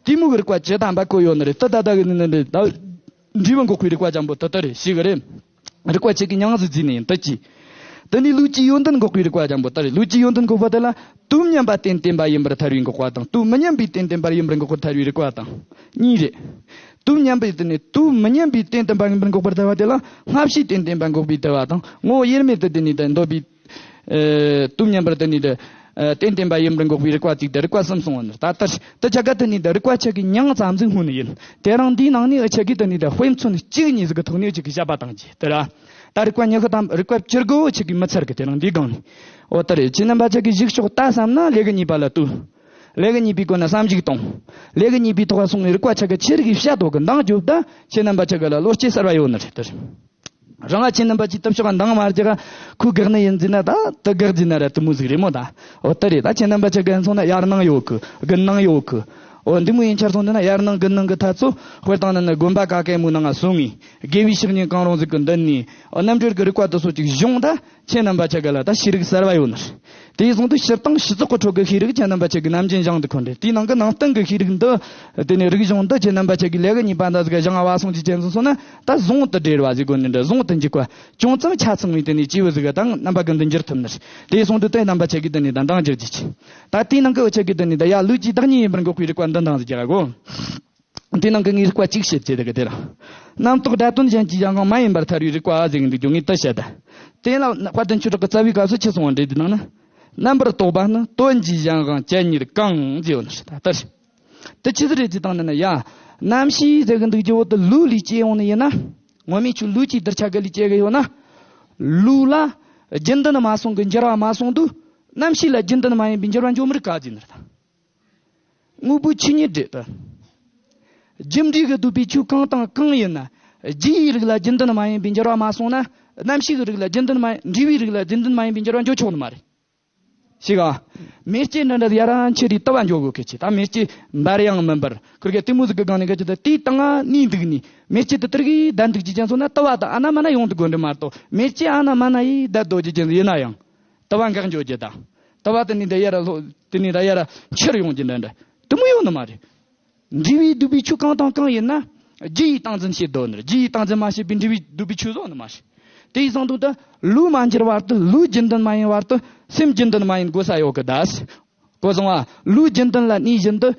དེ་མོ་གི་རིག་པ་ཇི་ལྟ་བ་གོ་ཡོད་ནི་རེད། དེ་ད་ལྟ་གི་ནི་ནི་རེད་ད། འབྲས་བུ་འགོག་པའི་རིག་པ་འཇམ་པོ་དེ་ལྟ་རེད་ཤེས་གི་རེད། རིག་པ་ཆེ་གི་མྱང་ཟིག་བརྩིས་ནས་ཡིན་དེ་ཅི། དེ་ནས་ལུས་ཀྱི་ཡོན་ཏན་འགོག་པའི་རིག་པ་འཇམ་པོ་དེ་རེད། ལུས་ཀྱི་ཡོན་ཏན་འགོག་པ་དེ་ལ་དུས་མཉམ་པ་རྟེན་བརྟེན་པ་ཡིན་པར་ཐལ་བའི་འགོག་པ་དང་། དུས་མི་མཉམ་པའི་རྟེན་བརྟེན་པ་ཡིན་པར་འགོག་པར་ཐལ་བའི་རིག་པ་དང་། གཉིས་རེད། དུས་མཉམ་པའི་དེ་ནས་དུས་མི་མཉམ་པའི་རྟེན་བརྟེན་པ་ཡིན་པར་འགོག་པར་ཐལ་བ་དེ་ལ་སྔ་ཕྱིའི་རྟེན་བརྟེན་པ་འགོག་པའི་ཐལ་བ་དང་། ངོ་བོ་དབྱེར་མེད་དུ་དེ་ནས་དེ་འདོད་པའི། ཨེ། དུས་མཉམ་པར་དེ་ནས་དེ། ཨེ། རྟེན་བརྟེན་པ་ཡིན་པར་འགོག་པའི་རིག་པ་གཅིག་དེ་རིག་པ་གསུམ་སོང་བ་ནི། ད་ལྟར་དེ་ཆ་ག་དེ་ནས་དེ་རིག་པ་ཆ་གི་མྱང་ཙམ་ཟིག་སྔོན་ནས་ཡིན། དེ་རིང་འདིའི་ནང་ནས་ཨ་ཆ་གི་དེ་ནས་དེ་དཔེ་མཚོན་གཅིག་གཉིས་ཟིག་གི་ཐོག་ནས་ཨ་ཆ་གི་བཤད་པ་བཏང་རྒྱུ་དེ་ར། ད་རིག་པ་ཉི་ཤུ་ཐམ་རིག་པ་བཅུ་དགུ་བོ་ཆ་གི་མི་ཚར་གི། དེ་རིང་འདིའི་སྒང་ནས། འོ་ད་རེད། ཁྱེད་རྣམ་པ་ཆ་གི་གཞུག་ཕྱོགས་ལྟ་བསམ་ན་ལས་གི་གཉིས་པ་ལ་ལྟོས། ལས་གི་གཉིས་པའི་སྒོ་ནས་བསམ་གཞིག་གཏོང་། ལས་གི་གཉིས་པའི་ཐོག་སོང་ནས་རིག་པ་ཆ་གི་ཆི་རིགས་བཤད་དོ་གི་འདང་རྒྱོབ་ད། ཁྱེད་རྣམ་པ་ཆ་གི་ལ་བློ་སྐྱེད་གསར་བ་ཡོད་ནི་རེད་དེ་རེད། རང་ང་ཁྱེད་རྣམ་པ་ཅིག་སྟབས་ཤོག་འདང་མ་རྒྱག་ཁོས་དགག་ནི་ཡིན་ཟེར་ན། ད་དེ་དགག་ཟེར་ན་ར་དེ་མོ་ཟིག་རེད་མོ་ད། འོ་དེ་རེད། ད་ཁྱེད་རྣམ་པ་ཆ་ག་སོང་ན་ཡར་སྣང་ཡོད་གི། དགུན་སྣང་ཡོད་གི། འོ་འདི་མོ་ཡིན་ཆར་སོང་དུས་ན་ཡར་ནང་གི་ནང་གི་ཐ་ཚོ་དཔེར་བཏང་ན་ནི་དགོན་པ་ག་གེ་མོའི་ནང་ང་སོང་ངས་དགེ་བའི་བཤེས་གཉེན་གང་རུང་ཟིག་གི་མདུན་ནས་རྣམ་འགྲེལ་གི་རིག་པ་དེ་ཚོ་ཅིག་སྦྱོང་ད། ཁྱེད་རྣམ་པ་ཆ་ག་ལ་ད་ཤེས་རིག་གསར་བ་ཡོད་ནི་རེད། དེ་ཡིན་སོང་དུས་སྤྱིར་བཏང་སྤྱི་ཚོགས་ཀྱི་ཁྲོད་ཀྱི་ཤེས་རིག་ཁྱེད་རྣམ་པ་ཆ་གི་ནམ་རྒྱུན་སྦྱང་དུ་འཁོར་འདྲེ། དེའི་ནང་གི་ནང་བསྟན་གྱི་ཤེས་རིག་འདི། དེ་ནས་རིག་གཞུང་འདི་ཁྱེད་རྣམ་པ་ཆ་གི་ལས་ཀ་གཉིས་པ་འདྲ་ཟིག་ག་སྦྱང་བ་སོང་ཅིག་ཅན་ཟིག་སོང་ན་ད་བཟང་དུ་འབྲེལ་བ་ཟིག་དགོས་ནི་འདྲ། བཟང་དུ་འཇུག་པ་ཅུང་ཙམ་ཆ་ཚང་བའི་དེ་ནས་སྐྱེས་བུ་ཟིག་ག་ད་རྣམ་པ་ཀུན་ཏུ་འགྱུར་ཐུབ་ནི་རེད། དེ་ཡིན་སོང་དུས་དེ་རྣམ་པ་ཆ་གི་དེ་ནས་ད་འདང་རྒྱག་རྒྱུ་ཆེ། ད་དེའི་ནང་གི་འུ་ཆ་གི་དེ་ནས་ད་ཡ་ལུས་ཀྱི་བདག་ཉིད་ཡིན་པར་འགོག་པའི་རིག་པ་འདི་འདང་ཟིག་རྒྱག་གོ། དེ་ནང་གི་ངས་རིག་པ་གཅིག་བཤད་ཅེས་དེ་གི་དེ་ར། རྣམ་རྟོག་སྒྲ་དོན་གཞན་གྱི་གཞན་དབང་མ་ཡིན་པར་ཐལ་བའི་རིག་པ་ཟེར་གི་འདུག་རྒྱུ་ངས་དེ་བཤད་ད། དེ་ལ་དཔལ་ལྡན་ཆོས་གྲགས་ཀྱི་རྩ་བའི་སྐབས་སུ་ཆི་གསུངས་པ་འདྲ་དེ་ནང་ན། རྣམ་པར་རྟོག་པ་ནི་དོན་གྱི་གཞན་དབང་ཅན་ཉིད་གང་ཟེར་ཡོད་ནི་རེད་ད་ལྟར། དེ་ཆི་ཟིག་རེད་ཅེས་བཏང་ནས་ན་ཡ། རྣམ་ཤེས་ཟེར་གི་འདུག་རྒྱུ་བོ་དེ་ལུས་ལས་སྐྱེ་ཡོང་ནི་ཡིན་ན། ངོ་མས་ཁྱོད་ལུས་ཀྱི་གདུལ་བྱ་གི་ལས་སྐྱེ་གི་ཡོད་ན། ལུས་ལ་རྒྱུན་ལྡན་མ་སོང་གི་འགྱུར་བ་མ་སོང་དུས། རྣམ་ཤེས་ལ་རྒྱུན་ལྡན་མ་ཡིན་པའི་འགྱུར་བ་འཇོག་མི་རིགས་ག་ཟེར་ནི་རེད་ད། དངོས་པོའི་ཆོས་ཉིད་རེད་དོ། རྒྱུ་འབྲས་ཀྱིས་ལྡོག་པའི་ཆོས་གང་དང་གང་ཡིན་ན། རྒྱུ་ཡི་རིགས་ལ་རྒྱུན་ལྡན་མ་ཡིན་པའི་འགྱུར་བ་མ་སོང་ན། རྣམ་ཤེས་ཀྱི་རིགས་ལ་རྒྱུན་ལྡན་མ་འབྲས་བུའི་རིགས་ལ་རྒྱུན་ལྡན་མ་ཡིན་པའི་འགྱུར་བ་འཇོག་ཆོག་ནི་མ་རེད། ཤེས་ག་མེ་ལྕེ་འདྲ་འདྲ་ཡ་རང་ཆེ་རིགས་དུ་བ་འཇོག་དགོས་ཁེ་ཆེ། ད་མེ་ལྕེ་འབར་ཡང་མི་འབར་ཁུར་གེ་དེ་མོ་ཟིག་གི་སྒང་ནས་ག་ཅི་ད་དེའི་སྟེང་ང་གནས་འདུག་ནི་མེ་ལྕེ་དེ་དེར་གི་བསྡད་འདུག་ཅི་ཅན་སོང་ན་དུ་བ་ད་ཨ་ན་མ་ན་ཡོང་དུ་དགོས་འདྲ་མ་གཏོགས་མེ་ལྕེ་ཨ་ན་མ་ན་ཡི་བསྡད་དོ་ཅི་ཅན་ཡིན་ན་ཡང་། དུ་བ་འགག་འགྱོ་རྒྱུ་དང་། དུ་བ་དེ་ནི་འདི་ཡར་ལྷོ་དེ་ནི་ད་ཡར་འཕྱུར་ཡོང་རྒྱུ་འདྲ་འདྲ་དེ་མོ་ཡོད་ནི་མ་རེད། འབྲས་བུས་ལྡོག་པའི་ཆོས་གང་དང་གང་ཡིན་ན། རྒྱུ་ཡིས་སྟངས་འཛིན་བྱེད་དོ་ནི། རྒྱུ་ཡིས་སྟངས་འཛིན་མ་བྱས་པའི་འབྲས་བུས་ལྡོག་པའི་ཆོས་བཟོ་ནི་མ་རེད། དེ་ཡིན་སོང་དུས་ད་ལུས་མ་འགྱུར་བར་དུ་ལུས་རྒྱུན་ལྡན་མ་ཡིན་བར་དུ་སེམས་རྒྱུན་ལྡན་མ་ཡིན་དགོས་ས་ཡོད་གི་ད། གོ་སོང་བ། ལུས་རྒྱུན་ལྡན་ལ་གནས་བཞིན་དུ།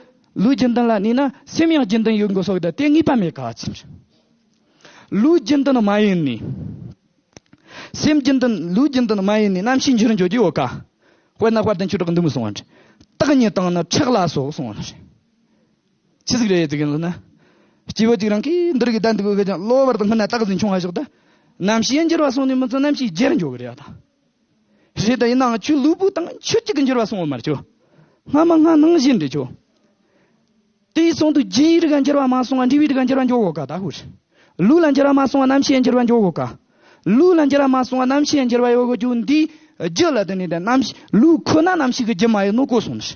ལུས་རྒྱུན་ལྡན་ལ་གནས་ན་སེམས་ཡང་རྒྱུན་ལྡན་ཡོད་དགོས་སོགས་ད་དེ་ངེས་པ་མེད་ག་ཚིམ། ལུས་རྒྱུན་ལྡན་མ་ཡིན་ནི། སེམས་རྒྱུན་ལྡན་ལུས་རྒྱུན་ལྡན་མ་ཡིན་ནི་རྣམ་ཤེས་འགྱུར་འགྱོ་རྒྱུ་ཡོད་ཀ། དཔེར་ན་དཔལ་ལྡན་ཆོས་གྲགས་འདི་མོ་གསུངས་པ་འདྲ། སྟག་གཉིས་དང་ནི་ཁྲག་ལ་སོགས་གསུངས་པ་འདྲ། ཆི་ཟིག་རེད་ཟེར་གི་ལ་ན། སྐྱེས་བུ་གཅིག་རང་གིས་འདི་རིགས་བསྡད་འདུག་གི་ཀྱང་གློ་བུར་དུ་སྔོན་ན་སྟག་ཟིག་མཆོང་བ་ཞོག་ད། རྣམ་ཤེས་འགྱུར་བ་སོང་ནས་མི་ཚོ་རྣམ་ཤེས་འགྱུར་འགྱོ་གི་རེད་ད། རེད་ད་ཡིན་ནའང་ཁྱོད་ལུས་པོ་དང་ཆོས་གཅིག་གི་འགྱུར་བ་སོང་བ་མ་རེད་ཁྱོད། སྔ་མ་སྔ་ནང་བཞིན་རེད་ཁྱོད། དེ་སོང་དུས་རྒྱུ་ཡི་རིགས་ལ་འགྱུར་བ་མ་སོང་བ་འབྲས་བུའི་རིགས་ལ་འགྱུར་བ་འགྱོ་གོ་ག་ད་ཧུར། ལུས་ལ་འགྱུར་བ་མ་སོང་བ་རྣམ་ཤེས་འགྱུར་བ་འགྱོ་གོ་ག། ལུས་ལ་འགྱུར་བ་མ་སོང་བ་རྣམ་ཤེས་འགྱུར་བ་ཡོད་གོ་རྒྱུ་འདི་རྒྱུ་ལ་དེ་ནས་ད་རྣམ་ཤེས་ལུས་ཁོ་ན་རྣམ་ཤེས་ཀྱི་རྒྱུ་མ་ཡིན་ནོ་གོ་སོང་ནི།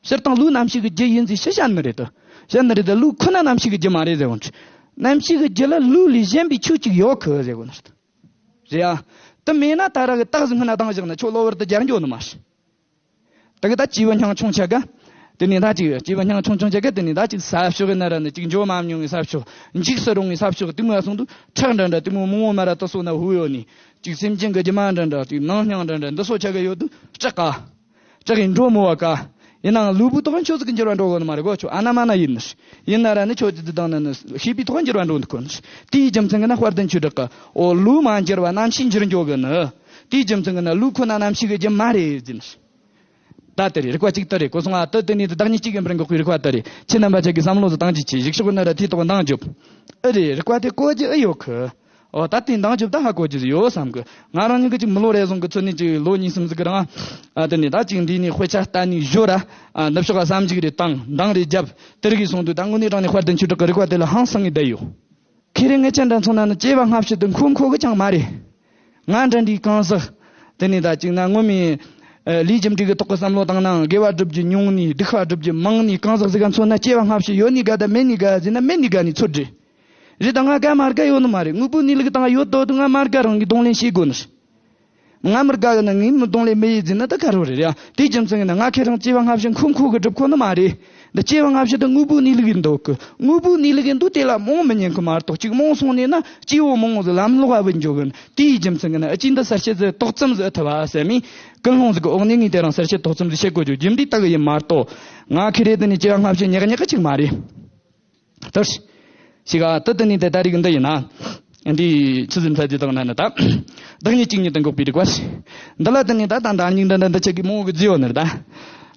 སྤྱིར་བཏང་ལུས་རྣམ་ཤེས་ཀྱི་རྒྱུ་ཡིན་ཟེར་ཤི་བཤད་ནི་རེད་དོ། བཤད་ནི་རེད་དོ། ལུས་ཁོ་ན་རྣམ་ཤེས་ཀྱི་རྒྱུ་མ་རེད་ཟེར་གོ་ནི། རྣམ་ཤེས་ཀྱི་རྒྱུ་ལ་ལུས་ལས་གཞན་པའི་ཆོས་གཅིག་ཡོད་གི་ཟེར་གོ་ནི་རེད། རེད་ཨ། དེ་མེད་ན་ད་ར་གི་སྟག་ཟིག་སྔོན་ན་བཏང་བཞག་ན་ཁྱོད་གློ་བུར་དུ་འགྱུར་འགྱོ་ནི་མ་རེད། ད་གི་ད་སྐྱེས་བུ་སྙིང་ཆུང་ཆ་ག་དེ་ནས་ད་ཅིག་སྐྱེས་བུ་སྙིང་ཆུང་ཆུང་ཆ་ག་དེ་ནས་ད་ཅིག་ས་ཕྱོགས་ན་ར་ནི་ཅིག་འགྱོ་མ་མྱོང་བའི་ས་ཕྱོགས། འཇིགས་སུ་རུང་བའི་ས་ཕྱོགས་དེ་མོ་སོང་དུས་ཁྲག་འདྲ་འདྲ་དེ་མོ་མང་བོ་མ་ར་དུ་སོ་ན་ཧུ་ཡོད་ནི། ཅིག་སེམས་ཅན་གྱི་རྒྱུ་མ་འདྲ་འདྲ་ཅིག་ནང་སྙིང་འདྲ་འདྲ་འདི་སོ་ཆ་ག་ཡོད་དུས་སྐྲག་ག་སྐྲག་གི་འགྲོ་མོ་བ་ག་ཡིན་ནའང་ལུས་པོ་དོག་ཆོས་ཟིག་གི་འགྱུར་བ་འགྲོ་གོ་ནི་མ་རེད་གོ། ཁྱོད་ཨ་ན་མ་ན་ཡིན་ནི། ཡིན་ན་ར་ནི་ཁྱོད་ཀྱི་དེ་དང་ནི་ཤེས་པའི་ཐོག་འགྱུར་བ་འགྲོ་འདུག་གོ་ནི། དེའི་རྒྱུ་མཚན་གྱིས་ན་དཔལ་ལྡན་ཆོས་གྲགས་ཀྱིས་འོ་ལུས་མ་འགྱུར་བ་རྣམ་ཤེས་འགྱུར་འགྱོ་གི་ནི། དེའི་རྒྱུ་མཚན་གྱིས་ན་ལུས་ཁོ་ན་རྣམ་ཤེས་ཀྱི་རྒྱུ་མ་རེད་ཟེར་ནི། ད་དེ་རེད། རིགས་པ་གཅིག་དེ་རེད། གོ་སོང་ཨ། ད་དེ་ནས་བདག་ཉིད་གཅིག་ཡིན་པར་འགོག་པའི་རིགས་པ་དེ་རེད། ཁྱེད་རྣམ་པ་ཅག་གིས་བསམ་བློ་ཟིག་བཏང་རྒྱུ་ཆེ། གཞུག་ཕྱོགས་ན་ར་དེའི་ཐོག་འདང་རྒྱོབ། ཨེ་རེད། རིགས་པ་དེ་གོ་རྒྱུ་ཨེ་ཡོད་གི། འོ་ད་དེ་འདང་རྒྱོབ་ད་ཧ་གོ་རྒྱུ་ཟིག་ཡོད་བསམ་གི། ང་རང་ཉིད་ཀྱི་ཅིག་མི་ལོ་རེ་ཟུང་གི་ཚོད་ནས་ཅིག་ལོ་གཉིས་གསུམ་ཟིག་གི་རིང་ཨ། དེ་ནས་ད་ཅིག་འདི་ནས་དཔེ་ཆ་ལྟ་ནས་བཞོ་ར། ཨ་འདི་ཕྱོགས་ལ་བསམ་གཞིག་རེ་བཏང་འདང་རེ་རྒྱབ། དེ་རིགས་སོང་དུས་ད་དངོས་གནས་དྲང་གནས་དཔལ་ལྡན་ཆོས་གྲགས་ཀྱི་རིགས་པ་དེ་ལ་ཧང་སང་ངེ་བསྡད་ཡོད། ཁེ་རེ་ངེད་ཅག་འདྲ་མཚོན་ན་ནི་སྐྱེ་བ་སྔ་ཕྱི་དེ་མཁོ་མཁོ་གི་ཅང་མ་རེད། ང་འདྲ་འདྲའི་གང་ཟག་དེ་ནས་ད་ཅིག་ན་ངོ་མའི་ཨ་ལས་རྒྱུ་འབྲས་ཀྱི་ཐོག་གི་བསམ་བློ་བཏང་ནའང་དགེ་བ་སྒྲུབ་རྒྱུ་ཉུང་ནས་སྡིག་པ་སྒྲུབ་རྒྱུ་མང་ནས་གང་ཟག་ཟིག་ག་མཚོན་ན་སྐྱེ་བ་སྔ་ཕྱི་ཡོད་ནི་དགའ་ད་མེད་ནི་དགའ་ཟེར་ན་མེད་ནི་དགའ་ནི་ཚོད་རེད། རེད་ད་ང་དགའ་མ་དགའ་ཡོད་ནི་མ་རེད། དངོས་པོའི་གནས་ལུགས་དང་ཡོད་དོ་དུ་ང་མ་དགའ་རང་གི་གདོང་ལེན་བྱེད་དགོས་ནི་རེད། ང་མི་དགའ་གི་ན་ངས་མི་གདོང་ལེན་མི་ཡེད་ཟེར་ན་ད་ག་རེ་རེད་ཡ། དེའི་རྒྱུ་མཚན་ཡིན་ན་ང་ཁེ་རང་སྐྱེ་བ་སྔ་ཕྱི་མཁོ་མཁོ་གི་སྒྲུབ་ཁོ་ནི་མ་རེད། འདི་སྐྱེ་བ་སྔ་ཕྱི་དུ་དངོས་པོའི་གནས་ལུགས་ཡིན་འདུག་གི། དངོས་པོའི་གནས་ལུགས་ཡིན་འདུག་དེ་ལ་རྨོངས་མི་ཉན་གི་མ་གཏོགས་གཅིག་རྨོངས་སོང་ནས་ན་སྐྱེ་བོ་མང་བོ་ཟིག་ལམ་ལོག་ག་བུད་འགྱོ་གི། དེའི་རྒྱུ་མཚན་གྱིས་ན་ཨ་ཅིག་འདི་གསལ་བཤད་ཟིག་ཏོག་ཙམ་ཟིག་ཨེ་ཐུབ་བ་ཟེར་མི་ཀུན་སློང་ཟིག་གི་འོག་ནས་ངས་དེ་རིང་གསལ་བཤད་ཏོག་ཙམ་ཟིག་བྱེད་དགོས་རྒྱུ་རྒྱུ་འདི་ལྟ་གི་ཡིན་མ་གཏོགས། ང་ཁེ་རེ་དེ་ནས་སྐྱེ་བ་སྔ་ཕྱི་ཉག་ཉག་གི་ཅིག་མ་རེད། ལྟར། ཞིག་ག་ད་དེ་ནས་དེ་ད་རིགས་འདི་ཡིན་ན། འདི་ཆི་ཟིན་ཚ་དེ་དང་ན་ནི་ད། བདག་ཉིད་གཅིག་ཉིད་དུ་འགོག་པའི་རིགས་པ། འདི་ལ་དེ་ནས་ད་ད་འདྲ་སྙིང་འདྲ་འདྲ་འདི་ཆ་གི་མང་བོ་གི་རྫི་ཡོད་ནི་རེད་ད།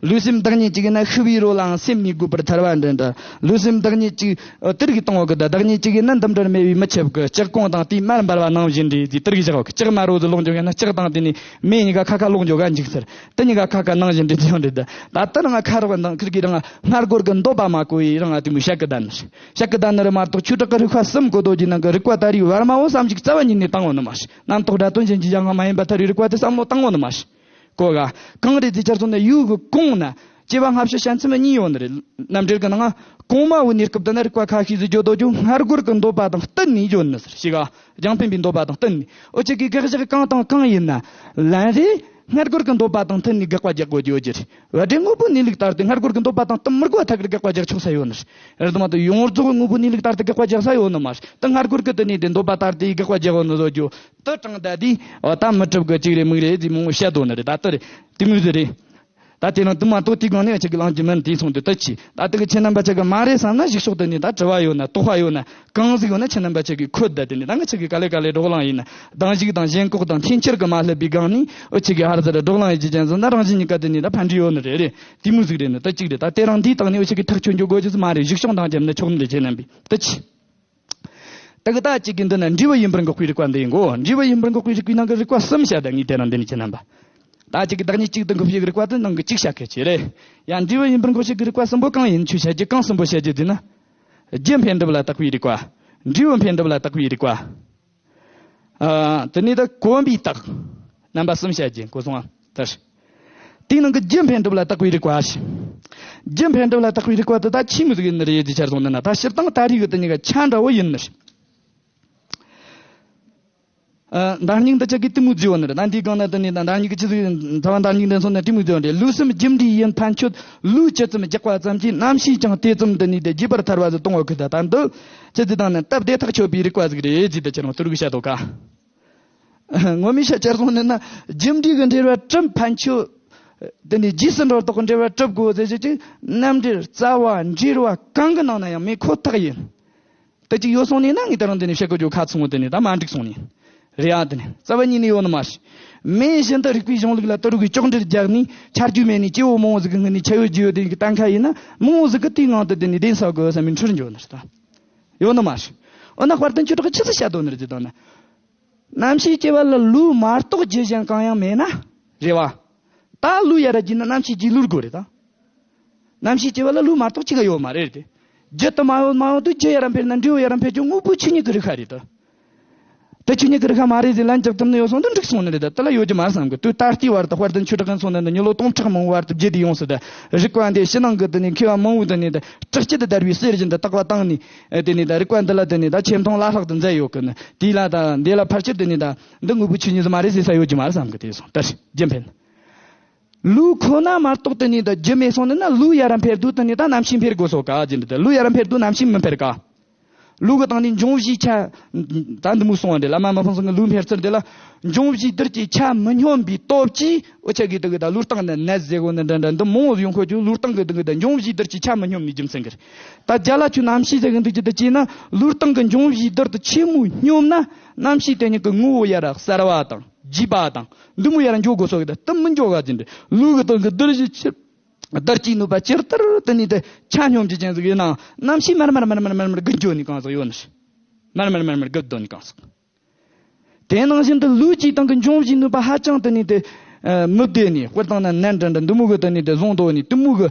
ལུས་སེམས་བདག་ཉིད་གཅིག་ཡིན་ན་ཤི་བའི་རོ་ལའང་སེམས་ནི་རྒུད་པར་ཐལ་བ་འདྲ་འདྲ། ལུས་སེམས་བདག་ཉིད་གཅིག་ཨ་དེ་རིགས་གཏོང་བ་གི་ད། བདག་ཉིད་གཅིག་ཡིན་ན་འདི་འདྲར་མེད་པའི་མི་ཆེ་བ་གི། ལྕགས་གོང་དང་དེའི་མར་འབར་བ་ནང་བཞིན་རེད་ཟེར་དེ་རིགས་བཞག་གི། ལྕགས་མ་རོ་ཟིག་ལོག་འགྱོ་ཡིན་ན་ལྕགས་དང་དེ་ནས་མེ་གཉིས་ཀ་ཁ་ཁ་ལོག་འགྱོ་ག་འཇིག་ཟེར། དེ་གཉིས་ཀ་ཁ་ཁ་ནང་བཞིན་འདྲ་རྫི་ཡོད་འདྲ་ད། ད་ལྟ་རང་ཁ་རོག་དང་ཁིར་གི་རང་སྔར་སྒོར་གི་འདོད་པ་མ་གོ་ཡི་རང་ཨ་དེ་མོ་བཤད་གི་ད་ནི། བཤད་གི་ད་ནི་རེད་མ་གཏོགས་ཆོས་གྲགས་ཀྱི་རིགས་པ་གསུམ་གོ་ལྡོག་རྒྱུ་ནང་གི་རིགས་པ་ད་རེས་བར་མ་བོ་བསམ་གཞིག་རྩ་བ་ཉིད་ནས་བཏང་བ་ནི་མ་རེད། རྣམ་རྟོག་སྒྲ་དོན་གཞན་གྱི་གཞན་དབང་མ་ཡིན་པར་ཐལ་བའི་རིགས་པ་དེ་བསམ་བློ་བཏང་བ་ནི་མ་རེད། གོ་ག་གང་རེད་ཟེར་ཆར་སོང་ན་ཡུལ་གི་གོང་ན་ སྐྱེ་བ་སྔ་ཕྱི་བཤད་མཚམས་གཉིས་ཡོད་ནི་རེད། རྣམ་འགྲེལ་གྱི་ནང་། གོང་མ་བོ་གནས་སྐབས་དེ་ན་རིགས་པ་ཁ་ཤས་ཟིག་བརྗོད་དོ་ཅུང་སྔ་རྒོལ་གྱི་འདོད་པ་དང་བསྟུན་ནས་བརྗོད་ནི་ཟེར་ཞིག་ཨ། རྒྱང་འཕེན་པའི་འདོད་པ་དང་བསྟུན་ནས། འོ་ཅག་གི་དགག་བཞག་གང་དང་གང་ཡིན་ན། ལན་རེ། སྔ་རྒོལ་གྱི་འདོད་པ་དང་མཐུན་ནས་དགག་པ་རྒྱག་དགོས་རྒྱུ་ཡོད་རྒྱུ་རེད། བ་དེ་དངོས་པོའི་གནས་ལུགས་ལྟར་དུ་སྔ་རྒོལ་གྱི་འདོད་པ་དང་བསྟུན་མི་དགོས་པ་ཐད་ཀར་དགག་པ་རྒྱག་ཆོག་ས་ཡོད་ནི་རེད། རེད་དམ་མ་དང་ཡོངས་རྫོགས་དངོས་པོའི་གནས་ལུགས་ལྟར་དུ་དགག་པ་རྒྱག་ས་ཡོད་ནི་མ་རེད། ད་སྔ་རྒོལ་གྱི་དེ་ནས་དེ་འདོད་པ་ལྟར་དུ་དགག་པ་རྒྱག་ཡོད་ནི་བཟོ་རྒྱུ། དུ་དྲང་བསྡད་དེ། འོ་ད་མི་གྲུབ་གི་གཅིག་རེད་མིག་རེད་ཟེར་མང་བོ་བཤད་དོ་ནི་རེད། ད་ལྟ་རེད། དེ་མོ་ཟིག་རེད། ད་དེ་རིང་དུ་མ་གཏོགས་དེའི་སྒང་ནས་ཁྱེད་ཀྱི་ལངས་ཀྱི་མིན། དེ་སོང་དུས་ད་ཅི། ད་དེ་གི་ཁྱེད་རྣམ་པ་ཁྱེད་ཀྱི་མ་རེད་བསམ་ན་གཞུག་ཕྱོགས་དེ་ནས་ད་དྲི་བ་ཡོད་ན་དོགས་པ་ཡོད་ན་གང་ཟིག་ཡོད་ན་ཁྱེད་རྣམ་པ་ཁྱེད་ཀྱི་ཁོད་བསྡད་དེ་ནས་ད་ང་ཁྱེད་ཀྱི་ག་ལེ་ག་ལེ་སྒྲོག་ལངས་ཡིན་ན། གདེང་འཇུག་དང་ཞེན་ཁོག་དང་འཐེན་འཁྱེར་གྱི་མ་སླེབས་པའི་སྒང་ནས་འུ་ཆེ་གི་ཧར་ཟེར་སྒྲོག་ལངས་ཡིན་གྱི་ཅན་ཟེར་ན་རང་བཞིན་གཉིས་ཀ་དེ་ནས་ད་ཕན་འབྲས་ཡོད་ནི་རེད་རེད། དེ་མོ་ཟིག་རེད་ནི་ད་ཅིག་རེད། ད་དེ་རིང་འདིའི་སྟེང་ནས་འུ་ཆེ་གི་ཐག་ཆོད་འཇོག་དགོས་རྒྱུ་ཟིག་མ་རེད། གཞུག་ཕྱོགས་འདང་རྒྱབ་ན་ཆོག་ནི་རེད། ཁྱེད་རྣམ་པས་ད་ཅི། ད་གི་ད་ཅིག་གི་འདི་ན་འབྲས་བུ་ཡིན་པར་འགོག་པའི་རིགས་པ་འདི་ཡིན་གོ། འབྲས་བུ་ཡིན་པར་འགོག་པའི་རིགས་པའི་ནང་གི་རིགས་པ་གསུམ་བཤད་ད་ངས་དེ་རིང་འདི་ནས་ཁྱེད་རྣམ་པ། ད་ཅིག་གི་བདག་ཉིད་གཅིག་ཏུ་འགོག་པའི་རིགས་པ་དེ་ནང་གི་གཅིག་བཤད་གལ་ཆེ་རེད། ཡང་འབྲས་བུ་ཡིན་པར་འགོག་བྱེད་ཀྱི་རིགས་པ་གསུམ་པོ་གང་ཡིན་ཆོས་བཤད་རྒྱུ་གང་གསུམ་པོ་བཤད་རྒྱུ་དེ་ན། རྒྱུ་འཕེན་སྒྲུབ་ལ་བརྟག་པའི་རིགས་པ། འབྲས་བུ་འཕེན་སྒྲུབ་ལ་བརྟག་པའི་རིགས་པ། ཨ། དེ་ནས་ད་གོམས་པའི་རྟགས། རྣམ་པ་གསུམ་བཤད་རྒྱུ་གོ་སོང་ཨ། ད། དེའི་ནང་གི་རྒྱུ་འཕེན་སྒྲུབ་ལ་བརྟག་པའི་རིགས་པ་ཞེས། རྒྱུ་འཕེན་སྒྲུབ་ལ་བརྟག་པའི་རིགས་པ་དེ་ད་ཆི་མོ་ཟིག་ཡིན་ནི་རེད་ཅེས་ཆ་བཞག་ན་ན། ད་སྤྱིར་བཏང་ད་རེས་ཀྱི་དེ་ནི་ག་ཆ་འདྲ་བོ་ཡིན་ནི་རེད། ཨ། མདའ་སྨྱུག་འདི་ཅག་གིས་གཏི་མུག་བརྫིས་ཡོད་ནི་རེད། ད་འདིའི་སྒང་ན་དེ་ནི་ད་མདའ་སྨྱུག་གི་ཆི་ཟིག་ཡིན། ཚ་བ་མདའ་སྨྱུག་འདི་ཚོ་ནི་གཏི་མུག་བརྫིས་ཡོད་རེད། ལུགས་གསུམ་རྒྱུ་འབྲས་ཡིན་ཕན་ཆོད། ལུགས་ཇི་ཙམ་རྒྱག་པ་ཙམ་གྱིས་རྣམ་ཤེས་ཀྱང་དེ་ཙམ་དུ་ནུས་ཏེ་རྒྱས་པར་ཐར་བ་ཟིག་གཏོང་བ་ཁུལ་ད། ད་འདི་ཅི་ཟིག་དང་ནི་སྟབས་བདེ་ཐག་ཆོད་པའི་རིགས་པ་ཟིག་རེད་ཅེས་དེ་ཁྱེད་རང་ཐུར་གི་བཤད་དོ་ག། ངོ་མའི་ཤ་བཅར་སོང་ནི་ན་རྒྱུ་འབྲས་ཀྱི་འབྲེལ་བ་གྲུབ་ཕན་ཆོད། དེ་ནས་རྗེས་སུ་འགྲོ་ལྡོག་གི་འབྲེལ་བ་གྲུབ་དགོས་ཟེར་རྒྱུ་ཅིག་རྣམ་འགྲེལ་རྩ་བ་འགྲེལ་བ་གང་གི་ནང་ན་ཡང་མེད་ཁོ་ཐག་ཡིན། དེ་གཅིག་ཡོད་སོང་ནས་ན་ངས་ད་རུང་དེ་ནས་བཤད་དགོས་རྒྱུ་ཁ་ཚང་བོ་དེ་ནས་ད་མ་འགྲིག་སོང་ནས། རེད་ཨ། དེ་ནས་རྩ་བ་ཉིད་ནས་ཡོད་ནི་མ་རེད། མེད་བཞིན་དུ་རིགས་པའི་གཞུང་ལུགས་ལ་དུ་རུ་གི་ལྕོགས་འགྲེལ་རྒྱག་ནས་ཆ་རྒྱུས་མེད་ནས་སྐྱེ་བོ་མང་བོ་ཟིག་གི་སྔུན་ནས་ཆ་ཡོད་རྒྱུ་ཡོད་དེ་གི་གཏན་ཁ་ཡིན་ན་མང་བོ་ཟིག་གི་དེའི་ངང་དུ་དེ་ནས་བདེན་ས་དགོས་བསམ་པའི་འཁྲུལ་འགྱོ་ནི་རེད་ད། ཡོད་ནི་མ་རེད། འོ་ན་དཔལ་ལྡན་ཆོས་གྲགས་ཆི་ཟིག་བཤད་དོ་ནི་རེད་ཅེ་དང་ན། རྣམ་ཤེས་སྐྱེ་བ་ལ་ལུས་མ་གཏོགས་རྒྱུ་གཞན་གང་ཡང་མེད་ན། རེད་བ། ད་ལུས་ཡར་རྒྱས་ན་རྣམ་ཤེས་ཀྱི་ལུས་དགོས་རེད་ད། རྣམ་ཤེས་སྐྱེ་བ་ལ་ལུས་མ་གཏོགས་གཅིག་ཡོད་མ་རེད་དེ། རྒྱུ་དུ་མ་ཡོང་མ་ཡོང་དུས་རྒྱུ་ཡར་འཕེལ་ན་འབྲས་བུ་ཡར་འཕེལ་རྒྱུ་དངོས་པོའི་ཆོས་ཉིད་ཀྱི་རིགས་ཤ་རེད་དོ། དེ་ཆོས་ཉིད་ཀྱི་རིགས་ཤ་མ་རེད་ཟེར་ལན་རྒྱག་ཐུབ་ནི་ཡོད་སོང་དུས་འགྲིག་སོང་ནི་རེད་ད། དེ་ལ་ཡོད་རྒྱུ་མ་རེད་བསམ་གི། དུས་ད་ལྟའི་བར་དུ་དཔལ་ལྡན་ཆོས་གྲགས་ཀྱིས་སོང་ན་ནི་མྱི་ལོ་སྟོང་ཕྲག་མང་བོའི་བར་དུ་བརྒྱུད་དེ་ཡོང་སྲིད་ད། རིགས་པ་འདི་ཕྱི་ནང་གི་དེ་ནས་མཁས་པ་མང་བོས་དེ་ནས་ད་དྲག་སྐྱེད་དུ་བརྡར་བའི་གསེར་བཞིན་དུ་བརྟག་པ་བཏང་ནས་དེ་ནས་ད་རིགས་པ་འདི་ལ་དེ་ནས་ད་ཆེ་མཐོང་བླ་ལྷག་ཏུ་མཛད་ཡོད་གི་ནི། དེ་ལ་ད་འདི་ལ་ཕལ་ཆེར་དེ་ནས་ད་འདི་དངོས་པོའི་ཆོས་ཉིད་ཟིག་མ་རེད་ཟེར་ས་ཡོད་རྒྱུ་མ་རེད་བསམ་གི། དེ་སོང་ད་རྒྱུ་འཕེན། ལུས་ཁོ་ན་མ་གཏོགས་དེ་ནས་ད་རྒྱུ་མེད་སོང་ནི་ན་ལུས་ཡར་འཕེལ་དུས་དེ་ནས་ད་རྣམ་ཤེས་འཕེལ་དགོས་སོ་ག་ཟེར་འདི་ད། ལུས་ཡར་འཕེལ་དུས་རྣམ་ཤེས་མི་འཕེལ་ག། ལུས་ཀྱི་སྟེང་ནས་འབྱུང་བཞིའི་ཆ། ད་འདི་མོ་གསུངས་པ་འདི་བླ་མ་མི་ཕམ་ཚང་གི་ལུས་འཕེལ་ཚུལ་འདི་ལ། འབྱུང་བཞིའི་རྡུལ་གྱི་ཆ་མི་སྙོམས་པའི་སྟོབས་ཀྱིས་འུ་ཅག་གི་དེ་གི་ད་ལུས་སྟེང་ན་ནད་ཟེར་གོ་ནི་འདྲ་འདྲ་འདི་མང་བོ་ཡོང་ཁོ་ཅུ་ལུས་སྟེང་གི་དེ་གི་ད་འབྱུང་བཞིའི་རྡུལ་གྱི་ཆ་མི་སྙོམས་ནི་རྒྱུ་མཚན་གི་རེད། ད་རྒྱ་ལ་ཆུ་རྣམ་ཤེས་ཟེར་གི་འདུག་ཅི་ད་ཅེ་ན་ལུས་སྟེང་གི་འབྱུང་བཞིའི་རྡུལ་དུ་ཆེན་མོ་སྙོམས་ན་རྣམ་ཤེས་དེ་ཉིད་ཀྱི་ངོ་བོ་ཡར་གསལ་བ་དང་རྒྱས་པ་དང་འདི་མོ་ཡར་འགྱོ་དགོས་སོ་གི། ད་དེ་མི་འགྱོ་ག་ཅི་འདྲ་ལུས་ཀྱི་སྟེང་གི་རྡུལ་བཞི་ཆེ། བདར་གྱི་ནུས་པ་ཇི་ལྟར་དུ་ནུས་ཏེ་ཆ་སྙོམས་ཀྱི་ཅན་ཟིག་ཡིན་ནའང་རྣམ་ཤེས་མར་མར་མར་མར་མར་མར་རྒུད་འགྱོ་ནི་གང་ཟིག་ཡོད་ནི། མར་མར་མར་མར་རྒུད་འགྱོ་ནི་གང་ཟིག་དེ་ནང་བཞིན་དུ་ལུས་ཀྱི་སྟེང་གི་འབྱུང་བཞིའི་ནུས་པ་ཧ་ཅང་དུ་ནུས་ཏེ། མི་བདེ་ནི་དཔེར་བཏང་ན་ནད་འདྲ་འདྲ་འདི་མོ་གི་དུ་ནུས་ཏེ་བཟུང་དོ་ནི་དུ་མོ་གི་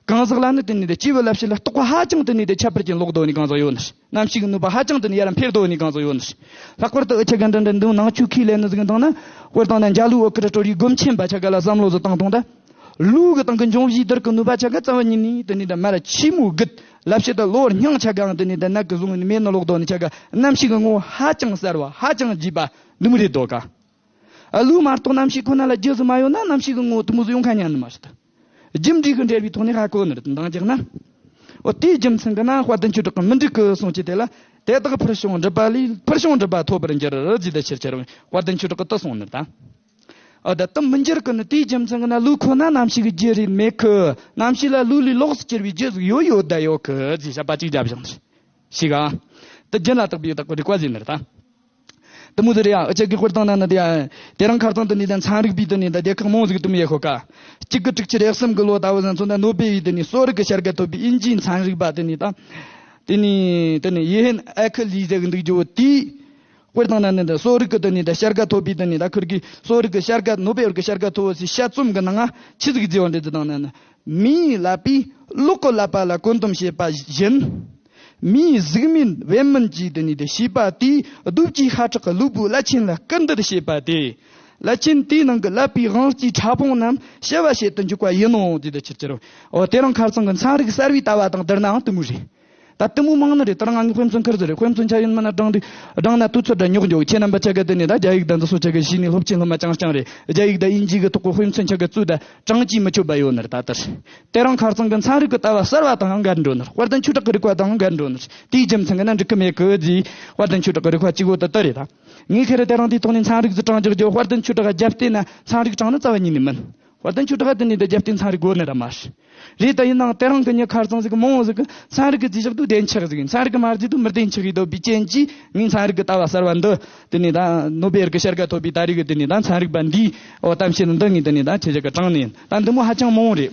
གང་ཟག་ལ་ནི་དུ་ནུས་ཏེ་སྐྱེས་བུ་ལ་བྱེད་ལ་རྟོགས་པ་ཧ་ཅང་དུ་ནུས་ཏེ་ཁྱད་པར་ཅན་ལོག་དོ་ནི་གང་ཟིག་ཡོད་ནི། རྣམ་ཤེས་ཀྱི་ནུས་པ་ཧ་ཅང་དུ་ནི་ཡར་འཕེལ་དོ་ནི་གང་ཟིག་ཡོད་ནི། ལྷག་པར་དུ་འུ་ཆ་ག་འདྲ་འདྲ་འདུག་ནང་ཆོས་ཁས་ལེན་ནི་ཟིག་འདང་ན། དཔེར་བཏང་ན་འཇའ་ལུས་འོད་དཀར་སྤྲོ་རིག་སྒོམ་ཆེན་པ་ཆ་ག་ལ་བསམ་བློ་ཟིག་བཏང་དང་ད། ལུས་ཀྱི་སྟེང་གི་འབྱུང་བཞིའི་རྡུལ་གྱི་ནུས་པ་ཆ་ག་རྩ་བ་ཉིད་ནས་དེ་ནས་ད་མར་ཆེ་མོ་རྒུད་ལབ་བྱེད་ད་ལོ་བར་སྙིང་ཆ་གའང་དེ་ནས་ད་ནད་ཀྱི་བཟུང་ནས་མེད་ནི་ལོག་དོ་ནི་ཆ་ག་རྣམ་ཤེས་ཀྱི་ངོ་བོ་ཧ་ཅང་གསལ་བ་ཧ་ཅང་རྒྱས་པ་འདི་མོ་རེད་དོ་ག། ཨ་ལུས་མ་གཏོགས་རྣམ་ཤེས་ཁོ་ན་ལ་རྒྱུ་ཟིག་མ་ཡོད་ན་རྣམ་ཤེས་ཀྱི་ངོ་བོ་དེ་མོ་ཟིག་ཡོང་མཁན་ཉན་ནི་མ་རེད། རྒྱུ་འབྲས་ཀྱི་འབྲེལ་བའི་ཐོག་ནས་ཧ་གོ་ནི་རེད་འདང་རྒྱག་ན། འོ་དེའི་རྒྱུ་མཚན་གྱིས་ན་དཔལ་ལྡན་ཆོས་གྲགས་ཀྱིས་མི་འགྲིག་གི་གསུངས་ཀྱི་དེ་ལ་དེ་དག་ཕུལ་བྱུང་སྒྲུབ་པ་ལས་ཕུལ་བྱུང་སྒྲུབ་པ་ཐོབ་པར་འགྱུར་ཟེར་ད་ཕྱིར་ཁྱེར་བས་དཔལ་ལྡན་ཆོས་གྲགས་ཀྱིས་དེ་གསུངས་ནི་ད། ཨ་ད་དེ་མི་འགྱུར་གི་ནི་དེའི་རྒྱུ་མཚན་གྱིས་ན་ལུས་ཁོ་ན་རྣམ་ཤེས་ཀྱི་རྒྱུ་རེད་མེད་གི། རྣམ་ཤེས་ལ་ལུས་ལས་ལོགས་སུ་གྱུར་པའི་རྒྱུ་ཟིག་ཡོད་ཡོད་ད་ཡོད་གི་ཟེར་བྱ་བ་གཅིག་བརྒྱབ་བཞག་ནི་ཞིག་ཨ། དེ་རྒྱུན་ལ་དག་པའི་བདག་པོ་རིགས་པ་ཟེར་ནི་རེད་ད། དེ་མོ་ཟེར་ཡ་འུ་ཅག་གི་དཔེར་བཏང་ན་ནི་དེ་ཡ། དེ་རིང་ཁ་རྩང་དུ་ནི་དེ་ཚན་རིག་པའི་དུ་ནི་ད་སྡེ་ཁག་མང་ཟིག་དུ་མི་ཡ་ཤོ་ཀ། གཅིག་གི་དྲུག་ཅུ་རེ་གསུམ་གི་ལོ་ཟླ་བ་ཟན་ཚོ་ན་ནོ་བེལ་ཡི་དུ་ནི་གསོ་རིག་གི་བྱ་དགའ་ཐོབ་པའི་དབྱིན་ཇིའི་ཚན་རིག་པ་དུ་ནི་ད། དེ་ནི་དུ་ནི་ཡེ་ཧན་ཨེ་ཁི་ལི་ཟེར་གི་འདུག་རྒྱུ་བོ་དེས། དཔེར་བཏང་ན་ནི་ད་གསོ་རིག་གི་དུ་ནི་ད་བྱ་དགའ་ཐོབ་པའི་དུ་ནི་ད་ཁུར་གི་གསོ་རིག་གི་བྱ་དགའ་ནོ་བེལ་གི་བྱ་དགའ་ཐོབ་བོ་ཟེར་བཤད་རྩོམ་གི་ནང་ང་ཆི་ཟིག་བརྗེ་བ་འདྲ་དུ་བཏང་ན་ནི། མིའི་ཀླད་པས་གློག་གི་ཀླད་པ་ལ་བཀོད་འདོམས་བྱེད་པ་བཞིན། མིའི་གཟུགས་མིན་བེམ་མིན་གྱི་དུ་ནི་དེ་ཤེས་པ་དེས་གདོས་བཅས་ཤ་ཁྲག་གི་ལུས་པོའི་ཀླད་ཆེན་ལ་སྐུར་འདེབས་བྱེད་པ་དེ། ཀླད་ཆེན་དེའི་ནང་གི་ཀླད་པའི་དབང་སྐྱེས་ཕྲ་ཕུང་རྣམས་དཔྱད་པ་བྱེད་དུ་འཇུག་པ་ཡིན་ནོ། དེ་ལྟར་ཕྱིར་ཕྱིར་རོ། འོ་དེ་རིང་ཁ་རྩང་གི་ཚན་རིག་གསར་བའི་ལྟ་བ་དང་བསྡུར་ནའང་དེ་མོ་རེད། ད་དེ་མོ་མང་ནི་རེད། ད་རང་ང་ངའི་དཔེ་མཚོན་ཁུར་ཟིག་རེད། དཔེ་མཚོན་ཆ་ཡིན་མིན་ན་སྦྲང་འདུག་སྦྲང་ན་དུས་ཚོད་འདྲ་རྙོག་འཇོག་ཁྱེད་རྣམ་པ་ཆ་ག་དེ་ནས་ད་རྒྱ་ཡིག་དང་འདི་ཚོ་ཆ་ག་ཤེས་ནས་སློབ་ཆེན་སློབ་མ་རྐྱང་རྐྱང་རེད། རྒྱ་ཡིག་དང་དབྱིན་ཇི་གི་ཐོག་གི་དཔེ་མཚོན་ཆ་ག་བཙུགས་ད་གྲངས་ཀྱིས་མི་ཆོད་པ་ཡོད་ནི་རེད། ད་ལྟར་དེ་རིང་ཁ་རྩང་གི་ཚན་རིག་གི་ལྟ་བ་གསར་བ་དང་འགལ་འགྲོ་ནི་རེད། དཔལ་ལྡན་ཆོས་གྲགས་ཀྱི་རིག་པ་དང་འགལ་འགྲོ་ནི་རེད། དེའི་རྒྱུ་མཚན་གྱིས་ན་འགྲིག་གི་མེད་གི་ཟེར། དཔལ་ལྡན་ཆོས་གྲགས་ཀྱི་རིག་པ་གཅིག་པོ་དེ་ལྟར་རེད། ད་ངས་ཁེ་རེ་དེ་རིང་འདིའི་ཐོག་ནས་ཚན་རིག་ཟིག་དྲངས་རྒྱག་རྒྱུ། དཔལ་ལྡན་ཆོས་གྲགས་རྒྱབ་རྟེན་ན་ཚན་རིག་དྲངས་ནི་རྩ་བ་ཉིད་ནས་མིན། དཔལ་ལྡན་ཆོས་གྲགས་དེ་ནས་ད་རྒྱབ་རྟེན་ཚན་རིག་དགོས་ནི་ར་མ་རེད། རེད། ད་ཡིན་ནའང་དེ་རིང་གི་མྱི་ཁ་རྩང་ཟིག་མང་བོ་ཟིག་གིས་ཚན་རིག་གི་རྩིས་ཞིབ་དུ་བདེན་ཆགས་ཟིག་ཡིན། ཚན་རིག་གི་མ་རྩིས་དུ་མི་བདེན་ཆགས་ཡིན་འདོད་པའི་རྐྱེན་གྱིས། ངས་ཚན་རིག་གི་ལྟ་བ་གསར་བ་འདི་དེ་ནས་ད་ནོ་བེལ་གྱི་བྱ་དགའ་ཐོབ་པའི་ད་རེས་གི་དེ་ནས་ད་ཚན་རིག་པ་འདིའི་འོ་གཏམ་བཤད་འདི་ངས་དེ་ནས་ད་ཁྱེད་ཅག་གི་དྲངས་ནས་ཡིན། ད་འདི་མོ་ཧ་ཅང་མང་བོ་རེད།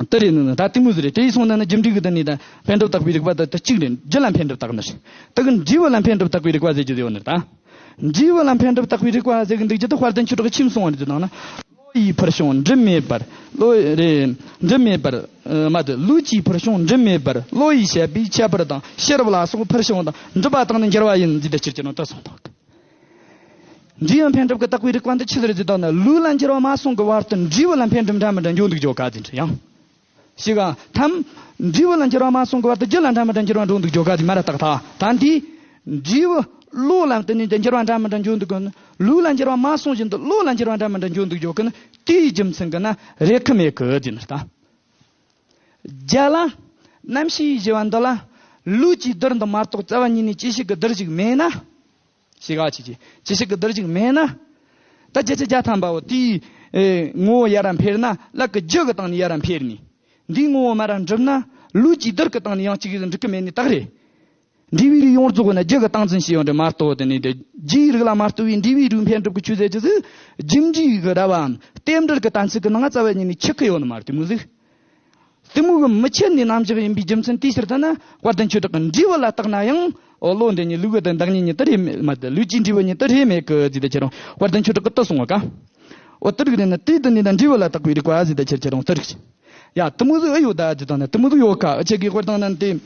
དེ་རེད་ནི་ད་དེ་མོ་ཟིག་རེད། དེ་ཡིས་སོང་ན་ནི་རྒྱུ་འབྲས་གི་དེ་ནས་ད་འཕེལ་འགྲིབ་བརྟག་པའི་རིག་པ་ད་ད་གཅིག་རེད། རྒྱུ་ལ་འཕེལ་འགྲིབ་བརྟག་ནི་རེད། ད་གི་འབྲས་བུ་ལ་འཕེལ་འགྲིབ་བརྟག་པའི་རིག་པ་ཟེར་རྒྱུ་ཡོད་ནི་རེད། ད་འབྲས་བུ་ལ་འཕེལ་འགྲིབ་བརྟག་པའི་རིག་པ་ཟེར་གི་འདུག་རྒྱུ་ད་དཔལ་ལྡན་ཆོས་གྲགས་ཁྱིམ་སོང་བ་རེད། དེ་དང་ན། བློ་ཡིས་ཕུལ་བྱུང་འབྲུ་མེད་པར། བློ་རེ། འབྲུ་མེད་པར། ཨ་མ་དེ་ལུས་ཀྱིས་ཕུལ་བྱུང་འབྲུ་མེད་པར། བློ་ཡིས་བཤད་པའི་ཁྱད་པར་དང་ཕྱི་རབས་ལ་སོགས་ཕུལ་བྱུང་དང་འགྲུབ་པ་དང་ནི་འགྱུར་བ་ཡིན་ཟེར་ཏེ་ཕྱིར་གྱི་ནང་དུ་གསུངས་དང་། འབྲས་བུ་འཕེལ་འགྲིབ་ཀྱི་བརྟག་པའི་རིག་པ་འདི་ཆི་ཟིག་རེད་ཟེར་དང་ན། ལུས་ལ་འགྱུར་བ་མ་སོང་གི་བར་དུ་འབྲས་བུ་ལ་འཕེལ་འགྲིབ་འདྲ་མི་འདྲ་འབྱུང་འདུག་ཇོ་ག་ཟེར་འདྲ་ཡང་། ཞིག་ག་ཐམ། འབྲས་བུ་ལ་འགྱུར་བ་མ་སོང་གི་བར་དུ་རྒྱུ་ལ་འདྲ་མི་འདྲ་འགྱུར་བ་འགྲོ་འདུག་ཇོ་ག་དེ་མ་ར་བརྟག་ཐ། ད་འདི། འབྲས་བུ། བློ་ལ་དེ་ནས་འགྱུར་བ་འདྲ་མི་འདྲ་འགྱུར་འདུག་གི། ལུས་ལ་འགྱུར་བ་མ་སོང་བཞིན་དུ་བློ་ལ་འགྱུར་བ་འདྲ་མི་འདྲ་འགྱུར་འདུག་ཇོ་གི་ནི་དེའི་རྒྱུ་མཚན་གི་ན་རེད་ཁི་མེད་གི་ཟེར་ནི་ད། རྒྱ་ལ། རྣམ་ཤེས་ཞེས་པ་འདི་ལ། ལུས་ཀྱི་བསྡུར་འདི་མ་གཏོགས་རྩ་བ་ཉིད་ནས་ཅི་ཞིག་གི་བསྡུར་ཞིག་མེད་ན། ཞེས་ག་ཅི་ཅི་ཅི་ཞིག་གི་བསྡུར་ཞིག་མེད་ན། ད་བརྒྱ་ཆ་བརྒྱ་ཐམ་པའོ་དེའི་ཨེ་ངོ་བོ་ཡར་ར་འཕེལ་ན་ལག་གི་རྒྱུ་གི་སྟེང་ནས་ཡར་ར་འཕེལ་ནས། འདིའི་ངོ་བོ་མར་ར་འགྲུབ་ན་ལུས་ཀྱི་བསྡུར་གི་སྟེང་ནས་ཡང་གཅིག་གིས་འགྲིག་གི་མེད་ནི་རྟགས་རེད། འབྲས་བུའི་རིགས་ཡོངས་རྫོགས་ནི་རྒྱུ་གི་སྟངས་འཛིན་བྱས་ཡོང་འདྲ་མ་གཏོགས་དེ་ནས་དེ་རྒྱུའི་རིགས་ལ་མ་ལྟོས་པའི་འབྲས་བུའི་རིགས་འཕེལ་འགྲིབ་ཀྱི་ཆོས་ཟེར་གྱི་ཟིག་རྒྱུ་འབྲས་ཀྱི་ར་བའམ་རྟེན་འབྲེལ་གྱི་གཏན་ཚིགས་ཀྱི་ནང་རྩ་བ་ཉིད་ནས་ཆགས་ཀྱི་ཡོད་ནི་མ་རེད། དེ་མོ་ཟིག་དེ་མོ་གི་མི་ཆད་ནས་རྣམ་གཞག་ཡིན་པའི་རྒྱུ་མཚན་དེའི་ཕྱིར་དུ་ནི་དཔལ་ལྡན་ཆོས་གྲགས་ཀྱིས་འབྲས་བུ་ལ་བརྟགས་ན་ཡང་། འོ་བློ་འདི་ཉིད་ལུས་ཀྱི་དེ་བདག་ཉིད་ཉིད་དུ་རེད་མེད་མ་དེ་ལུས་ཀྱི་འབྲས་བུ་ཉིད་དུ་རེད་མེད་གི་ཟེར་དེ་ཁྱེད་རང་དཔལ་ལྡན་ཆོས་གྲགས་ཀྱིས་དེ་གསུངས་པ་ག་འོ་དེ་རིགས་དེ་ནི་དེ་དེ་ནི་ད་འབྲས་བུ་ལ་བརྟག་པའི་རིག་པ་ཟེར་དེ་ཁྱེད་ཁྱེད་རང་དེ་རིགས། ཡ་དེ་མོ་ཟིག་ཨེ་ཡོད་ད་ཟེར་དང་ནི་དེ་མོ་ཟིག་ཡོད་ཀ་ཨེ་ཆེ་གི་དཔེར་བཏང་ན་དེ།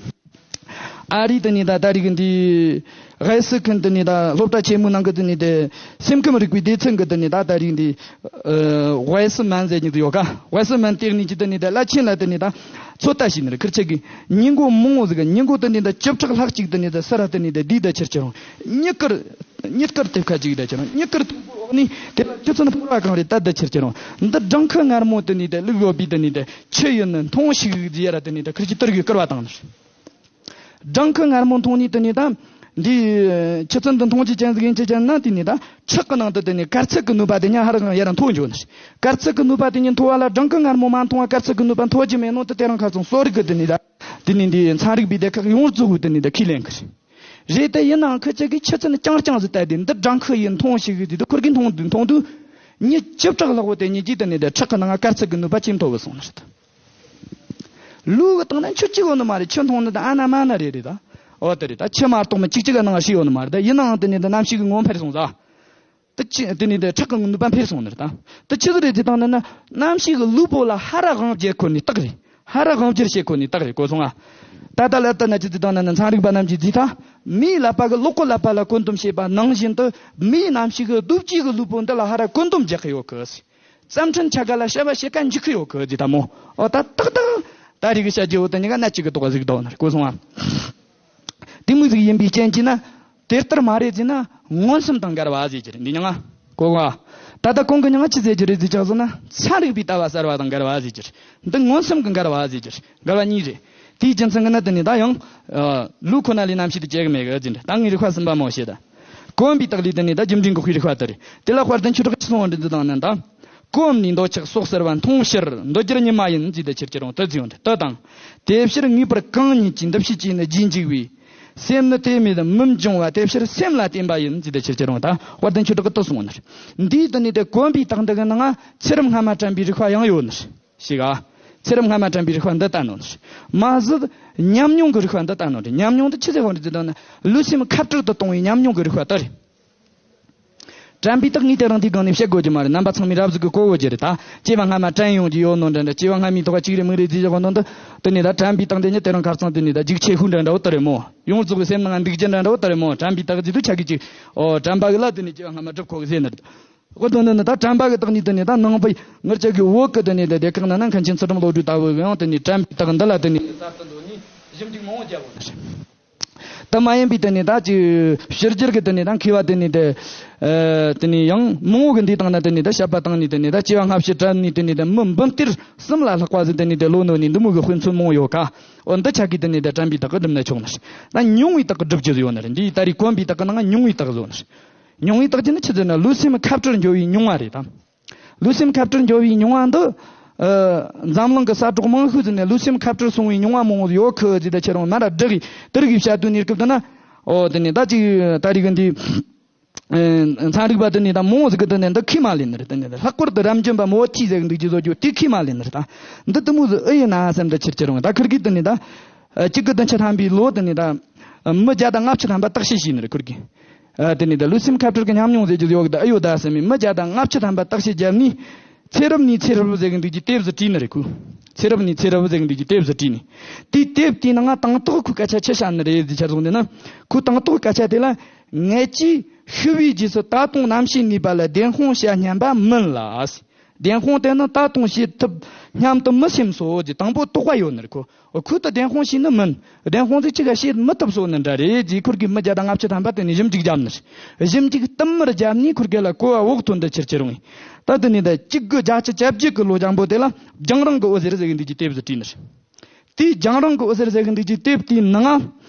ཨ་རི་དེ་ནི་ད་ད་རིགས་འདི། དབྱི་སི་ཁུན་དེ་ནི་ད་སློབ་གྲྭ་ཆེན་མོའི་ནང་གི་དེ་ནི་དེ། སེམས་ཁམས་རིག་པའི་སྡེ་ཚན་གི་དེ་ནི་ད་ད་རིགས་འདི། ཨ་ཝེ་སི་མན་ཟེར་ཉིད་དུ་ཡོད་ཀ་ཝེ་སི་མན་དེ་ནི་ཅི་དེ་ནི་ད་བླ་ཆེན་ལ་དེ་ནི་ད་ཚོད་ལྟ་བྱས་ནི་རེད། ཁིར་ཆེ་གི་ཉིན་གུང་མང་བོ་ཟིག་གི་ཉིན་གུང་དེ་ནི་ད་བཅུ་ཕྲག་ལྷག་ཅིག་དེ་ནི་ད་སི་ར་དེ་ནི་ད་དེའི་ད་ཁྱེར་ཁྱེར་རུང་གཉིད་ཀར་གཉིད་ཀར་དེབ་ཁ་ཅིག་ད་ཁྱེར་རུང་གཉིད་ཀར་དུ་འོག་ནི་དེ་ལ་ཆུ་ཚན་ཕོར་བ་གང་རེད་ད་ད་ཁྱེར་ཁྱེར་རུང་འདི་སྦྲང་ཁུ་མངར་མོ་དེ་ནི་ད་བླུགས་ཡོད་པའི་དེ་ནི་ད་ཆུ་ཡིན་ནི་འཐུང་ཞིག་ཟེར་ཡ་ར་དེ་ནི་ད་ཁིར་གི་དུར་གི་བསྐུར་བ་བཏང་ནི། སྦྲང་ཁུ་མངར་མོ་འཐུང་ནས་དེ་ནས་ད། འདི། ཆུ་ཚན་འདི་འཐུང་ཅི་ཅན་ཟིག་ཡིན་ཅི་ཅན་ན་དེ་ནས་ད། ཁྲག་གི་ནང་དུ་དེ་ནས་དཀར་ཚིལ་གི་ནུས་པ་དེ་ཉིད་ཧ་ར་གང་ཡར་མཐོ་འགྱོ་ནི། དཀར་ཚིལ་གི་ནུས་པ་དེ་ཉིད་མཐོ་བ་ལ་སྦྲང་ཁུ་མངར་མོ་མ་འཐུང་བ་དཀར་ཚིལ་གི་ནུས་པ་མཐོ་རྒྱུ་མེད་ནོ་དེ་དེ་རིང་ཁ་སང་གསོ་རིག་གི་དེ་ནས་ད། དེ་ནས་འདི་ཚན་རིག་པའི་སྡེ་ཁག་ཡོངས་རྫོགས་གིས་དེ་ནས་ད་ཁས་ལེན་གི་རེད། རེད་དེ་ཡིན་ནའང་ཁི་ཅག་གིས་ཆུ་ཚན་རྐྱང་རྐྱང་ཟིག་བལྟས་ཏེ་འདི་སྦྲང་ཁུ་ཡིན་འཐུང་ཞིག་ཡིན་དེ་དུ་ཁུར་གིས་འཐུང་དུ་འཐུང་དུས། མྱི་བཅུ་ཕྲག་ལྷག་པོ་དེ་ཉིད་ཀྱིས་དེ་ནས་ད་ཁྲག་གི་ནང་དཀར་ཚིལ་གི་ནུས་པ་ཇེ་མཐོ་བུད་སོང་ནི་རེད། ལུས་ཀྱི་སྟེང་ན་ཆུ་གཅིག་ཡོད་ནི་མ་རེད། ཆུ་འཐུང་ནི་ད་ཨ་ན་མ་ན་རེད་རེད་ད། འོ་དེ་རེད་ད། ཆུ་མ་གཏོགས་མི་གཅིག་གཅིག་གི་ནང་ཞིག་ཡོད་ནི་མ་རེད་ད། ཡིན་ནའང་དེ་ནས་ད་གནམ་གཤིས་ཀྱི་ངོ་འཕེལ་སོང་ཟ། དེ་ཆི་དེ་ནས་ད་ཁྲག་གི་ནུས་པ་འཕེལ་སོང་ནི་རེད་ད། དེ་ཆི་ཟིག་རེད་ཟེར་དང་ནི་ན། གནམ་གཤིས་ཀྱི་ལུས་པོ་ལ་ཧ་ར་དབང་བྱེད་ཁོ་ནི་རྟགས་རེད། ཧ་ར་དབང་བསྒྱུར་བྱེད་ཁོ་ནི་རྟགས་རེད་གོ་སོང་ང་། ད་ལྟ་ལ་ལྟ་ན་ཅི་ཟེར་དང་ནི་ན་ཚན་རིག་པ་རྣམས་ཀྱིས་བརྩིས་ད། མིའི་ཀླད་པ་གི་གློག་གི་ཀླད་པ་ལ་བཀོད་འདོམས་བྱས་པ་ནང་བཞིན་དུ་མིའི་གནམ་གཤིས་ཀྱི་ལྡུག་ཅིག་གི་ལུས་པོ་འདི་ལ་ཧ་ར་བཀོད་འདོམས་རྒྱག་གི་ཡོད་གི། བརྩམས་སྐྲུན་ཆ་ག་ལ་བྱ་བ་བྱེད་ཀ་འཇུག་གི་ཡོད་གི་ཟེར་ད་མོ། འོ་ད་ཏག་ཏག་ད་རེས་ཀྱི་བྱ་རྒྱུ་འོ་ད་ཉི་ག་སྣ་གཅིག་གི་ཐོག་གཟིགས་དོ་ན་གོ་སོང་ང་། དེ་མོ་ཟིག་ཡིན་པའི་རྐྱེན་གྱིས་ན། དེ་ལྟར་མ་རེད་ཟེར་ན་མངོན་སུམ་དང་འགལ་བ་ཟེར་གྱི་རེད། འདི་མྱིང་ང་གོ་ང་། ད་ལྟ་གོང་གི་མྱིང་ང་ཅི་ཟེར་གྱི་རེད་ཟེར་ཆགས་སོང་ན་ཚན་རིག་པའི་ལྟ་བ་གསར་བ་དང་འགལ་བ་ཟེར་གྱི་རེད། འདི་མངོན་སུམ་གྱི་འགལ་བ་ཟེར་གྱི་རེད། འགལ་བ་གཉིས་རེད། དེའི་རྒྱུ་མཚན་གྱིས་ན་དེ་ནི་ད་ཡང་། ལུས་ཁོ་ན་ལས་རྣམ་ཤེས་དེ་སྐྱེ་གི་མེད་གི་ཟེར་འདྲ། ད་ངའི་རིག་པ་གསུམ་པ་མོ་བཤད་ད། གོམས་པའི་རྟགས་ལས་དེ་ནི་ད་རྒྱུ་འབྲས་འགོག་པའི་རིག་པ་དེ་རེད། དེ་ལ་དཔལ་ལྡན་ཆོས་གྲགས་ཀྱིས་གསུངས་པ་འདི་དང་ནི་ད། གོམས་ནས་འདོད་ཆགས་སྲོག་གསར་བ་འཐུང་ཕྱིར་འདོད་རྒྱུར་ཉིད་མ་ཡིན་ཟེར་ཏེ་ཕྱིར་ཁྱེར་རུང་དུ་བརྩིས་ཡོད་འདི་དང་། དེ་ཕྱིར་ངེས་པར་གང་ཉིད་ཀྱི་འདུ་ཤེས་ཀྱིས་ནི་རྗེས་འཇུག་པའི། སེམས་ནི་དེ་མེད་མུན་འབྱུང་བ་དེ་ཕྱིར་སེམས་ལ་བརྟེན་པ་ཡིན་ཟེར་ཏེ་ཕྱིར་ཁྱེར་རུང་ད་དཔལ་ལྡན་ཆོས་གྲགས་ཀྱིས་དུ་གསུངས་ནི། འདིའི་དུ་ནི་དེ་གོམས་པའི་རྟགས་འདི་གི་ནང་ཚེ་རབས་སྔ་མ་དྲན་པའི་རིག་པ་ཡང་ཡོད་ནི། ཞེས་ག་ཚེ་རབས་སྔ་མ་དྲན་པའི་རིག་པ་འདི་ལྟ་ནོ་ནི། མ་གཞི་ཉམས་མྱོང་གི་རིག་པ་འདི་ལྟ་ནོ་རེད། ཉམས་མྱོང་འདི་ཆི་ཟེར་བ་རེད་ཟེར་ན་ལུས་སེམས་ཁ་བྲལ་དུ་གཏོང་བའི་ཉམས་མྱོང་གི་རིག་པ་དེ་རེད། དྲན་པའི་རྟགས་ངས་དེ་རིང་འདིའི་སྒང་ནས་བཤད་དགོས་ཀྱི་མ་རེད། རྣམ་པ་ཚང་མས་རབ་ཟིག་གི་གོ་ཡོད་ཀྱི་རེད་ད། སྐྱེ་བ་སྔ་མ་དྲན་ཡོང་རྒྱུ་ཡོད་ནོ་འདྲ་འདྲ། སྐྱེ་བ་སྔ་མའི་ཐོག་ཅིག་རེད་མིག་རེད་རྫིས་བཞག་ནོ་འདི། དེ་ནས་ད་དྲན་པའི་རྟགས་འདི་ནི་དེ་རིང་ཁ་རྩང་དེ་ནས་ད་རྒྱུག་ཆེ་ཤོས་འདྲ་འདྲ་བོ་དེ་རེད་མོ། ཡོངས་རྫོགས་ཀྱི་སེམས་ནང་འདུག་རྒྱུ་འདྲ་འདྲ་བོ་དེ་རེད་མོ། དྲན་པའི་རྟགས་ཟེར་དུས་ཆ་གི་ཅིག་ཨོ་དྲན་པ་གི་ལ་དེ་ནས་སྐྱེ་བ་སྔ་མ་སྒྲུབ་ཁོ་གི་ཟེར་ནི་རེད། འོ་དོ་ནི་ནི་ད་དྲན་པ་གི་རྟགས་ནི་དེ་ནས་ད་ནང་པའི་ངར་ཆ་གི་བོད་གི་དེ་ནས་ད་སྡེ་ཁག་ནང་ན་མཁན་ཆེན་ཚུལ་ཁྲིམས་བློ་གྲོས་ལྟ་བུ་གི་ཡང་དེ་ནས་དྲན་པའི་རྟགས་འདི་ལ་དེ་ནས་གསར་དུ་འདོན་ནས་ཞིབ་འཇུག་མང་བོ་བརྒྱབ་ཡོད་ནི་རེད། དེ་མ་ཡིན་པའི་དེ་ནས་ད་ཅིག་ཕྱི་རྒྱལ་གི་དེ་ནས་ད་མཁས་པ་དེ་ནས་དེ་ཨ་དེ་ནས་ཡང་མང་བོ་གི་འདི་དང་ན་དེ་ནས་ད་བཤད་པ་བཏང་ནས་དེ་ནས་ད་སྐྱེ་བ་སྔ་ཕྱི་དྲན་ནས་དེ་ནས་ད་མི་འབུམ་གཏེར་གསུམ་ལ་ལྷག་པ་ཟིག་དེ་ནས་དེ་ལོ་ནོ་ནས་འདི་མོ་གི་དཔེ་མཚོན་མང་བོ་ཡོད་ཀ། འོ་འདི་ཆ་གི་དེ་ནས་དེ་དྲན་པའི་རྟགས་གི་སྒྲུབ་ན་ཆོག་ནི་རེད། ད་མྱོང་བའི་རྟགས་གི་སྒྲུབ་རྒྱུ་ཡོད་ནི་རེད། འདི་ད་རེས་གོམས་པའི་རྟགས་གི་ནང་མྱོང་བའི་རྟགས་བཟོ་ནི་རེད། མྱོང་བའི་རྟགས་ཀྱི་ནི་ཆི་ཟེར་ན་ལུས་སེམས་ཁ་བྲལ་འགྱོ་བའི་མྱོང་བ་རེད་དམ། ལུས་སེམས་ཁ་བྲལ་འགྱོ་བའི་མྱོང་བ་འདི། ཨ་འཛམ་གླིང་གི་ས་གྲོགས་མང་ཤོས་ཟིག་ནས་ལུས་སེམས་ཁ་བྲལ་སོང་བའི་མྱོང་བ་མང་བོ་ཡོད་ཁི་ཟིག་ད་ཁྱེད་རང་མ་ར་བསྒྲགས་གི་དེ་རིགས་བཤད་དུས་ནས་སྐབས་དུ་ན། ཨོ་དེ་ནས་ད་ཅིག་ད་རིགས་འདི། ཨ་ཚན་རིག་པ་དེ་ནས་ད་མང་བོ་ཟིག་གི་དེ་ནས་འདི་ཁས་མ་ལེན་ནི་རེད། དེ་ནས་ལྷག་པར་དུ་རབ་འབྱམས་པ་མོ་ཐི་ཟེར་གི་འདུག་ཅི་བཟོ་རྒྱུ་དེ་ཁས་མ་ལེན་ནི་རེད་ད། འདི་དེ་མོ་ཟིག་ཨེ་ཡིན་ན་བསམ་ད་ཁྱེར་ཁྱེར་རུང་ད་ཁིར་གི་དེ་ནས་ད། ཨ་གཅིག་དགུ་བདུན་ཅུ་ཐམ་པའི་ལོ་དེ་ནས་ད། ཨ་མི་བརྒྱ་དང་ལྔ་བཅུ་ཐམ་པ་བརྟག་དཔྱད་བྱས་ནི་རེད་ཁུར་གིས། ཨ་དེ་ནས་ད་ལུས་སེམས་ཁ་བྲལ་གྱི་ཉམས་མྱོང་ཟེར་རྒྱུ་ཡོད་གི་ད་ཨེ་ཡོད་ད་བསམ་མི་མི་བརྒྱ་དང་ལྔ་བཅུ་ཐམ་པ་བརྟག་དཔྱད་བརྒྱབ་ནས། ཚེ་རབས་ནས་ཚེ་རབས་ཟེར་གི་འདུག་ཀྱི་དེབ་ཟིག་བྲིས་ནི་རེད་ཁོས། ཚེ་རབས་ནས་ཚེ་རབས་ཟེར་གི་འདུག་ཀྱི་དེབ་ཟིག་བྲིས་ནས། དེའི་དེབ་དེའི་ནང་ང་དང་ཐོག་ཁོས་སྐད་ཆ་ཆི་བཤད་ནི་རེད་ཟེར་ཆ་བཟུང་དེ་ན། ཁོས་དང་ཐོག་སྐད་ཆ་དེ་ལ། ངེད་ཀྱིས་ཤི་བའི་རྗེས་སུ་ད་དུང་རྣམ་ཤེས་ནུས་པ་ལ་བདེན་དཔང་བྱ་སྙམ་པ་མིན་ལ། བདེན་དཔང་དེ་ནི་ད་དུང་བྱེད་ཐུབ་སྙམ་དུ་མི་སེམས་སོ་ཅེས་དང་པོ་དོགས་པ་ཡོད་ནི་རེད་ཁོ། ཁོས་ད་བདེན་དཔང་བྱས་ནི་མིན། བདེན་དཔང་དེ་ཅི་ག་བྱེད་མི་ཐུབ་སོ་ནི་འདྲ་རེད་ཅེས་ཁུར་གིས་མི་བརྒྱ་དང་ལྔ་བཅུ་ཐམ་པ་དེ་ནས་ཞིབ་འཇུག་བརྒྱབ་ནི་རེད། ཞིབ་འཇུག་གཏིང་མར་བརྒྱབ་ནས་ཁུར་གེ་ལ་གོ་བ་བོགས་ཐོན་འདི་ཁྱེར་ཁྱེར་རུང་། ད་དེ་ནས་ད་གཅིག་དགུ་བརྒྱད་ཅུ་གྱ་བརྒྱད་གི་ལོ་ལྗང་པོ་དེ་ལ་རྒྱང་རིང་གི་འོད་ཟེར་ཟེར་གི་འདུག་ཀྱི་དེབ་ཟིག་བྲིས་ནི་རེད། དེའི་རྒྱང་རིང་གི་འོད་ཟེར་ཟེར་གི་འདུག་ཀྱི་དེབ་དེའི་ནང་ང་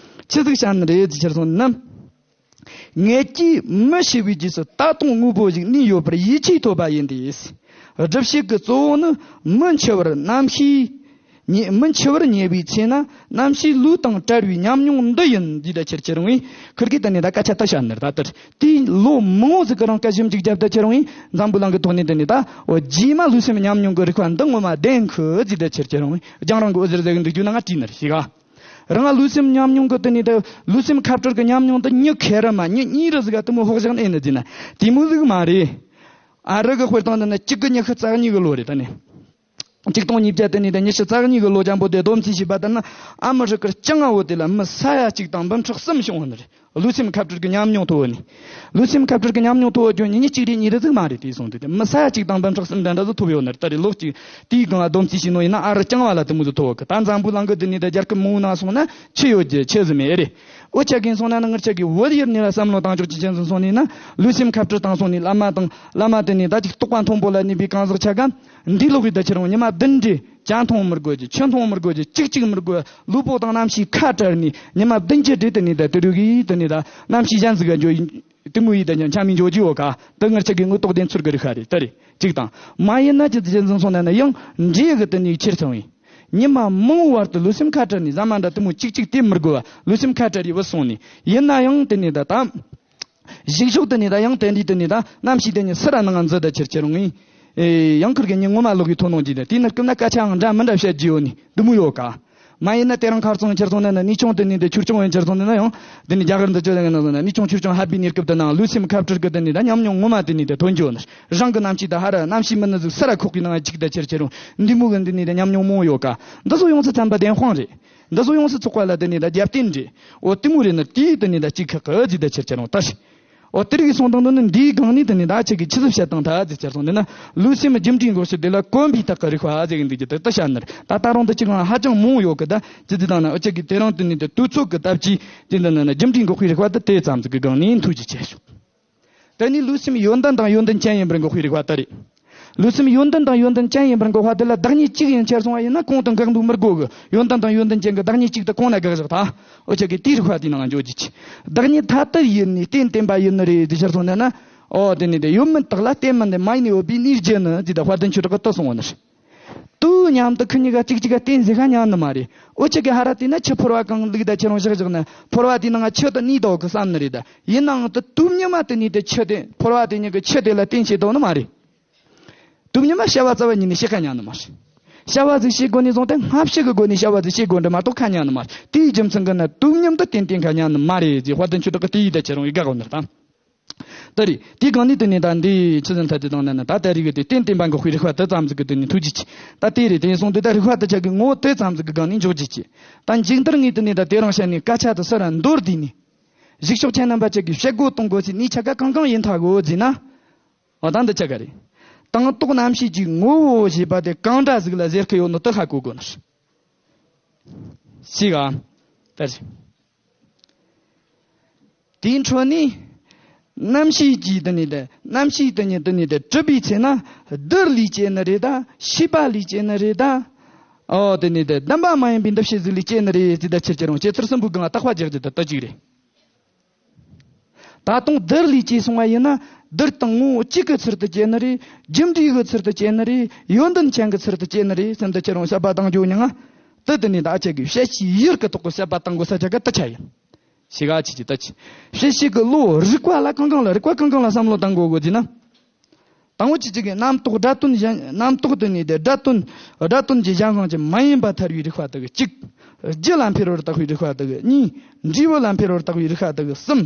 ཆི་ཟིག་བཤད་ནི་རེད་ཅེས་ཁྱེར་སོང་ན། ངེད་ཀྱིས་མི་ཤི་བའི་རྗེས་སུ་ད་དུང་དངོས་པོ་ཞིག་གནས་ཡོད་པར་ཡིད་ཆེས་ཐོབ་པ་ཡིན་ཏེ། སྒྲུབ་བྱེད་ཀྱི་གཙོ་བོ་ནི་མི་འཆི་བར་རྣམ་ཤེས་ཉེ་མི་འཆི་བར་ཉེ་བའི་ཚེ་ན་རྣམ་ཤེས་ལུས་དང་བྲལ་བའི་ཉམས་མྱོང་འདི་ཡིན་འདི་ད་ཁྱེར་ཁྱེར་རུང་བས་ཁུར་གིས་དེ་ནས་ད་སྐད་ཆ་ད་བཤད་ནི་རེད། ད་ལྟར་དེའི་ལོ་མང་བོ་ཟིག་གི་རིང་སྐད་ཞིབ་འཇུག་བརྒྱབ་ད་ཁྱེར་རུང་བས་འཛམ་བུ་གླིང་གི་ཐོག་ནས་དེ་ནས་ད་འོ་རྗེས་མ་ལུས་སེམས་ཉམས་མྱོང་གི་རིག་པ་འདི་ངོ་མ་བདེན་ཁི་འདི་ད་ཁྱེར་ཁྱེར་རུང་བས་རྒྱང་རིང་གི་འོད་ཟེར་ཟེར་གི་འདུག་རྒྱུ་ནང་ང་བྲིས་ནི་རེད་ཤི་ག། རང་ལུས་སེམས་ཉམས་མྱོང་གི་དེ་ནས་དེ་ལུས་སེམས་ཁ་བྲལ་གི་ཉམས་མྱོང་དེ་མྱི་ཁེ་རི་མ་མྱི་གཉིས་རེ་ཟིག་ག་དེ་མོ་ཕོག་བཞག་ནས་ཨེ་ནི་ཟིན་ན་དེ་མོ་ཟིག་མ་རེད། ཨ་རི་གི་དཔེར་བཏང་ན་ན་གཅིག་གི་ཉི་ཤུ་རྩ་གཉིས་གི་ལོ་རེད་ད་ནི། གཅིག་སྟོང་ཉིས་བརྒྱ་དེ་ནས་དེ་ཉི་ཤུ་རྩ་གཉིས་གི་ལོ་ལྗང་པོ་དེ་བསྡོམས་རྩིས་བྱས་པ་ལྟར་ན་ཨ་མི་རི་ཀར་སྤྱང་བོ་དེ་ལ་མི་ས་ཡ་གཅིག་དང་འབུམ་ཕྲག་གསུམ་བྱུང་བ་ནི་རེད། ལུས་སེམས་ཁ་བྲལ་གྱི་ཉམས་མྱོང་ཐོབ་ནས། ལུས་སེམས་ཁ་བྲལ་གྱི་ཉམས་མྱོང་ཐོབ་རྒྱུ་ཉིན་གཅིག་རེ་གཉིས་རེ་ཟིག་མ་རེད་དེ་སོང་དུས་དེ་མི་ས་ཡ་གཅིག་དང་འབུམ་ཕྲག་གསུམ་འདྲ་འདྲ་ཟིག་ཐོབ་ཡོད་ནི་རེད། ད་རེས་ལོ་གཅིག་དེའི་སྒང་ལ་སྡོམ་རྩིས་བྱས་ནོ་ཡིན་ན་ཨ་རི་རྐྱང་བ་ལ་དེ་མོ་ཟིག་ཐོབ་གི། ད་འཛམ་བུ་གླིང་གི་དེ་ནས་ད་རྒྱལ་ཁབ་མང་བོ་ནང་སོང་ན་ཆི་ཡོད་རྒྱུ་ཆི་ཟིག་མེད་རེད། འོ་ཆ་གིན་སོང་ན་ནི་ངར་ཆ་གི་བོད་ཡུལ་ནས་ལ་བསམ་བློ་བཏང་ཆོག་ཅི་ཅན་ཟིག་སོང་ནས་ན་ལུས་སེམས་ཁ་བྲལ་བཏང་སོང་ནས་བླ་མ་དང་བླ་མ་དེ་ནས་ད་ཅིག་རྟོགས་པ་མཐོན་པོ་ལ་གནས་པའི་གང་ཟག་ཆ་ག་འདི་ལོག་གི་ད་ཁྱེར་རུང་ཉི་མ་བདུན་རེ་ཇ་འཐུང་མི་དགོས་རྒྱུ་ཆུ་འཐུང་མི་དགོས་རྒྱུ་གཅིག་གཅིག་མི་དགོས། ལུས་པོ་དང་རྣམ་ཤེས་ཁ་བྲལ་ནས་ཉི་མ་བདུན་གྱི་རྗེས་དེ་ནས་ད་དུ་རུ་གི་དེ་ནས་ད་རྣམ་ཤེས་གཞན་ཟིག་ག་འགྱོ་ཡིན་དེ་མོ་ཡིས་ད་ཉམས་ཆ་མི་འཇོག་རྒྱུ་ཡོད་ཀ། དེ་ངར་ཆ་གི་དངོས་རྟོགས་ལྡན་ཚུལ་གི་རིག་ཤ་རེད་ད་རེད་གཅིག་དང་མ་ཡིན་ན་ཅི་ཟིག་ཅན་ཟིན་སོང་ན་ན་ཡང་འདྲེ་གི་དེ་ནས་ཁྱེར་སོང་བས་ཉི་མ་མང་བར་དུ་ལུས་སེམས་ཁ་བྲལ་ནས་ཟ་མ་འདྲ་དེ་མོ་གཅིག་གཅིག་དེ་མི་དགོས་བ་ལུས་སེམས་ཁ་བྲལ་རེ་བུད་སོང་ནས་ཡིན་ན་ཡང་དེ་ནས་ད་ད། གཞུག་ཕྱོགས་དེ་ནས་ད་ཡང་དེ་འདྲའི་དེ་ནས་ད་རྣམ་ཤེས་དེ་ཉིད་སུ་ར་ནང་འཛུལ་ད་ཁྱེར་ཁྱེར་འོང་ངས། ཨེ་ཡང་ཁུར་གི་ཉིན་ངོ་མ་ལོག་གི་ཐོ་ནོང་གྱིས་ད་དེ་ནི་སྐུ་ན་སྐད་ཆའང་འདྲ་མི་འདྲ་བཤད་རྒྱུ་ཡོད་ནི་འདི་མོ་ཡོད་ཀ། མ་ཡིན་ན་དེ་རིང་ཁར་སོང་ཁྱེར་སོང་ན་ན་ནུས་ཆུང་དེ་ནས་དེ་ཆུར་ཆུང་ཡིན་ཁྱེར་སོང་ན་ན་ཡང་དེ་ནས་རྒྱ་གར་འདི་ཆོས་ལ་ན་ན་ནུས་ཆུང་ཆུར་ཆུང་ཧ་པའི་གནས་སྐབས་དེ་ནང་ལུས་སེམས་ཁ་བྲལ་གི་དེ་ནས་ད་ཉམས་མྱོང་ངོ་མ་དེ་ནས་དེ་ཐོན་རྒྱུ་ནི་རང་གི་རྣམ་ཤེས་ད་ཧ་ར་རྣམ་ཤེས་མི་ནི་ཟིག་སུ་ར་ཁོག་གི་ནང་གཅིག་ད་ཁྱེར་ཁྱེར་འོང་འདི་མོ་གི་འདི་ནས་ད་ཉམས་མྱོང་མང་ཡོད་ཀ། འདི་ཚོ་ཡོངས་སུ་ཚང་པ་བདེན་དཔང་རེད། འདི་ཚོ་ཡོངས་སུ་ཚོགས་པ་ལ་དེ་ནས་ད་རྒྱབ་རྟེན་རེད། འོ་དེ་མོ་རེད་ན་དེའི་དེ་ནས་ད་གཅིག་ཁག་གི་ཟིག་ད་ཁྱེར་ཁྱེར་འོང་ད་ཤི། འོ་དེ་རིགས་སོང་དང་དུ་ནི་འདིའི་སྒང་ནས་དེ་ནས་ད་ཁྱེད་ཀྱི་ཆི་ཟིག་བཤད་སྟངས་ད་ཟིག་ཁྱེར་སོང་དེ་ན་ལུས་སེམས་རྒྱུ་འབྲས་འགོག་ཕྱིར་དེ་ལ་གོམས་པའི་རྟགས་ཀྱི་རིག་པ་ཟེར་གི་འདུག་རྒྱུ་དེ་ད་བཤད་ནི་རེད། ད་ད་རུང་དུ་གཅིག་ལ་ཧ་ཅང་མང་ཡོད་གི་ད་ཅི་ཟིག་དང་ན་འུ་ཅག་གི་དེ་རིང་དེ་ནས་དེ་དུས་ཚོད་ཀྱི་སྟབས་ཀྱིས་དེ་འདི་ན་ན་རྒྱུ་འབྲས་འགོག་པའི་རིག་པ་དེ་དེ་ཙམ་ཟིག་གི་སྒང་ནས་ཐུགས་རྗེ་ཆེ་ཞུ། དེ་ནི་ལུས་སེམས་ཡོན་ཏན་དང་ཡོན་ཏན་ཅན་ཡིན་པར་འགོག་པའི་རིག་པ་དེ་རེད། ལུས་སེམས་ཡོན་ཏན་དང་ཡོན་ཏན་ཅན་ཡིན་པར་འགོག་པ་དེ་ལ་བདག་ཉིད་གཅིག་ཡིན་ཁྱེར་སོང་བ་ཡིན་ན་གོང་དུ་འགག་འདུག་མི་དགོས་གི། ཡོན་ཏན་དང་ཡོན་ཏན་ཅན་གྱི་བདག་ཉིད་གཅིག་དེ་གོང་ན་འགག་བཞག་ད། འུ་ཅག་གི་དེའི་རིག་པ་དེའི་ནང་འཇོག་རྒྱུ་ཆེ། བདག་ཉིད་ཐ་དད་ཡིན་ནི་རྟེན་བརྟེན་པ་ཡིན་ནི་རེད་དེ་ཁྱེར་སོང་ན་ན། ཨོ་དེ་ནི་དེ་ཡོད་མིན་རྟགས་ལ་བརྟེན་མིན་དེ་མ་ཡིན་ནི་ཡོད་པའི་གནས་རྒྱུ་ནི་དེ་ད་དཔལ་ལྡན་ཆོས་གྲགས་ཀྱིས་དེ་གསུངས་པ་ནི་རེད། དུས་མཉམ་དུ་ཁོ་གཉིས་ཀ་གཅིག་གཅིག་ག་བརྟེན་ཟེར་ཁ་ཉན་ནི་མ་རེད། འུ་ཅག་གི་ཧ་ར་དེ་ན་ཆུ་ཕོར་བ་གང་བླུགས་ད་ཁྱེར་རུང་བཞག་བཞག་ན་ཕོར་བ་དེའི་ནང་ང་ཆུ་དེ་གནས་འདུག་གི་བསམ་ནི་རེད་ད། ཡིན་ནའང་དེ་དུས་མཉམ་མ་དེ་ནས་དེ་ཆུ་དེ་ཕོར་བ་དེ་གཉིས་ཀྱི་ཆུ་དེ་ལ་བརྟེན་བྱེད་དོ་ནི་མ་རེད། དུས་མཉམ་མ་བྱ་བ་རྩ་བ་ཉིད་ནས་བྱེད་ཁ་ཉན་ནི་མ་རེད། བྱ་བ་ཟིག་བྱེད་དགོས་ནས་བཟུང་སྟེ་སྔ་ཕྱི་གི་སྒོ་ནས་བྱ་བ་ཟིག་བྱེད་དགོས་འདྲ་མ་གཏོགས་ཁ་ཉན་ནི་མ་རེད། དེའི་རྒྱུ་མཚན་གྱིས་ན་དུས་མཉམ་དུ་བརྟེན་བརྟེན་ཁ་ཉན་ནི་མ་རེད་ཅེས་དཔལ་ལྡན་ཆོས་གྲགས་ཀྱིས་དེ་ཡིས་ད་ཁྱེར་རུང་ཡི་དགག་འོ་ནི་དང་། ད་རེད། དེའི་སྒང་ནས་དེ་ནས་ད་འདི་ཆི་ཟིན་ཐ་དེ་དང་ནི་ད་ལྟ་རིག་གི་དེ་རྟེན་བརྟེན་པ་འགོག་པའི་རིགས་པ་དེ་ཙམ་ཟིག་གི་དེ་ནས་ཐུགས་རྗེ་ཆེ། ད་དེ་རེད། དེ་སོང་དུས་ད་རིགས་པ་དེ་ཆ་གི་ངོ་བོ་དེ་ཙམ་ཟིག་གི་སྒང་ནས་འཇོག་རྒྱུ་ཆེ། ད་མཇུག་མཐར་ངས་དེ་ནས་ད་དེ་རིང་བཤད་ནས་སྐད་ཆ་དེ་སུ་ར་མདོར་བསྡུས་ནས། གཞུག་ཕྱོགས་ཁྱེད་རྣམ་པ་ཆ་གི་བཤད་དགོས་གཏོང་དགོས་ཟེར་ནས་ཆ་ག་གང་གང་ཡིན་ཐག་གོ་ཟེར་ན། འོ་ད་འདི་ཆ་ག་རེད། དང་རྟོག་རྣམ་ཤེས་ཀྱི་ངོ་བོ་ཞེས་པ་དེ་གང་འདྲ་ཟིག་ལ་ཟེར་གི་ཡོད་ནོ་དེ་ཧ་གོ་དགོས་ནི་རེད། ཤེས་ག་ད་རེད། དེའི་འཕྲོ་ནས། རྣམ་ཤེས་ཀྱིས་དེ་ནས་དེ། རྣམ་ཤེས་དེ་ནས་དེ་ནས་དེ་གྲུབ་པའི་ཚེ་ན། རྡུལ་ལས་སྐྱེས་ནི་རེད་ད། ཤེས་པ་ལས་སྐྱེས་ནི་རེད་ད། ཨོ་དེ་ནས་དེ་བདེན་པ་མ་ཡིན་པའི་འདུ་བྱེད་ཟིག་ལས་སྐྱེས་ནི་རེད་ཟེར་ད་ཕྱིར་ཁྱེད་རང་སྐྱེ་ཚུལ་གསུམ་པོའི་སྒང་ལ་བརྟག་པ་རྒྱག་རྒྱུ་དེ་ད་གཅིག་རེད། ད་དུང་རྡུལ་ལས་སྐྱེས་སོང་བ་ཡིན་ན། རྡུལ་དང་ངོ་བོ་གཅིག་གི་ཚུལ་དུ་སྐྱེས་ནི་རེད། རྒྱུ་འབྲས་ཀྱི་ཚུལ་དུ་སྐྱེས་ནི་རེད། ཡོན་ཏན་ཅན་གྱི་ཚུལ་དུ་སྐྱེས་ནི་རེད་ཟེར་ད་ཁྱེད་རང་དཔྱད་པ་བཏང་རྒྱུ་མྱང་ང་། དེ་དེ་ནས་ད་ཁྱེད་ཀྱི་བཤད་བྱའི་ཡུལ་གྱི་ཐོག་གི་དཔྱད་པ་བཏང་དགོས་ས་ཆ་ག་དེ་ཆ་ཡིན། ཤེས་ག་ཆི་ཆི་ད་ཆི། བཤད་བྱེད་ཀྱི་བློ་རིག་པ་ལ་གང་གང་ལ་རིག་པ་གང་གང་ལ་བསམ་བློ་བཏང་དགོས་དགོས་ཟེར་ན། དང་པོ་ཆི་ཆི་གི་རྣམ་རྟོག་སྒྲ་དོན་གཞན། རྣམ་རྟོག་དེ་ནས་དེ་སྒྲ་དོན། སྒྲ་དོན་གྱི་གཞན་དབང་གྱིས་མ་ཡིན་པར་ཐལ་བའི་རིག་པ་དེ་གི་གཅིག། རྒྱུ་ལ་འཕེལ་བར་བརྟག་པའི་རིག་པ་དེ་གི་གཉིས། འབྲས་བུ་ལ་འཕེལ་བར་བརྟག་པའི་རིག་པ་དེ་གི་གསུམ།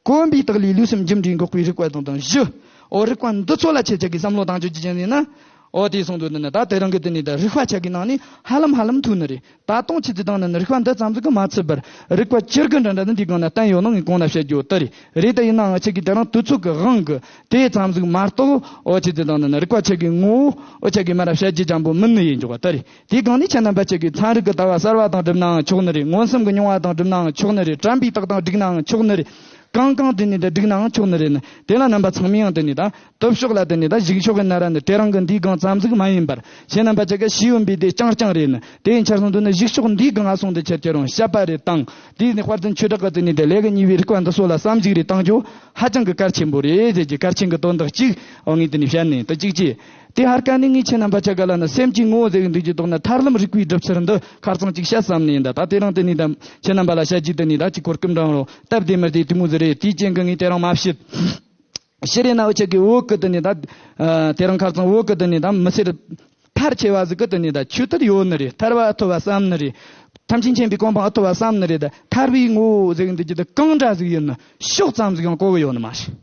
གོམས་པའི་རྟགས་ལས་ལུས་སེམས་རྒྱུ་འབྲས་འགོག་པའི་རིག་པ་དང་དང་བཞི། འོ་རིག་པ་འདི་ཚོ་ལ་ཁྱེད་ཅག་གིས་བསམ་བློ་བཏང་རྒྱུ་ཅི་ཅན་ཡིན་ན། འོ་དེ་སོང་དུས་ནི་ད་དེ་རང་གི་དེ་ནས་ད་རིག་པ་ཆ་གི་ནང་ནས་ཧ་ལམ་ཧ་ལམ་ཐུག་ནི་རེད། ད་དུང་ཆི་ཆི་དང་ནི་རིག་པ་འདི་ཙམ་ཟིག་གི་མ་ཚུད་པར་རིག་པ་ཅི་དགར་འདྲ་འདྲ་ནི་འདི་སྒང་ན་བསྟན་ཡོད་ནོ་ངས་གོང་ན་བཤད་རྒྱུ་དེ་རེད། རེད་ད་ཡིན་ནའང་ཁྱེད་ཀྱིས་དེ་རང་དུས་ཚོད་ཀྱི་དབང་གིས་དེ་ཙམ་ཟིག་མ་གཏོགས། འོ་ཆི་ཆི་དང་ནི་རིག་པ་ཆ་གི་ངོ་བོ་འོ་ཆ་གི་མ་ར་བཤད་རྒྱུ་ཅན་པོ་མིན་ནི་ཡིན་འཇོག་པ་དེ་རེད། དེའི་སྒང་ནས་ཁྱེད་རྣམ་པ་ཆ་གིས་ཚན་རིག་གི་ལྟ་བ་གསར་བ་དང་བསྒྲུབས་ནའང་ཆོག་ནི་རེད། མངོན་སུམ་གྱི་མྱོང་བ་དང་བསྒྲུབས་ནའང་ཆོག་ནི་རེད། དྲན་པའི་རྟགས་དང་བསྒྲིགས་ནའང་ཆོག་ནི་རེད། གང་གང་དེ་ནས་ད་བསྒྲིགས་ནའང་ཆོག་ནི་རེད་ནི། དེ་ལ་རྣམ་པ་ཚང་མས་ཡང་དེ་ནས་ད་སྟོབས་ཤོག་ལ་དེ་ནས་ད་གཞུག་ཕྱོགས་ཀྱི་ན་ར་ནི་དེ་རང་གི་འདིའི་སྒང་ཙམ་ཟིག་མ་ཡིན་པར་ཁྱེད་རྣམ་པ་ཆ་ག་ཤེས་ཡོན་པའི་དེ་རྐྱང་རྐྱང་རེད་ནི། དེ་ཡིན་ཆ་སོང་དུས་ནི་གཞུག་ཕྱོགས་འདིའི་སྒང་ང་སོང་དུ་ཁྱེད་ཀྱི་རང་དཔྱད་པ་རེ་བཏང་། དེ་ནས་དཔལ་ལྡན་ཆོས་གྲགས་ཀྱི་དེ་ནས་དེ་ལས་ཀྱི་ཉེ་བའི་རིག་པ་འདི་ཚོ་ལ་བསམ་གཞིག་རེ་བཏང་རྒྱུ་ཧ་ཅང་གི་གལ་ཆེན་པོ་རེད་ཟེར་གྱི་གལ་ཆེན་གྱི་དོན་དག་གཅིག་འོ་ངས་དེ་ནས་བཤད་ནས་ད་གཅིག་བྱས། དེ་ཧར་ཀ་ནས་ངས་ཁྱེད་རྣམ་པ་ཆ་ག་ལ་ནི་སེམས་ཀྱི་ངོ་བོ་ཟེར་གི་འདུག་ཀྱི་དོགས་ན་ཐར་ལམ་རིག་པའི་གྲུབ་ཚུལ་འདི་ཁ་རྩང་གཅིག་བཤད་བསམ་ནས་ཡིན་ད། ད་དེ་རིང་དེ་ནས་ད་ཁྱེད་རྣམ་པ་ལ་བཤད་རྒྱུ་དེ་ནས་ད་གཅིག་གོ་སྐབས་འདྲ་རོ་སྟབས་བདེ་མི་བདེ་དེ་མོ་ཟིག་རེད། དེའི་རྐྱེན་གྱིས་ངས་དེ་རིང་མ་བཤད། ཕྱིར་ཡིན་ན་འུ་ཅག་གི་བོད་ཀྱི་དེ་ནས་ད། ཨ། དེ་རིང་ཁ་རྩང་བོད་ཀྱི་དེ་ནས་ད་མི་སེར་ཕལ་ཆེ་བ་ཟིག་གི་དེ་ནས་ད་ཆོས་དད་ཡོད་ནི་རེད། ཐར་པ་ཨེ་ཐོབ་པ་བསམ་ནི་རེད། ཐམས་ཅད་མཁྱེན་པའི་གོ་འཕང་ཨེ་ཐོབ་པ་བསམ་ནི་རེད། ད་ཐར་པའི་ངོ་བོ་ཟེར་གི་འདུག་ཀྱི་ད་གང་འདྲ་ཟིག་ཡིན་ནི་ཕྱོགས་ཙམ་ཟིག་ཡང་གོ་གི་ཡོད་ནི་མ་རེད།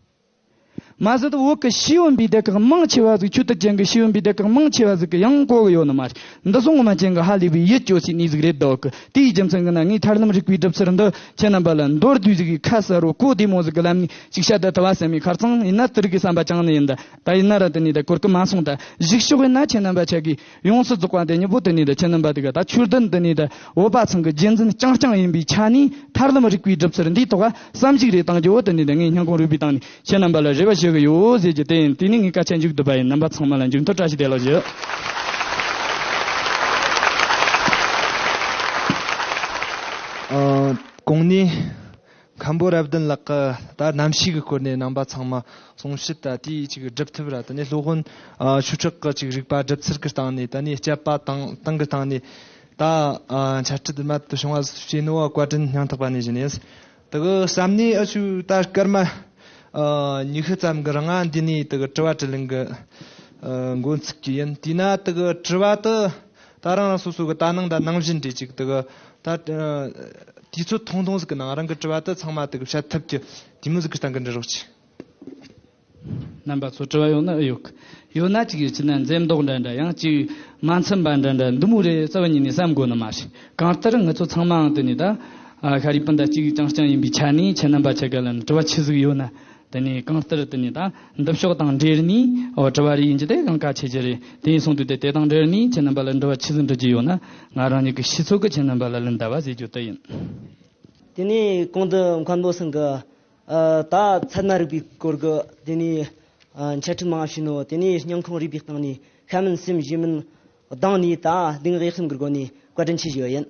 མ་ཟད་བོད་ཀྱི་ཤེས་ཡོན་པའི་སྡེ་ཁག་མང་ཆེ་བ་ཟིག་ཆོས་དད་ཅན་གྱི་ཤེས་ཡོན་པའི་སྡེ་ཁག་མང་ཆེ་བ་ཟིག་གིས་ཡང་གོ་གི་ཡོད་ནི་མ་རེད། འདི་སོང་ངོ་མ་ཅན་གྱི་ཧ་ལས་པའི་ཡིད་སྐྱོ་སའི་གནས་ཟིག་རེད་འདུག་གི། དེའི་རྒྱུ་མཚན་གྱིས་ན་ངས་ཐར་ལམ་རིག་པའི་གྲུབ་ཚུལ་འདི་ཁྱེད་རྣམ་པ་ལ་མདོར་བསྡུས་ཟིག་གི་ཁ་གསལ་རོ་གོ་བདེ་མོ་ཟིག་གི་ལམ་ནས་ཅིག་བཤད་ད་ཐུབ་བ་བསམ་མི་ཁ་རྩང་ཡིན་ན་དེ་རིགས་ཀྱི་བསམ་པ་བཅངས་ནི་ཡིན་ད། ད་ཡིན་ན་ར་དེ་ནས་ད་གོ་སྐབས་མ་སོང་ད། གཞུག་ཕྱོགས་ཡིན་ན་ཁྱེད་རྣམ་པ་ཆ་གིས་ཡོངས་སུ་རྫོགས་པ་དེ་ཉིད་པོ་དེ་ནས་ད་ཁྱེད་རྣམ་པ་དེ་ག་ད་ཆོས་ལྡན་དེ་ནས་ད་བོད་པ་ཚང་གི་རྒྱུན་འཛིན་རྐྱང་རྐྱང་ཡིན་པའི་ཆ་ནས་ཐར་ལམ་རིག་པའི་གྲུབ་ཚུལ་འདིའི་ཐོག་བསམ་གཞིག་རེ་བཏང་རྒྱུ་བོ་དེ་ནས་ད་ངས་སྙིང་ཁོང་རུས་པའི་གཏིང་ནས་ཁྱེད་རྣམ་པ་ལ་རེ་བ་ཞུ་གི་ཡོད་ཟེར་རྒྱུ་དེ་ཡིན། དེ་ནས་ངས་སྐད་ཆ་མཇུག་བསྡུ་བ་ཡིན། རྣམ་པ་ཚང་མ་ལ་མཇུག་མཐར་བཀྲ་ཤིས་བདེ་ལེགས་ཞུ། ཨ། གོང་ནས་མཁན་པོ་རབ་བདུན་ལགས་ཀྱིས་ད་རྣམ་ཤེས་ཀྱི་སྐོར་ནས་རྣམ་པ་ཚང་མ་གསུང་བཤད་ད་དེའི་ཅིག་སྒྲུབ་ཐུབ་ར། དེ་ནས་སློབ་དཔོན་ཨ་ཆོས་གྲགས་ཀྱི་ཅིག་རིག་པ་སྒྲུབ་ཚུལ་གྱི་སྟེང་ནས། དེ་ནས་དཔྱད་པ་དང་སྟེང་གི་སྟེང་ནས་ད་ཨ་འཆད་ཁྲིད་མ་དུ་བྱུང་བ་བྱས་ནོ་བཀའ་དྲིན་སྙིང་ཐག་པ་ནས་ཞུ་ནས། དེ་གི་བསམ་ནས་ཨ་ཆུ་ད་སྐར་མ་ཨ་ཉི་ཤུ་ཙམ་གི་རིང་ང་འདི་ནས་དེ་གི་དྲི་བ་དྲིས་ལན་གི་ཨ་འགོ་འཛུགས་ཀྱི་ཡིན། དེས་ན་དེ་གི་དྲི་བ་དེ་ད་རང་རང་སོ་སོ་གི་ད་ནང་ད་ནང་བཞིན་འདྲ་ཅིག་དེ་གི་ད་ཨ་དུས་ཚོད་ཐུང་ཐུང་ཟིག་གི་ནང་རང་གི་དྲི་བ་དེ་ཚང་མ་དེ་གི་བཤད་ཐུབ་ཀྱི་དེ་མོ་ཟིག་གི་སྟེང་གི་འདྲི་རོགས་གྱིས། རྣམ་པ་ཚོ་དྲི་བ་ཡོད་ན་ཨེ་ཡོད་གི། ཡོད་ན་ཅིག་ཡོད་ཅི་ན་འཛེམ་དོགས་འདྲ་འདྲ་ཡང་ཅིག་མ་འཚམ་པ་འདྲ་འདྲ་འདི་མོ་རེད་རྩ་བ་ཉིད་ནས་བསམ་དགོས་ནི་མ་རེད། གང་ལྟར་ང་ཚོ་ཚང་མའང་དེ་ནས་ད་ཨ་ཤ་རི་སྤུན་ཟླ་གཅིག་རྐྱང་རྐྱང་ཡིན་པའི་ཆ་ནས་ཁྱེད་རྣམ་པ་ཆ་ག་ལ་ནི་དྲི་བ་ཆི་ཟིག་ཡོད་ན། དེ་ནས་གང་ལྟར་དེ་ནས་ད་འདི་ཕྱོགས་དང་འབྲེལ་ནས་འོ་དྲི་བ་རེ་ཡིན་གྱི་དེ་གང་གལ་ཆེ་གྱི་རེད། དེ་ཡིན་སོང་དུས་དེ་དེ་དང་འབྲེལ་ནས་ཁྱེད་རྣམ་པ་ལ་འདྲི་བ་ཆི་ཟིག་འདྲི་རྒྱུ་ཡོད་ན་ང་རང་ཉིད་ཀྱི་ཤེས་ཚོད་ཀྱིས་ཁྱེད་རྣམ་པ་ལ་ལན་འདེབས་པ་ཟེར་རྒྱུ་དེ་ཡིན། དེ་ནས་གོང་དུ་མཁན་པོ་ཚང་གི་ཨ་ད་ཚད་མ་རིག་པའི་སྐོར་གྱི་དེ་ནས་ཨ་འཆད་ཁྲིད་མང་བ་བྱས་ནོ། དེ་ནས་སྙིང་ཁོང་རུས་པའི་གཏིང་ནས་ཤ་མིན་སེམས་ཞེ་མིན་གདངས་ནས་ད་གདེང་གཡོག་གསུམ་གྱི་སྒོ་ནས་བཀའ་དྲིན་ཆེ་ཞུ་བ་ཡིན།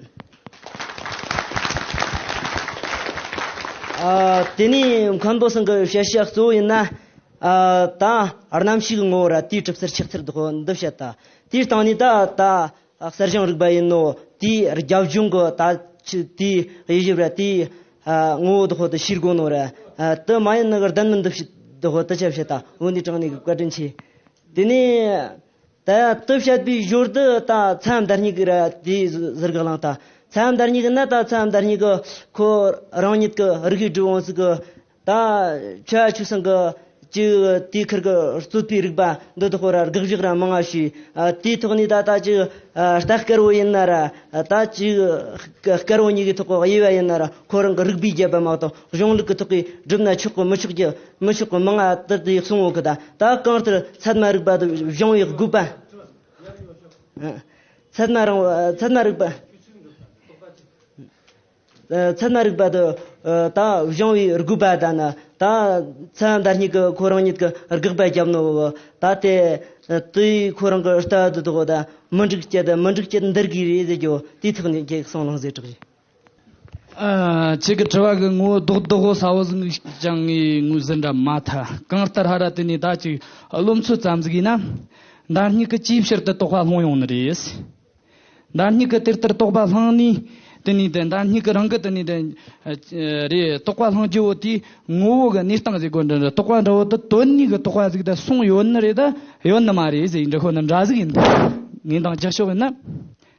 ཨ་དེ་ནས་མཁན་པོ་ཚང་གི་བཤད་བྱ་གཙོ་བོ་ཡིན་ན་ཨ་ད་རྣམ་ཤེས་ཀྱི་ངོ་བོ་ར་དེའི་གྲུབ་ཚུལ་ཆགས་ཚུལ་དེ་འདི་བཤད་ད། དེའི་སྟེང་ནས་ད་ད་གསལ་བྱང་རིག་པ་ཡིན་ནོ། དེའི་རྒྱབ་ལྗོངས་ཀྱི་ད་ཆི་དེའི་དབྱེ་ཞིབ་ར་དེའི་ཨ་ངོ་བོ་དེ་འདི་ཤེས་དགོས་ནོ་ར། ཨ་དེ་མ་ཡིན་ནི་གི་བདེན་མིན་འདི་བཤད་དེ་འདི་ད་ཆ་བཤད་ད། འོ་འདི་དྲང་ནས་གི་བཀའ་དྲིན་ཆེ། དེ་ནས་ད་དེ་བཤད་པའི་ཞོར་དུ་ད་ཚད་མ་བདག་ཉིད་ཀྱི་ར་དེའི་ཟུར་གི་གླེང་ད། ཚད་མ་བདག་ཉིད་ཀྱི་ན་ད་ཚད་མ་བདག་ཉིད་ཀྱི་ཁོ་རང་ཉིད་ཀྱི་རིགས་ཀྱི་སྒྲུབ་དབང་ཟིག་གི་ད་ཆོས་ཆོས་སང་གི་ཅིག་དེའི་ཁུར་གི་རྩོད་པའི་རིགས་པ་འདི་དག་ར་དགག་བཞག་ར་མང་ང་ཞུས། ཨ། དེའི་ཐོག་ནས་ད་ད་ཅིག་ཨ། རྟ་དཀར་བོ་ཡིན་ན་ར། ད་ཅིག་དཀར་བོ་གཉིས་ཀྱི་ཐོག་གི་དབྱེ་བ་ཡིན་ན་ར། ཁོ་རང་གི་རིགས་པས་བརྒྱབ་པ་མ་གཏོགས། གཞུང་ལུགས་ཀྱི་ཐོག་གིས་བསྒྲུབ་ན་ཆོག་གི་མི་ཆོག་གི་མི་ཆོག་གི་མང་ང་དེར་དེ་གསུང་འོ་གི། ད་ད་གང་ལྟར་ཚད་མ་རིག་པ་དང་སྦྱང་བའི་དགོས་པ། ཚད་མ་རང་། ཚད་མ་རིག་པ། ཚད་མ་རིག་པ་དང་། ད་སྦྱང་བའི་དགོས་པ་དང་ནི། ད་ཚད་མ་ཟླ་སྙིང་གི་ཁོ་རང་ཉིད་ཀྱི་དགག་པ་བརྒྱབ་ནོ། ད་དེ་དེའི་ཁོ་རང་གི་ལྟ་བ་དེ་དག་ད་མི་འགྲིག་སྐྱེ། ད་མི་འགྲིག་སྐྱེ་འདིར་གི་རེད་ཟེར་རྒྱུ་དེའི་ཐོག་ནས་ཁྱེད་གསུང་ལང་ཟེར་དྲག་རེད། ཨ། ཁྱེད་ཀྱི་དྲི་བ་གི་ངོ་བོ་རྡོག་རྡོག་གོ་ས་བོ་ཟིག་ཀྱང་ངས་ངོས་ཟིན་འདྲ་མ་ཐལ། གང་ལྟར་ཧ་ར་དེ་ནས་ད་ཅིག་བློ་མཚོན་ཙམ་ཟིག་ཡིན་ན། ཟླ་སྙིང་གི་ཅིའི་ཕྱིར་དུ་དོགས་པ་སློང་ཡོང་ནི་རེད། ཟླ་སྙིང་གི་དེ་ལྟར་དོགས་པ་སློང་ནི། དེ་ནས་དེ་ཟླ་སྙིང་གི་རང་གི་དེ་ནས་དེ་རེད། དོགས་པ་སློང་རྒྱུ་བོ་དེའི་ངོ་བོ་གི་གནས་སྟངས་ཟིག་གོ་འདྲ་འདྲ། དོགས་པ་འདྲ་བོ་དེ་དོན་གཉིས་གི་དོགས་པ་ཟིག་ད་སོང་ཡོད་ནི་རེད། ད་ཡོད་ནི་མ་རེད་ཟེར་འདྲ་ཁོ་ན་འདྲ་ཟིག་ཡིན། ངས་འདང་རྒྱག་ཕྱོགས་ཡིན་ན།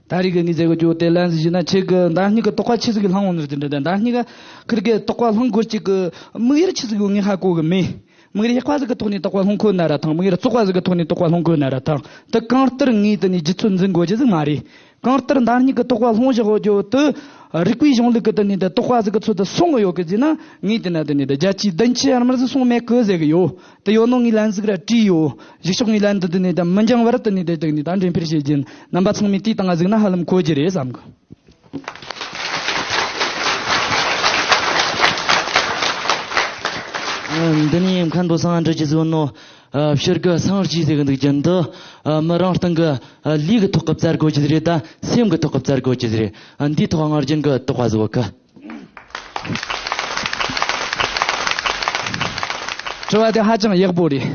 ད་རེས་གི་ངས་ཟེར་གོ་རྒྱུ་དེ་ལན་ཟིག་ཞུས་ན། ཁྱེད་གི་ཟླ་སྙིང་གི་དོགས་པ་ཆི་ཟིག་གི་སློང་འོང་ནི་རེད། དེ་འདྲ་ད་ཟླ་སྙིང་གི་ཁུར་གི་དོགས་པ་སློང་དགོས་ཅིག་གི་དམིགས་ཡུལ་ཆི་ཟིག་ཡོད་ངས་ཧ་གོ་གི་མེད། དམིགས་ཡུལ་ཡག་པ་ཟིག་གི་ཐོག་ནས་དོགས་པ་སློང་གོ་ན་ར་ཐང་། དམིགས་ཡུལ་བཙོག་པ་ཟིག་གི་ཐོག་ནས་དོགས་པ་སློང་གོ་ན་ར་ཐང་། དེ་གང་ལྟར་ངས་དེ་ནས་རྒྱུ་ཚོད་འཛིན་དགོས་རྒྱུ་ཟིག་མ་རེད། གང་ལྟར་ཟླ་སྙིང་གི་དོགས་པ་སློང་བཞག་རྒྱུ་དེ་རིགས་པའི་གཞུང་ལུགས་ཀྱི་དེ་ནས་དེ་དོགས་པ་ཟིག་གི་ཚོད་དུ་སོང་གི་ཡོད་གི་ཟེར་ན། ངས་དེ་ན་དེ་ནས་དེ་རྒྱལ་སྤྱིའི་བདུན་ཅུ་ཡར་མར་ཟིག་སོང་མེད་གི་ཟེར་གི་ཡོད། དེ་ཡོད་ནོ་ངས་ལན་ཟིག་ར་བྲིས་ཡོད། གཞུག་ཕྱོགས་ངས་ལན་དེ་དེ་ནས་དེ་མི་འགྱངས་བར་དེ་ནས་དེ་དེ་ནས་ད་འགྲེམས་སྤེལ་བྱེད་རྒྱུ་ཡིན། རྣམ་པ་ཚང་མས་དེའི་སྟེང་ང་གཟིགས་ན་ཧ་ལམ་གོ་རྒྱུ་རེད་བསམ་གི། འདི་ནས་མཁན་པོ་སངས་འདྲི་རྒྱུ་བཟོ་ནོ། ཕྱིར་གི་སངས་རྒྱས་ཟེར་གི་འདུག་རྒྱུ་འདི། མི་རང་སྟེང་གི་ལུས་ཀྱི་ཐོག་གི་བཙལ་དགོས་རྒྱུ་རེད། ད་སེམས་ཀྱི་ཐོག་གི་བཙལ་དགོས་རྒྱུ་རེད། འདིའི་ཐོག་སྔར་རྒྱུན་གི་དོགས་པ་བཟོ་གི། དྲི་བ་དེ་ཧ་ཅང་ཡག་པོ་རེད།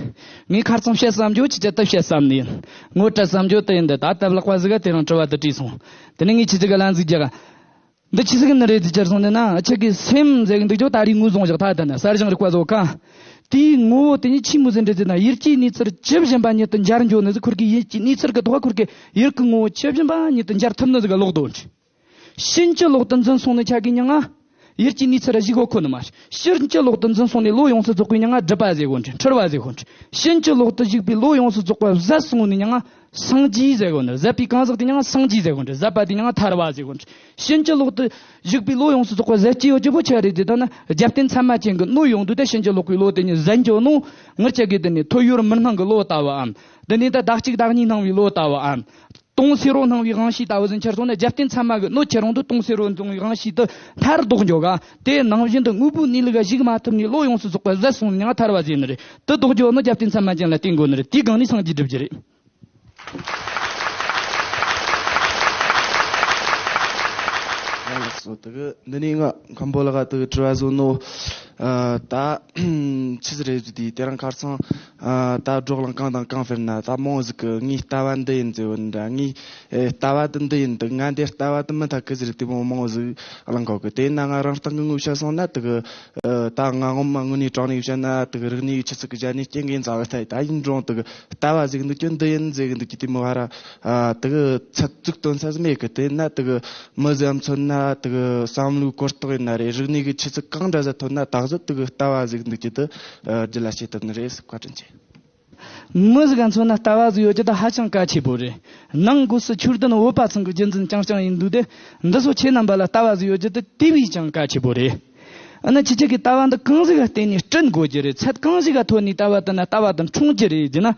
ངས་ཁ་རྩང་བཤད་བསམ་རྒྱུ་ཅི་ཅི་ད་བཤད་བསམ་ནི་ཡིན། ངོ་སྤྲད་བསམ་རྒྱུ་དེ་ཡིན། འདི་ད་སྟབས་ལེགས་པ་ཟིག་ག་དེ་རིང་དྲི་བ་དེ་དྲིས་སོང་། དེ་ནས་ངས་ཁྱེད་ཅག་ག་ལན་ཟིག་རྒྱག་འདི་ཆི་ཟིག་ནི་རེད་ཟེར་སོང་ནི་ན། ཁྱེད་ཀྱི་སེམས་ཟེར་གི་འདུག་རྒྱུ་ད་རེས་ངོས་བཟུང་བཞག་ཐ་དད་ན་གསར་བྱུང་རིག་པ་བཟོ་ག་དེའི་ངོ་བོ་དེ་ཉིད་ཆི་མོ་ཟིག་འདྲ་ཟེར་ན། ཡུལ་གྱི་གནས་ཚུལ་ཇི་བཞིན་པ་ཉིད་དུ་འཇལ་འགྱོ་ནི་ཟིག་ཁུར་གི་ཡུལ་གྱི་གནས་ཚུལ་གི་ཐོག་ཁུར་གི་ཡུལ་གི་ངོ་བོ་ཇི་བཞིན་པ་ཉིད་དུ་འཇལ་ཐུབ་ནི་ཟིག་ག་ལོག་དོན་ཅི། ཕྱིན་ཅི་ལོག་ཏུ་འཛིན་སོང་ནི་ཆ་གི་མྱིང་ང་། ཡུལ་གྱི་གནས་ཚུལ་ར་གཞིག་གོ་ཁོ་ནི་མ་རེད། ཕྱིན་ཅི་ལོག་ཏུ་འཛིན་སོང་ནས་བློ་ཡོངས་སུ་རྫོགས་པའི་མྱིང་ང་སྒྲིབ་པ་ཟེར་གོ་འདྲ། འཁྲུལ་བ་ཟེར་གོ་འདྲ། ཕྱིན་ཅི་ལོག་ཏུ་ཞུགས་པའི་བློ་ཡོངས་སུ་རྫོགས་པ་ཟད་སོང་ནི་མྱིང་ང་སངས་རྒྱས་ཟེར་གོ་འདྲ། ཟད་པའི་གང་ཟག་དེ་མྱིང་ང་སངས་རྒྱས་ཟེར་གོ་འདྲ། ཟད་པ་དེ་མྱིང་ང་ཐར་བ་ཟེར་གོ་འདྲ། ཕྱིན་ཅི་ལོག་ཏུ་ཞུགས་པའི་བློ་ཡོངས་སུ་རྫོགས་པ་ཟད་རྒྱུ་ཡོད་རྒྱུ་བོ་ཆི་རེད་ཟེར་ད་ན། རྒྱབ་རྟེན་ཚད་མ་ཅན་གྱི་སྣོད་ཡོད་དུས་དེ་ཕྱིན་ཅི་ལོག་པའི་བློ་དེ་ཉིད་ཟད་འགྱོ་ནོ། ངེད་ཅག་གི་དེ་ནས་ཐོ་ཡོར་མི་སྣང་གི་བློ་ལྟ་བུའམ། དེ་ནས་ད་ཟླ་གཅིག་ཟླ་གཉིས་སྣང་བའི་བློ་ལྟ་བུའམ། དུང་སེར་བོ་སྣང་བའི་དབང་ཤེས་ལྟ་བུ་ཟིག་འཆར་སོང་ན། རྒྱབ་རྟེན་ཚད་མ་གི་སྣོད་ཁྱེར་འོང་དུས་དུང་སེར་བོ་འཛིན་པའི་དབང་ཤེས་དེ་མཐར་ལྡོག་འགྱོ་ག་དེ་ནང་བཞིན་དུ་དངོས་པོའི་གནས་ལུགས་ག་གཞིག་མ་ཐུབ་ནས་བློ་ཡོངས་སུ་རྫོགས་པ་ཟད་སོང་ནས་ཡང་ཐར་བ་ཟེར་ནི་རེད། དེ་ལྡོག་རྒྱུ་ནི་རྒྱབ་རྟེན་ཚད་མ་ཅན་ལ་བརྟེན་དགོས་ནི་རེད། དེའི་སྒང་ནས་སངས་རྒྱས་སྒྲུབ་རྒྱུ་རེད། ལགས་སོ། དེ་གི་འདི་ནས་ང་མཁན་པོ་ལགས་དེ་གི་དྲི་བ་བཟོ་ནོ། ཨ། ད་ཆི་ཟིག་རེད་ཟེར་དུས་དེ་རིང་ཁ་སང་། ཨ། ད་བགྲོ་གླེང་གང་དང་གང་ཕེབས་ན་ད་མང་ཟིག་གི་ངའི་ལྟ་བ་འདི་ཡིན་ཟེར་བ་འདྲ། ངའི་ཨེ་ལྟ་བ་དེ་འདི་ཡིན། དེ་ང་འདི་ལྟ་བ་དེ་མི་འཐད་གི་ཟེར་དེ་མོ་མང་ཟིག་གླེང་གོ་གི། དེ་ན་ང་རང་སྟེང་གི་ངོས་བཤད་སོང་ན་དེ་གི། ཨ། ད་ང་ངོ་མ་དངོས་གནས་དྲང་གནས་བཤད་ན་དེ་གི་རིག་གནས་ཀྱི་ཆུ་ཚད་གི་གཞལ་ནས་སྐྱེ་འགན་ཚ་བ་ཐལ། ད་ཡིན་རུང་དེ་གི་ལྟ་བ་ཟིག་འདུག་རྒྱུ་འདི་ཡིན་ཟེར་གི་འདུག་རྒྱུ་དེ་མོ་ཧ་ར། ཨ། དེ་གི་ཚད་ཚུགས་དོན་ས་ཟིག་མེད་གི། དེ་ན་དེ་གི་མི་ཟིག་མཚོན་ན་དེ་གི་བསམ་བློའི་གོ་རྟོགས་ཡིན་ན་རེད། རིག་གནས་ཀྱི་ཆུ་ཚད་གང་འདྲ་ཟིག་ཐོན་ན་ད་གཟོད་དེ་གི་ལྟ་བ་ཟིག་འདུག་རྒྱུ་དེ་རྒྱུད་ལ་བྱེད་ཐུབ་ནི་རེད། བཀའ་དྲིན་ཆེ། མི་ཟིག་མཚོན་ན་ལྟ་བ་ཟིག་ཡོད་རྒྱུ་དེ་ཧ་ཅང་གལ་ཆེ་པོ་རེད། ནང་སྒོས་སུ་ཆོས་ལྡན་བོད་པ་ཚང་གི་རྒྱུན་འཛིན་རྐྱང་རྐྱང་ཡིན་དུས་དེ། འདི་ཚོ་ཁྱེད་རྣམ་པ་ལ་ལྟ་བ་ཟིག་ཡོད་རྒྱུ་དེ་དེ་བས་ཀྱང་གལ་ཆེ་པོ་རེད། ཨ་ནི་ཁྱེད་ཅག་གི་ལྟ་བ་འདི་གང་ཟིག་ག་བརྟེན་ནས་བསྐྲུན་དགོས་རྒྱུ་རེད། ཚད་གང་ཟིག་ག་ཐོན་ནས་ལྟ་བ་དེ་ན་ལྟ་བ་དེ་འཁྲུངས་རྒྱུ་རེད་ཟེར་ན།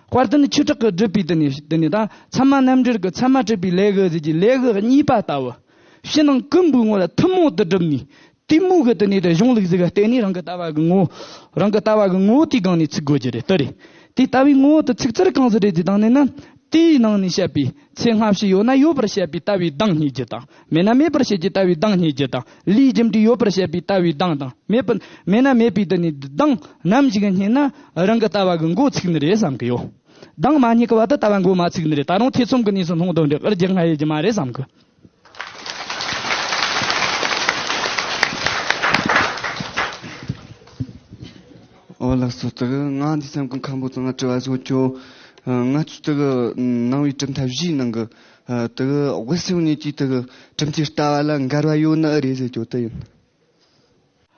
དཔལ་ལྡན་ཆོས་གྲགས་ཀྱིས་བསྒྲུབས་པའི་དེ་ནས་དེ་ནས་ད་ཚད་མ་རྣམ་འགྲེལ་གྱི་ཚད་མ་སྒྲུབ་པའི་ལེའུ་ཟེར་གྱི་ལེའུ་གཉིས་པ་ལྟ་བུ། ཕྱི་ནང་ཀུན་པོའི་ངོ་ལ་ཐུན་མོང་དུ་བསྒྲུབས་ནས། དེ་མོ་གི་དེ་ནས་དེ་གཞུང་ལུགས་ཟིག་ག་བརྟེན་ནས་རང་གི་ལྟ་བ་གི་ངོ་བོ། རང་གི་ལྟ་བ་གི་ངོ་བོ་དེའི་སྒང་ནས་ཚུགས་དགོས་རྒྱུ་རེད། དེ་རེད། དེ་ལྟ་བུའི་ངོ་བོ་དེ་ཚུགས་ཚུལ་གང་ཟིག་རེད་ཟེར་དང་ནི་ན། དེའི་ནང་ནས་བཤད་པའི་ཚེ་སྔ་ཕྱི་ཡོད་ན་ཡོད་པར་བཤད་པའི་ལྟ་བའི་གདེང་རྙེད་རྒྱུ་དང་། མེད་ན་མེད་པར་བཤད་ཀྱི་ལྟ་བའི་གདེང་རྙེད་རྒྱུ་དང་། ལས་རྒྱུ་འབྲས་ཡོད་པར་བཤད་པའི་ལྟ་བའི་གདེང་དང་། མེད་པ་མེད་ན་མེད་པའི་དེ་ནས་གདེང་ནམ་ཞིག་རྙེད་ན་རང་གི་ལྟ་བ་གི་མགོ་ཚུགས་ནི་རེད་བསམ་གི་ཡོད། གདེང་མ་རྙེད་གི་བར་དུ་ལྟ་བ་མགོ་མ་ཚུགས་ནི་རེད། ད་རུང་ཐེ་ཚོམ་གི་གནས་སུ་ལྷུང་དོན་རེད། ཨར་རྒྱག་སྔ་ཡོད་རྒྱུ་མ་རེད་བསམ་གི། ཨོ་ལགས་སོ། དེ་གི་ང་འདི་སེམས་ཀྱི་མཁན་པོ་ཚང་ང་དྲི་བ་བཟོ་ཆོག་ང་ཚོ་དེ་གི་ནང་པའི་གྲུབ་མཐའ་བཞིའི་ནང་གི་དེ་གི་དབུ་སེམས་གཉིས་ཀྱི་དེ་གི་གྲུབ་མཐའི་ལྟ་བ་ལ་འགལ་བ་ཡོད་ནི་ཨེ་རེད་ཟེར་རྒྱུ་དེ་ཡིན།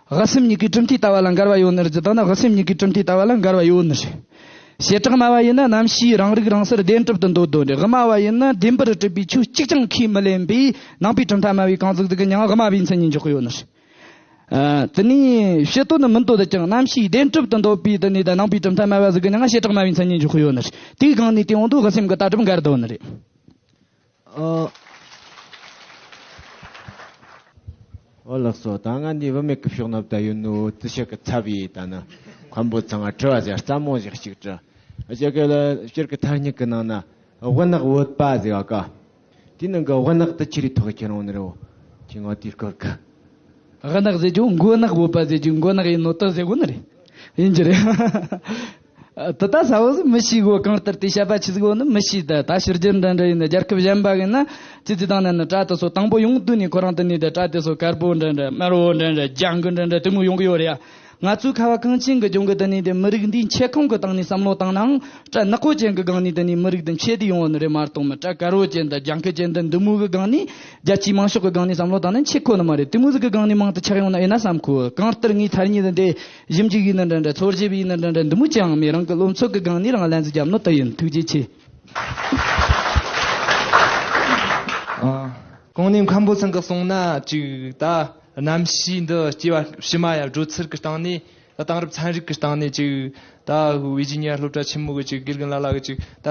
དབུ་སེམས་གཉིས་ཀའི་གྲུབ་མཐའི་ལྟ་བ་ལ་འགལ་བ་ཡོད་ནི་རེད་ཟེར་དང་ན། དབུ་སེམས་གཉིས་ཀའི་གྲུབ་མཐའི་ལྟ་བ་ལ་འགལ་བ་ཡོད་ནི་རེད། བྱེ་བྲག་སྨྲ་བ་ཡིན་ན་རྣམ་ཤེས་རང་རིག་རང་གསལ་བདེན་གྲུབ་ཏུ་འདོད་དོན་རེད། དབུ་མ་བ་ཡིན་ན་བདེན་པར་གྲུབ་པའི་ཆོས་གཅིག་ཀྱང་ཁས་མི་ལེན་པའི་ནང་པའི་གྲུབ་མཐའ་སྨྲ་བའི་རྐང་འཛུགས་ཟིག་གི་མྱིང་ང་དབུ་མ་བའི་མཚན་ཉིད་འཇོག་གི་ཡོད་ནི་རེད། ཨ། དེ་ནས་ཕྱི་དོན་ནི་མི་འདོད་ཀྱང་རྣམ་ཤེས་བདེན་གྲུབ་ཏུ་འདོད་པའི་དེ་ནས་ད་ནང་པའི་གྲུབ་མཐའ་སྨྲ་བ་ཟིག་གི་མྱིང་ང་བྱེ་བྲག་སྨྲ་བའི་མཚན་ཉིད་འཇོག་གི་ཡོད་ནི་རེད། དེའི་སྒང་ནས་དེ་འོང་དུས་དབུ་སེམས་ཀྱི་ལྟ་གྲུབ་འགལ་འདུག་ནི་རེད། ཨོ། ཨོ་ལགས་སོ། ད་ང་འདི་བུད་མེད་ཀྱི་ཕྱོགས་ནས་ད་ཡོད་ནོ་དུ་ཞིག་གི་ཚབ་ཡིས་ད་ནི་མཁན་པོ་ཚང་ང་དྲི་བ་ཟེར་རྩ་མོ་ཞིག་ཅིག་དྲི། ཨ་ཅག་གི་ལ་སྤྱིར་གི་ཐ་སྙད་ཀྱི་ནང་ན་དབུ་ནག་བོད་པ་ཟེར་བ་ཀ། དེའི་ནང་གི་དབུ་ནག་དེ་ཆི་རིགས་ཐོག་གི་ཁྱེར་འོང་ནི་རེད། ཁྱེད་ང་དེའི་སྐོར་གི། དབུ་ནག་ཟེར་རྒྱུ་མགོ་ནག་བོད་པ་ཟེར་རྒྱུ་མགོ་ནག་ཡིན་ནོ་དེ་ཟེར་གོ་ནི་རེད། ཡིན་གྱི་རེད། ཨ། དེ་ད་ས་བོ་ཟིག་མི་ཤེས་གོ། གང་ལྟར་དེ་བཤད་པ་ཆི་ཟིག་གོ་ནི་མི་ཤེས། ད་ད་ཕྱི་རྒྱལ་འདྲ་འདྲ་ཡིན་ན། རྒྱལ་ཁབ་གཞན་པ་ཡིན་ན་ཅི་ཅི་དང་ན་ནི་དྲ་དེ་ཚོ་དང་པོ་ཡོང་དུས་ནས་ཁོ་རང་དེ་ནས་དེ་དྲ་དེ་ཚོ་དཀར་པོ་འདྲ་འདྲ། དམར་བོ་འདྲ་འདྲ། ལྗང་གུ་འདྲ་འདྲ་དེ་མོ་ཡོང་གི་ཡོད་རེད་ཡ། ང་ཚོའི་ཁ་བ་གངས་ཅན་གྱི་ལྗོངས་གི་དེ་ནས་དེ་མི་རིགས་འདིའི་མཆེད་ཁུངས་ཀྱི་སྟེང་ནས་བསམ་བློ་བཏང་ནའང་། དྲ་ནག་པོ་ཅན་གྱི་སྒང་ནས་དེ་ནས་མི་རིགས་དེ་མཆེད་དེ་ཡོང་བ་ནི་རེད་མ་གཏོགས། མི་དྲ་དཀར་བོ་ཅན་དང་ལྗང་ཁུ་ཅན་དང་འདི་མོ་གི་སྒང་ནས། རྒྱལ་སྤྱིའི་དམངས་ཕྱོགས་ཀྱི་སྒང་ནས་བསམ་བློ་བཏང་ན་མཆེད་ཁོ་ནི་མ་རེད། དེ་མོ་ཟིག་གི་སྒང་ནས་མང་དུ་ཆགས་ཡོང་ན་ཡིན་ན་བསམ་གོ། གང་ལྟར་ངས་ཐ་སྙད་འདི་ཞིབ་འཇུག་ཡིན་ན་འདྲ་འདྲ། ཚོར་ཞིབ་ཡིན་ན་འདྲ་འདྲ། འདི་མོ་ཅང་མེད། རང་གི་བློ་ཚོད་ཀྱི་སྒང་ནས་རང་ལན་ཟིག་བརྒྱབ་ནོ་དེ་ཡིན། ཐུགས་རྗེ་ཆེ། ཨ། གོང་ནས་མཁན་པོ་ཚང་གིས་གསུངས་ན་ཅིག་ད་རྣམ་ཤེས་འདི་སྐྱེ་བ་ཕྱི་མ་ཡ་བགྲོད་ཚུལ་གྱི་སྟེང་ནས། ད་དེང་རབས་ཚན་རིག་གི་སྟེང་ནས་ཅིག་ད་ཝི་ཇི་ནི་ཡ་སློབ་གྲྭ་ཆེན་མོ་གི་ཅིག་དགེ་རྒན་ལ་ལ་གི་ཅིག་ད་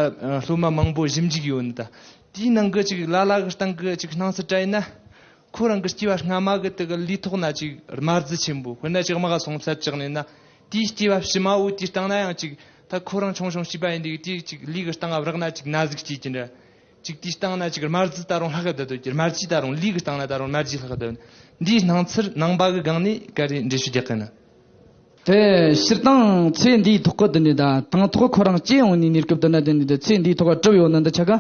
སློབ་མ་མང་པོ་ཞིབ་འཇུག་ཡོད་ནི། ད་དེའི་ནང་གི་ཅིག་ལ་ལ་གི་སྟེང་གི་ཅིག་སྣང་ཚུལ་བཀྲལ་ན། ཁོ་རང་གི་སྐྱེ་བ་སྔ་མ་གི་དེ་གི་ལུས་ཐོག་ན་ཅིག་དམར་རྫས་ཆེན་པོ། དཔེར་ན་ཅིག་དམག་ག་སོང་བསད་བཅག་ནས་ན། དེའི་སྐྱེ་བ་ཕྱི་མ་བོ་དེའི་སྟེང་ན་ཡང་ཅིག་ད་ཁོ་རང་ཆུང་ཆུང་བྱིས་པ་ཡིན་དུས་དེའི་ཅིག་ལུས་གི་སྟེང་ང་བརེགས་ན་ཅིག་ན་ཟུག་སྐྱེས་ཀྱི་འདྲ། ཅིག་དེའི་སྟེང་ན་ཅིག་དམར་རྫས་ད་རུང་ལྷག་གི་བསྡད་དོ་ཀྱི། དམར་རྫས་ད་རུང་ལུས་གི་སྟེང་ན་ད་རུང་དམར་རྫས་ལྷག་གི་བསྡད། འདིའི་སྣང་ཚུལ་ནང་པ་གི་སྒང་ནས་ག་རེ་འགྲེལ་བཤད་རྒྱག་གི་ན། དེ་སྤྱིར་བཏང་ཚེ་འདིའི་ཐོག་གི་དེ་ནས་ད་དང་ཐོག་ཁོ་རང་སྐྱེ་ཡོང་ནས་གནས་སྐབས་དེ་ན་དེ་ནས་དེ་ཚེ་འདིའི་ཐོག་གི་གྲུབ་ཡོད་ན་འདི་ཆ་ག་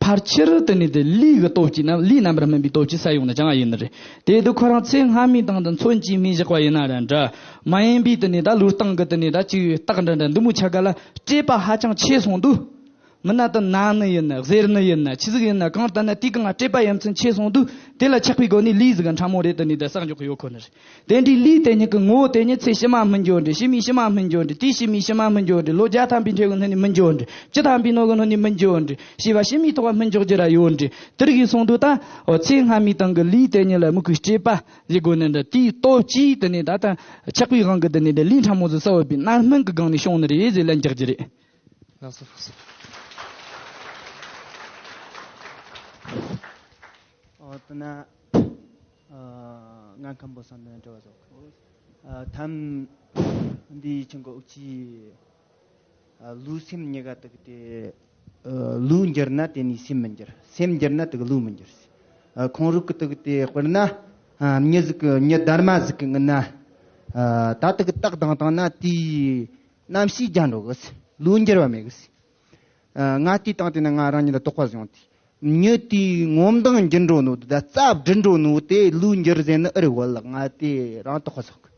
ཕལ་ཆེར་དེ་ནས་དེ་ལུས་གི་སྟོབས་ཀྱིས་ན། ལུས་རྣམ་པར་སྨིན་པའི་སྟོབས་ཀྱིས་བསད་ཡོང་ན་ཅང་ཡིན་ནི་རེད། དེ་དུས་ཁོ་རང་ཚེ་སྔ་མའི་དང་དུ་མཚོན་གྱིས་མི་བཞག་པ་ཡིན་ན་ར་འདྲ། མ་ཡིན་པའི་དེ་ནས་ད་ལུས་སྟེང་གི་དེ་ནས་ད་ཅིག་རྟགས་འདྲ་འདྲ་འདི་མོ་ཆ་ག་ལ་སྤྲོས་པ་ཧ་ཅང་ཆེ་སོང་དུས། མི་སྣ་དེ་ན་ནི་ཡིན་ན། གཟེར་ནི་ཡིན་ན། ཆི་ཟིག་ཡིན་ན། གང་ལྟར་ན་དེའི་སྒང་ང་སྤྲོས་པ་ཡ་མཚན་ཆེ་སོང་དུས། དེ་ལ་ཆགས་པའི་སྒོ་ནས་ལུས་ཟིག་ག་ཕྲ་མོ་རེ་དེ་ནས་དེ་བསགས་འཇོག་གི་ཡོད་ཁོ་ནི་རེད། དེ་འདྲའི་ལུས་དེ་ཉིད་ཀྱི་ངོ་བོ་དེ་ཉིད་ཚེ་ཕྱི་མ་སྨིན་རྒྱུ་འདྲ། ཕྱི་མའི་ཕྱི་མ་སྨིན་རྒྱུ་འདྲ། དེའི་ཕྱི་མའི་ཕྱི་མ་སྨིན་རྒྱུ་འདྲ། ལོ་བརྒྱ་ཐམ་པའི་འཕྲོ་གི་སྔོན་ནས་སྨིན་རྒྱུ་འདྲ། བཅུ་ཐམ་པའི་ནང་གི་སྔོན་ནས་སྨིན་རྒྱུ་འདྲ། བྱིས་པ་ཕྱི་མའི་ཐོག་སྨིན་འཇོག་རྒྱུ་ར་ཡོད་འདྲ། དེ་རིགས་ཡིན་སོང་དུས་ད། འོ། ཚེ་སྔ་མའི་དང་གི་ལུས་དེ་ཉིད་ལ་དམིགས་པའི་སྤྲོས་པ་ཟེར་དགོས་ནི་འདྲ། དེའི་སྟོབས་ཀྱིས་དེ་ནས་ད་ལྟ་ཆགས་པའི་དབང་གིས་དེ་ནས་དེ་ལུས་ཕྲ་མོ་ཟིག་བསགས་ཡོད་པའི་རྣམ་སྨིན་གྱི་སྒང་ནས་བྱུང་ནི་རེད་ཟེར་ལན་རྒྱག་རྒྱུ་རེད། ལགས་སོ། ལགས་སོ། ཨོ། དེ་ན། ཨ། ང་མཁན་པོ་ཚང་ནས་དྲི་བ་ཟིག་ཨ། ཐམ་འདི་ཆུང་གི་འུ་ཅི། ཨ། ལུས་སེམས་གཉིས་ཀ་དག་དེ། ཨ། ལུས་འགྱུར་ན་དེ་ནས་སེམས་མི་འགྱུར། སེམས་འགྱུར་ན་དེ་གི་ལུས་མི་འགྱུར། ཨ། ཁོང་རང་གི་དག་དེ་དཔེར་ན། ཨ། མྱི་ཟིག་གི། མྱི་སྡར་མ་ཟིག་གི་ངི་ན། ཨ། ད་དག་རྟགས་བཏང་བཏང་ན་དེའི་རྣམ་ཤེས་རྒྱ་འགྲོ་གི། ལུས་འགྱུར་བ་མེད་གི། ཨ། ང་དེའི་སྟེང་དེ་ན་ང་རང་ཉིད་ལ་དོགས་པ་བྱུང་སྟེ། མྱི་དེའི་ངོ་མདངས་འགྱུར་འགྲོ་ནོ་དེ་རྩ་བྲི་འགྲོ་ནོ་དེ་ལུས་འགྱུར་ཟེར་ནི་ཨེ་རེད་གོ་ལགས། ང་དེ་རང་དོགས་པ་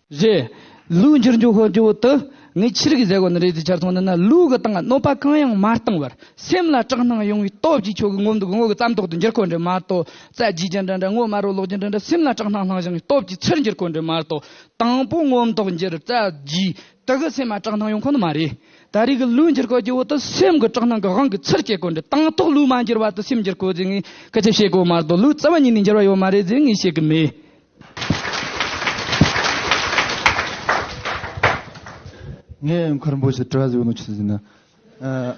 ཟིག་རེད། ལུས་འགྱུར་འགྱོ་ཁོ་འགྱོ་དུ་ངས་ཆི་རིགས་ཟེར་གོ་ནི་རེད་ཟེར་ཆ་སོང་ན། ལུས་གི་སྟེང་གནོད་པ་གང་ཡང་མ་བཏང་བར་སེམས་ལ་དྲག་སྣང་ཡོང་བའི་སྟོབས་ཀྱིས་ཁྱོད་ཀྱི་ངོ་མདོག་ངོ་གི་རྩ་མདོག་ཏུ་འགྱུར་ཁོ་འདྲ་མ་གཏོགས། རྩ་རྒྱས་རྒྱུ་འདྲ་འདྲ། ངོ་དམར་རོ་ལོག་རྒྱུ་འདྲ་འདྲ། སེམས་ལ་དྲག་སྣང་སྣང་ཞིང་སྟོབས་ཀྱིས་ཚུར་འགྱུར་ཁོ་འདྲ་མ་གཏོགས། དང་པོ་ངོ་མདོག་འགྱུར། རྩ་རྒྱས། དེ་གི་སེམས་ལ་དྲག་སྣང་ཡོང་ཁོ་ནི་མ་རེད། ད་རེས་ཀྱི་ལུས་འགྱུར་ཁོ་རྒྱུ་བོ་དེ་སེམས་ཀྱི་དྲག་སྣང་གི་དབང་གིས་ཚུར་སྐྱེ་དགོས་འདྲ། དང་ཐོག་ལུས་མ་འགྱུར་བ་དེ་སེམས་འགྱུར་དགོས་ཟེར་ངས་སྐད་ཆ་བཤད་དགོས་མ་གཏོགས། ལུས་རྩ་བ་ཉིད་ནས་འགྱུར་བ་ཡོད་མ་རེད་ཟེར་ངས་བཤད་གི་མེད། ངས་མཁན་པོ་ཞིག་དྲི་བ་ཟེར་ནོ་ཆི་ཟེར་ན། ཨ།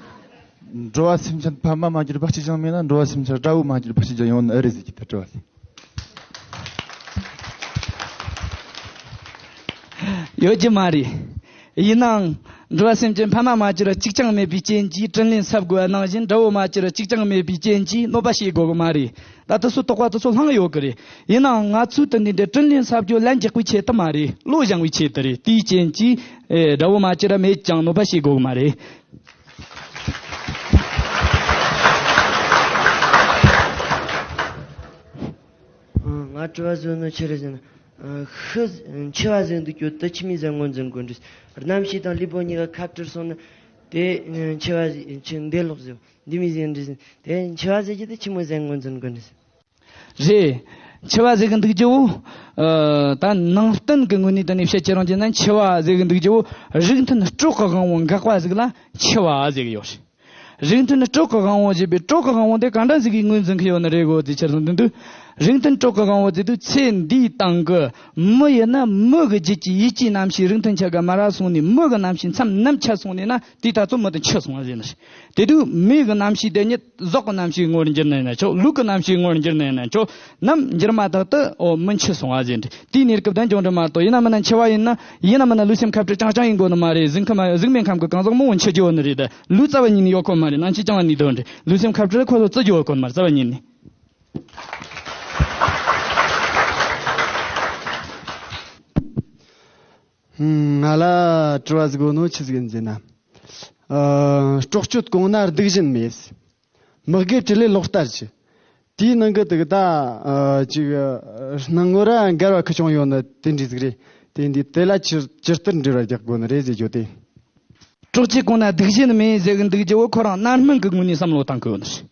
འགྲོ་བ་སེམས་ཅན་ཕ་མ་མ་གྱུར་པ་གཅིག་ཀྱང་མེད་ན། འགྲོ་བ་སེམས་ཅན་དགྲ་བོ་མ་གྱུར་པ་གཅིག་ཀྱང་ཡོང་ནི་ཨེ་རེད་ཟེར་གྱི་ད་དྲི་བ་ཟེར། ཡོད་ཀྱི་མ་རེད། ཡིན་ནའང་། འགྲོ་བ་སེམས་ཅན་ཕ་མ་མ་གྱུར་གཅིག་ཀྱང་མེད་པའི་རྐྱེན་གྱིས་དྲིན་ལན་གསབ་དགོས་པ་ནང་བཞིན། དགྲ་བོ་མ་གྱུར་གཅིག་ཀྱང་མེད་པའི་རྐྱེན་གྱིས་གནོད་པ་བྱེད་དགོས་ཀྱི་མ་རེད། ད་དེ་ཚོ་དོགས་པ་དེ་ཚོ་ལྷང་ཡོད་ཀྱི་རེད། ཡིན་ནའང་ང་ཚོས་དེ་ནས་འདི་དྲིན་ལན་གསབ་རྒྱུ་ལན་རྒྱག་པའི་ཆེད་དུ་མ་རེད། བློ་སྦྱང་བའི་ཆེད་དུ་རེད། དེའི་རྐྱེན་གྱིས། ཨེ། དགྲ་བོ་མ་གྱུར་ར་མེད་ཀྱང་གནོད་པ་བྱེད་དགོས་ཀྱི་མ་རེད། ང་དྲི་བ་བཟོ་ནོ་ཆི་རེད་ཟེར་ན། ཤི། འཆི་བ་ཟེར་འདུག་རྒྱུ་དེ་ཆི་མོ་ཟིག་ངོས་འཛིན་དགོས་འདྲ། རྣམ་ཤེས་དང་ལུས་པོ་གཉིས་ཀ་ཁ་བྲལ་སོང་ན། དེ་འཆི་བ་ཟེར། འཆི། འདས་ལོག་ཟེར། འདི་མོ་ཟིག་འདྲ་ཟེར། དེ་འཆི་བ་ཟེར་རྒྱུ་དེ་ཆི་མོ་ཟིག་ངོས་འཛིན་དགོས་འདྲ་ཟེར། རེད། འཆི་བ་ཟེར་གི་འདུག་རྒྱུ་བོ། ཨ། ད་ནང་བསྟན་གི་ངོས་ནས་དེ་ནས་བཤད་ཁྱེར་ཡོང་རྒྱུ་ན། འཆི་བ་ཟེར་གི་འདུག་རྒྱུ་བོ། རིགས་མཐུན་སྲོག་གི་དབང་པོ་འགག་པ་ཟིག་ལ་འཆི་བ་ཟེར་གི་ཡོད་རེད། རིགས་མཐུན་སྲོག་གི་དབང་པོ་ཞེས་པའི་སྲོག་གི་དབང་པོ་དེ་ག་འདྲ་ཟིག་གིས་ངོས་འཛིན་གི་ཡོད་ནི་རེད་གོ་དེ་ཕྱིར་སོང་དུས། རིགས་མཐུན་སྲོག་གི་དབང་པོ་ཟེར་དུས། ཚེ་འདིའི་སྟེང་གི་མི་ཡིན་ན་མི་གི་རྒྱུད་ཀྱི་ཡིད་ཀྱི་རྣམ་ཤེས་རིགས་མཐུན་ཆ་ག་མ་ར་སོང་ནས། མི་གི་རྣམ་ཤེས་མཚམས་ནམ་ཆད་སོང་ནས་ན། དེ་ད་ཚོ་མི་དེ་འཆི་སོང་བ་ཟེར་ནི་རེད། དེ་དུས་མི་གི་རྣམ་ཤེས་དེ་ཉིད་གཟུགས་ཀྱི་རྣམ་ཤེས་ངོར་འགྱུར་ནས་ན་ཆོག་ལུས་ཀྱི་རྣམ་ཤེས་ངོར་འགྱུར་ནས་ན་ཆོག་ནམ་འགྱུར་མ་ཐག་ཏུ། ཨོ། མི་འཆི་སོང་བ་ཟེར་ནི་རེད། དེའི་གནས་སྐབས་དང་འབྱུང་འགྲོ་མ་གཏོགས། ཡིན་ན་མིན་ན་འཆི་བ་ཡིན་ན། ཡིན་ན་མིན་ན་ལུས་སེམས་ཁ་བྲལ་རྐྱང་རྐྱང་ཡིན་དགོས་ནི་མ་རེད། གཟུགས་ཁམས་གཟུགས་མེད་ཁམས་ཀྱི་གང་ཟག་མང་པོ་འཆི་རྒྱུ་ཡོད་ནི་རེད། ད་ལུས་རྩ་བ་ཉིད་ནས་ཡོད་ཁོ་མ་རེད། ནང་ཆེ་རྐྱང་བ་ནི་དོན་རེད། ལུས་སེམས་ཁ་བྲལ་ཁོ་ཚོ་བརྩི་རྒྱུ་ཡོད་ཁོ་མ་རེད། རྩ་བ་ཉིད་ནས། ང་ལ་དྲི་བ་ཟིག་ཡོད་ནོ་ཆི་ཟིག་ཡིན་ཟེར་ན། ཨ། སྲོག་གཅོད་གོང་ན་སྡིག་གཞན་མེད། མི་དགེ་བཅུ་ལས་ལོག་ལྟ་ཅི། དེའི་ནང་གི་དེ་གི་ད། ཨ། ཅིག་ཨ། སྣང་ངོ་ར་འགལ་བ་ཁི་ཆུང་ཡོད་ནི་དེ་འདྲ་ཟིག་རེད། དེ་འདི་དེ་ལ་ཇི་ཇི་ལྟར་འགྲེལ་བ་རྒྱག་དགོས་ནི་རེད་ཟེར་རྒྱུ་དེ། སྲོག་གཅོད་གོང་ན་སྡིག་གཞན་མེད་ཟེར་གི་འདུག་རྒྱུ་བོ་ཁོ་རང་རྣམ་སྨིན་གི་ངོས་ནས་བསམ་བློ་བཏང་གི་ཡོད་ནི་རེད།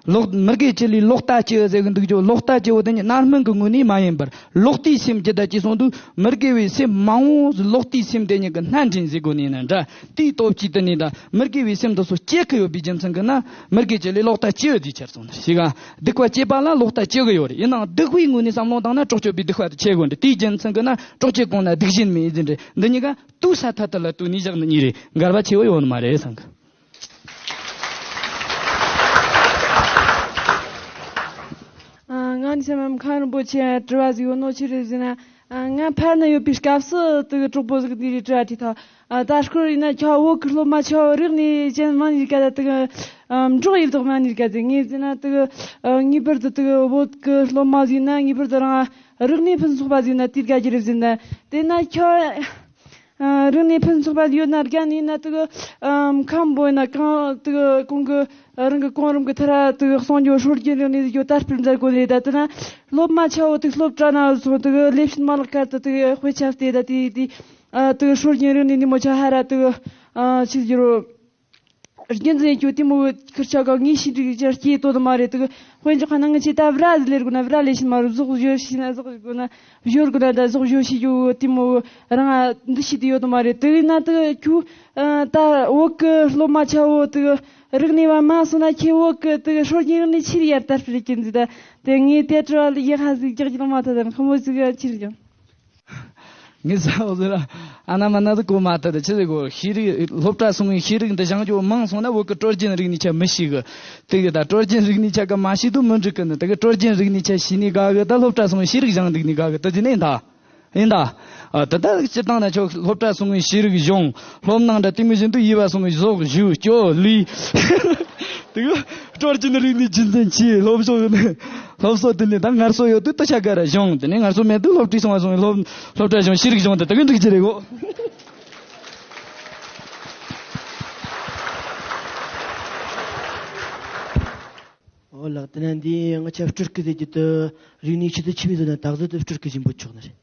ལོག་མི་དགེ་བཅུ་ལས་ལོག་ལྟ་ཅི་ཟེར་གི་འདུག་རྒྱུ། ལོག་ལྟ་ཅི་བོ་དེ་ནི་རྣམ་སྨིན་གི་ངོས་ནས་མ་ཡིན་པར། ལོག་ལྟའི་སེམས་ཀྱི་ད་ཅི་སོང་དུས། མི་དགེ་བའི་སེམས་མང་བོ་ལོག་ལྟའི་སེམས་དེ་ཉིད་ཀྱི་སྣ་འདྲེན་ཟེར་དགོས་ནི་ཡིན་ན་འདྲ། དེའི་སྟོབས་ཀྱིས་དེ་ནི་ད་མི་དགེ་བའི་སེམས་དེ་ཚོ་སྐྱེ་གི་ཡོད་པའི་རྒྱུ་མཚན་གྱིས་ན། མི་དགེ་བཅུ་ལས་ལོག་ལྟ་སྐྱེ་ཡོད་དེ་ཁྱེར་སོང་ནི་ཞིག་ཨ། སྡིག་པ་སྐྱེས་པ་ལ་ལོག་ལྟ་སྐྱེ་གི་ཡོད་རེད། ཡིན་ནའང་སྡིག་པའི་ངོས་ནས་བསམ་བློ་བཏང་ན་སྲོག་གཅོད་པའི་སྡིག་པ་དེ་ཆེ་དགོས་འདྲ། དེའི་རྒྱུ་མཚན་གྱིས་ན་སྲོག་གཅོད་གོང་ན་སྡིག་གཞན་མེད་ཟེར་འདྲ། འདི་གཉིས་ཀ་དུ་ས་ཐ་ཐ་ལ་དུ་ནི་བཞག་ནི་གཉིས་རེད། འགལ་བ་ཆེ་བོ་ཡོད་ནི་མ་རེད་བསམ་གི། ཨ། ང་ནི་སེམས་ཁམས་རིན་པོ་ཆེ་དྲི་བ་ཟིག་ཡོད་ནོ་ཆི་རེད་ཟེར་ན། ཨ། ང་ཕར་ན་ཡོད་པའི་སྐབས་སུ་དུ་གྲོགས་པོ་ཟིག་འདི་རེད་དྲི་བ་དྲིས་ཐལ། ཨ། ད་སྐོར་ཡིན་ན་ཁྱོད་བོད་གི་སློབ་མ་ཆ་བོ་རིག་གནས་ཅན་མ་ནི་རིག་ག་ད་དུ་གི། ཨ། འབྲོག་ཡིན་དོག་མ་ནི་རིག་ག་ཟེར་ངས་ཟེར་ན་དུ་གི། ཨ། ངེས་པར་དུ་དུ་གི་བོད་གི་སློབ་མ་ཟིག་ན་ངེས་པར་དུ་རང་རིག་གནས་ཕུན་ཚོགས་པ་ཟིག་ན་དེ་དགའ་གི་རེད་ཟེར་ན། དེ་ན་ཁྱོད། ཨ། རིག་གནས་ཕུན་ཚོགས་པ་ཡོད་ན་དགའ་ནི་ན་དུ་གི། ཨ། ཁམས་བོད་ན་གང་དུ་གི་གོང་གི་རང་གི་གོང་རིམ་གི་ཐ་ར་དུ་གི་གསུང་རྒྱུ་སྲོལ་རྒྱུན་རིག་གནས་ཟིག་ཡོད་དར་སྤེལ་མཛད་དགོས་རེད། ད་དེ་ན་སློབ་མ་ཆ་བོ་དུ་སློབ་གྲྭ་ན་སོང་དུ་གི་ལས་བྱེད་མ་ལག་ཁར་དུ་དུ་གི་དཔེ་ཆ་སྟེ་ད་དེ་དེ། ཨ། དུ་སྲོལ་རྒྱུན་རིག་གནས་ནི་མོ་ཆ་ཧ་ར་དུ། ཨ། ཆི་ཟེར་རོ། རྒྱུན་འཛིན་རྒྱུ་དེ་མོ་ཁིར་ཆ་ག་ངེས་ཤེས་འདྲི་རྒྱུ་སྐྱེས་ཏོ་དུ་མ་རེད་དུ། དཔེ་འཇོག་ཁ་ན་ང་ཆེ་ད་བྲ་ཟི་ལེར་དགོས་ན་བྲ་ལས་ཤིན་མ་རུ་ཟོག་བཞོ་ཤེས་ན་ཟོག་དགོས་ན་བཞོ་དགོས་ན་ད་ཟོག་བཞོ་ཤེས་རྒྱུ་དེ་མོ་རང་འདི་ཤེས་དུ་ཡོད་དུ་མ་རེད། དུ་ཡིན་ན་དུ་ཁྱོད་ད་བོད་གི་སློབ་མ་ཆ་བོ་དུ་རིག་གནས་བ་མ་སོང་ན་ཁྱེད་བོད་གི་དུ་སྲོལ་རྒྱུན་རིག་གནས་ཆི་རེ་ཡར་དར་སྤེལ་རྒྱུ་འཛི་ད། དེ་ངས་དེ་དྲི་བ་ལ་ཡག་ཧ་ཟིག་རྒྱག་རྒྱུ་མ་ཐུབ་དམ་ཁོ་མོ་ཟིག་ཆི་རེ་རྒྱུ། ངས་ཟ་འོ་ཟེར་ལ། ཨ་ན་མ་ན་ཟིག་གོ་མ་ཐུབ་ད་ཆི་ཟིག་གོ། ཤེས་རིག་སློབ་གྲྭ་སོང་བའི་ཤེས་རིག་འདི་སྦྱང་རྒྱུ་མང་སོང་ན་བོད་གི་སྲོལ་རྒྱུན་རིག་གནས་ཆ་མི་ཤེས་གི། དེ་གི་ད་སྲོལ་རྒྱུན་རིག་གནས་ཆ་གི་མ་ཤེས་དུ་མི་འགྲིག་གི་ནི། དེ་གི་སྲོལ་རྒྱུན་རིག་གནས་ཆ་ཤེས་ནི་དགའ་གི། ད་སློབ་གྲྭ་སོང་བའི་ཤེས་རིག་སྦྱང་འདུག་ནི་དགའ་གི། དེ་ཟིན་ནི་ད། ཡིན་ད། ཨ། ད་ལྟ་སྤྱིར་བཏང་ན་ཁྱོད་སློབ་གྲྭ་སོང་བའི་ཤེས་རིག་སྦྱོང་། སློབ་གནང་འདྲ་དེ་མོ་བཞིན་དུ་ཡུལ་བ་སོང་བའི་ཟོག་བཞུ་སྐྱོ་ལུས། དེ་གི་སྲོལ་རྒྱུན་རིག་གནས་རྒྱུན་འཛིན་གྱིས་སློབ་གསོ་ནི། སློབ་གསོ་དེ་ནི་ད་ངལ་གསོ་ཡོད་དུས་དུ་ཆ་ག་ར་སྦྱོང་། དེ་ནས་ངལ་གསོ་མེད་དུས་སློབ་གྲྭའི་སོང་བ་སོང་བའི་སློབ་སློབ་གྲྭ་སྦྱོང་ཤེས་རིག་སྦྱོང་དེ་དེ་གི་འགྲིག་གི་རེད་གོ། ཨོ་ལགས། དེ་ནས་འདི་ང་ཆ་སྤྲུལ་སྐུ་ཟེར་རྒྱུ་དུ་རིག་གནས་ཆེད་དུ་ཆི་མི་བཟོ་ན་ད་གཟོད་དུ་སྤྲུལ་སྐུ་ཆེན་པོ་ཆོག་ནི་རེད།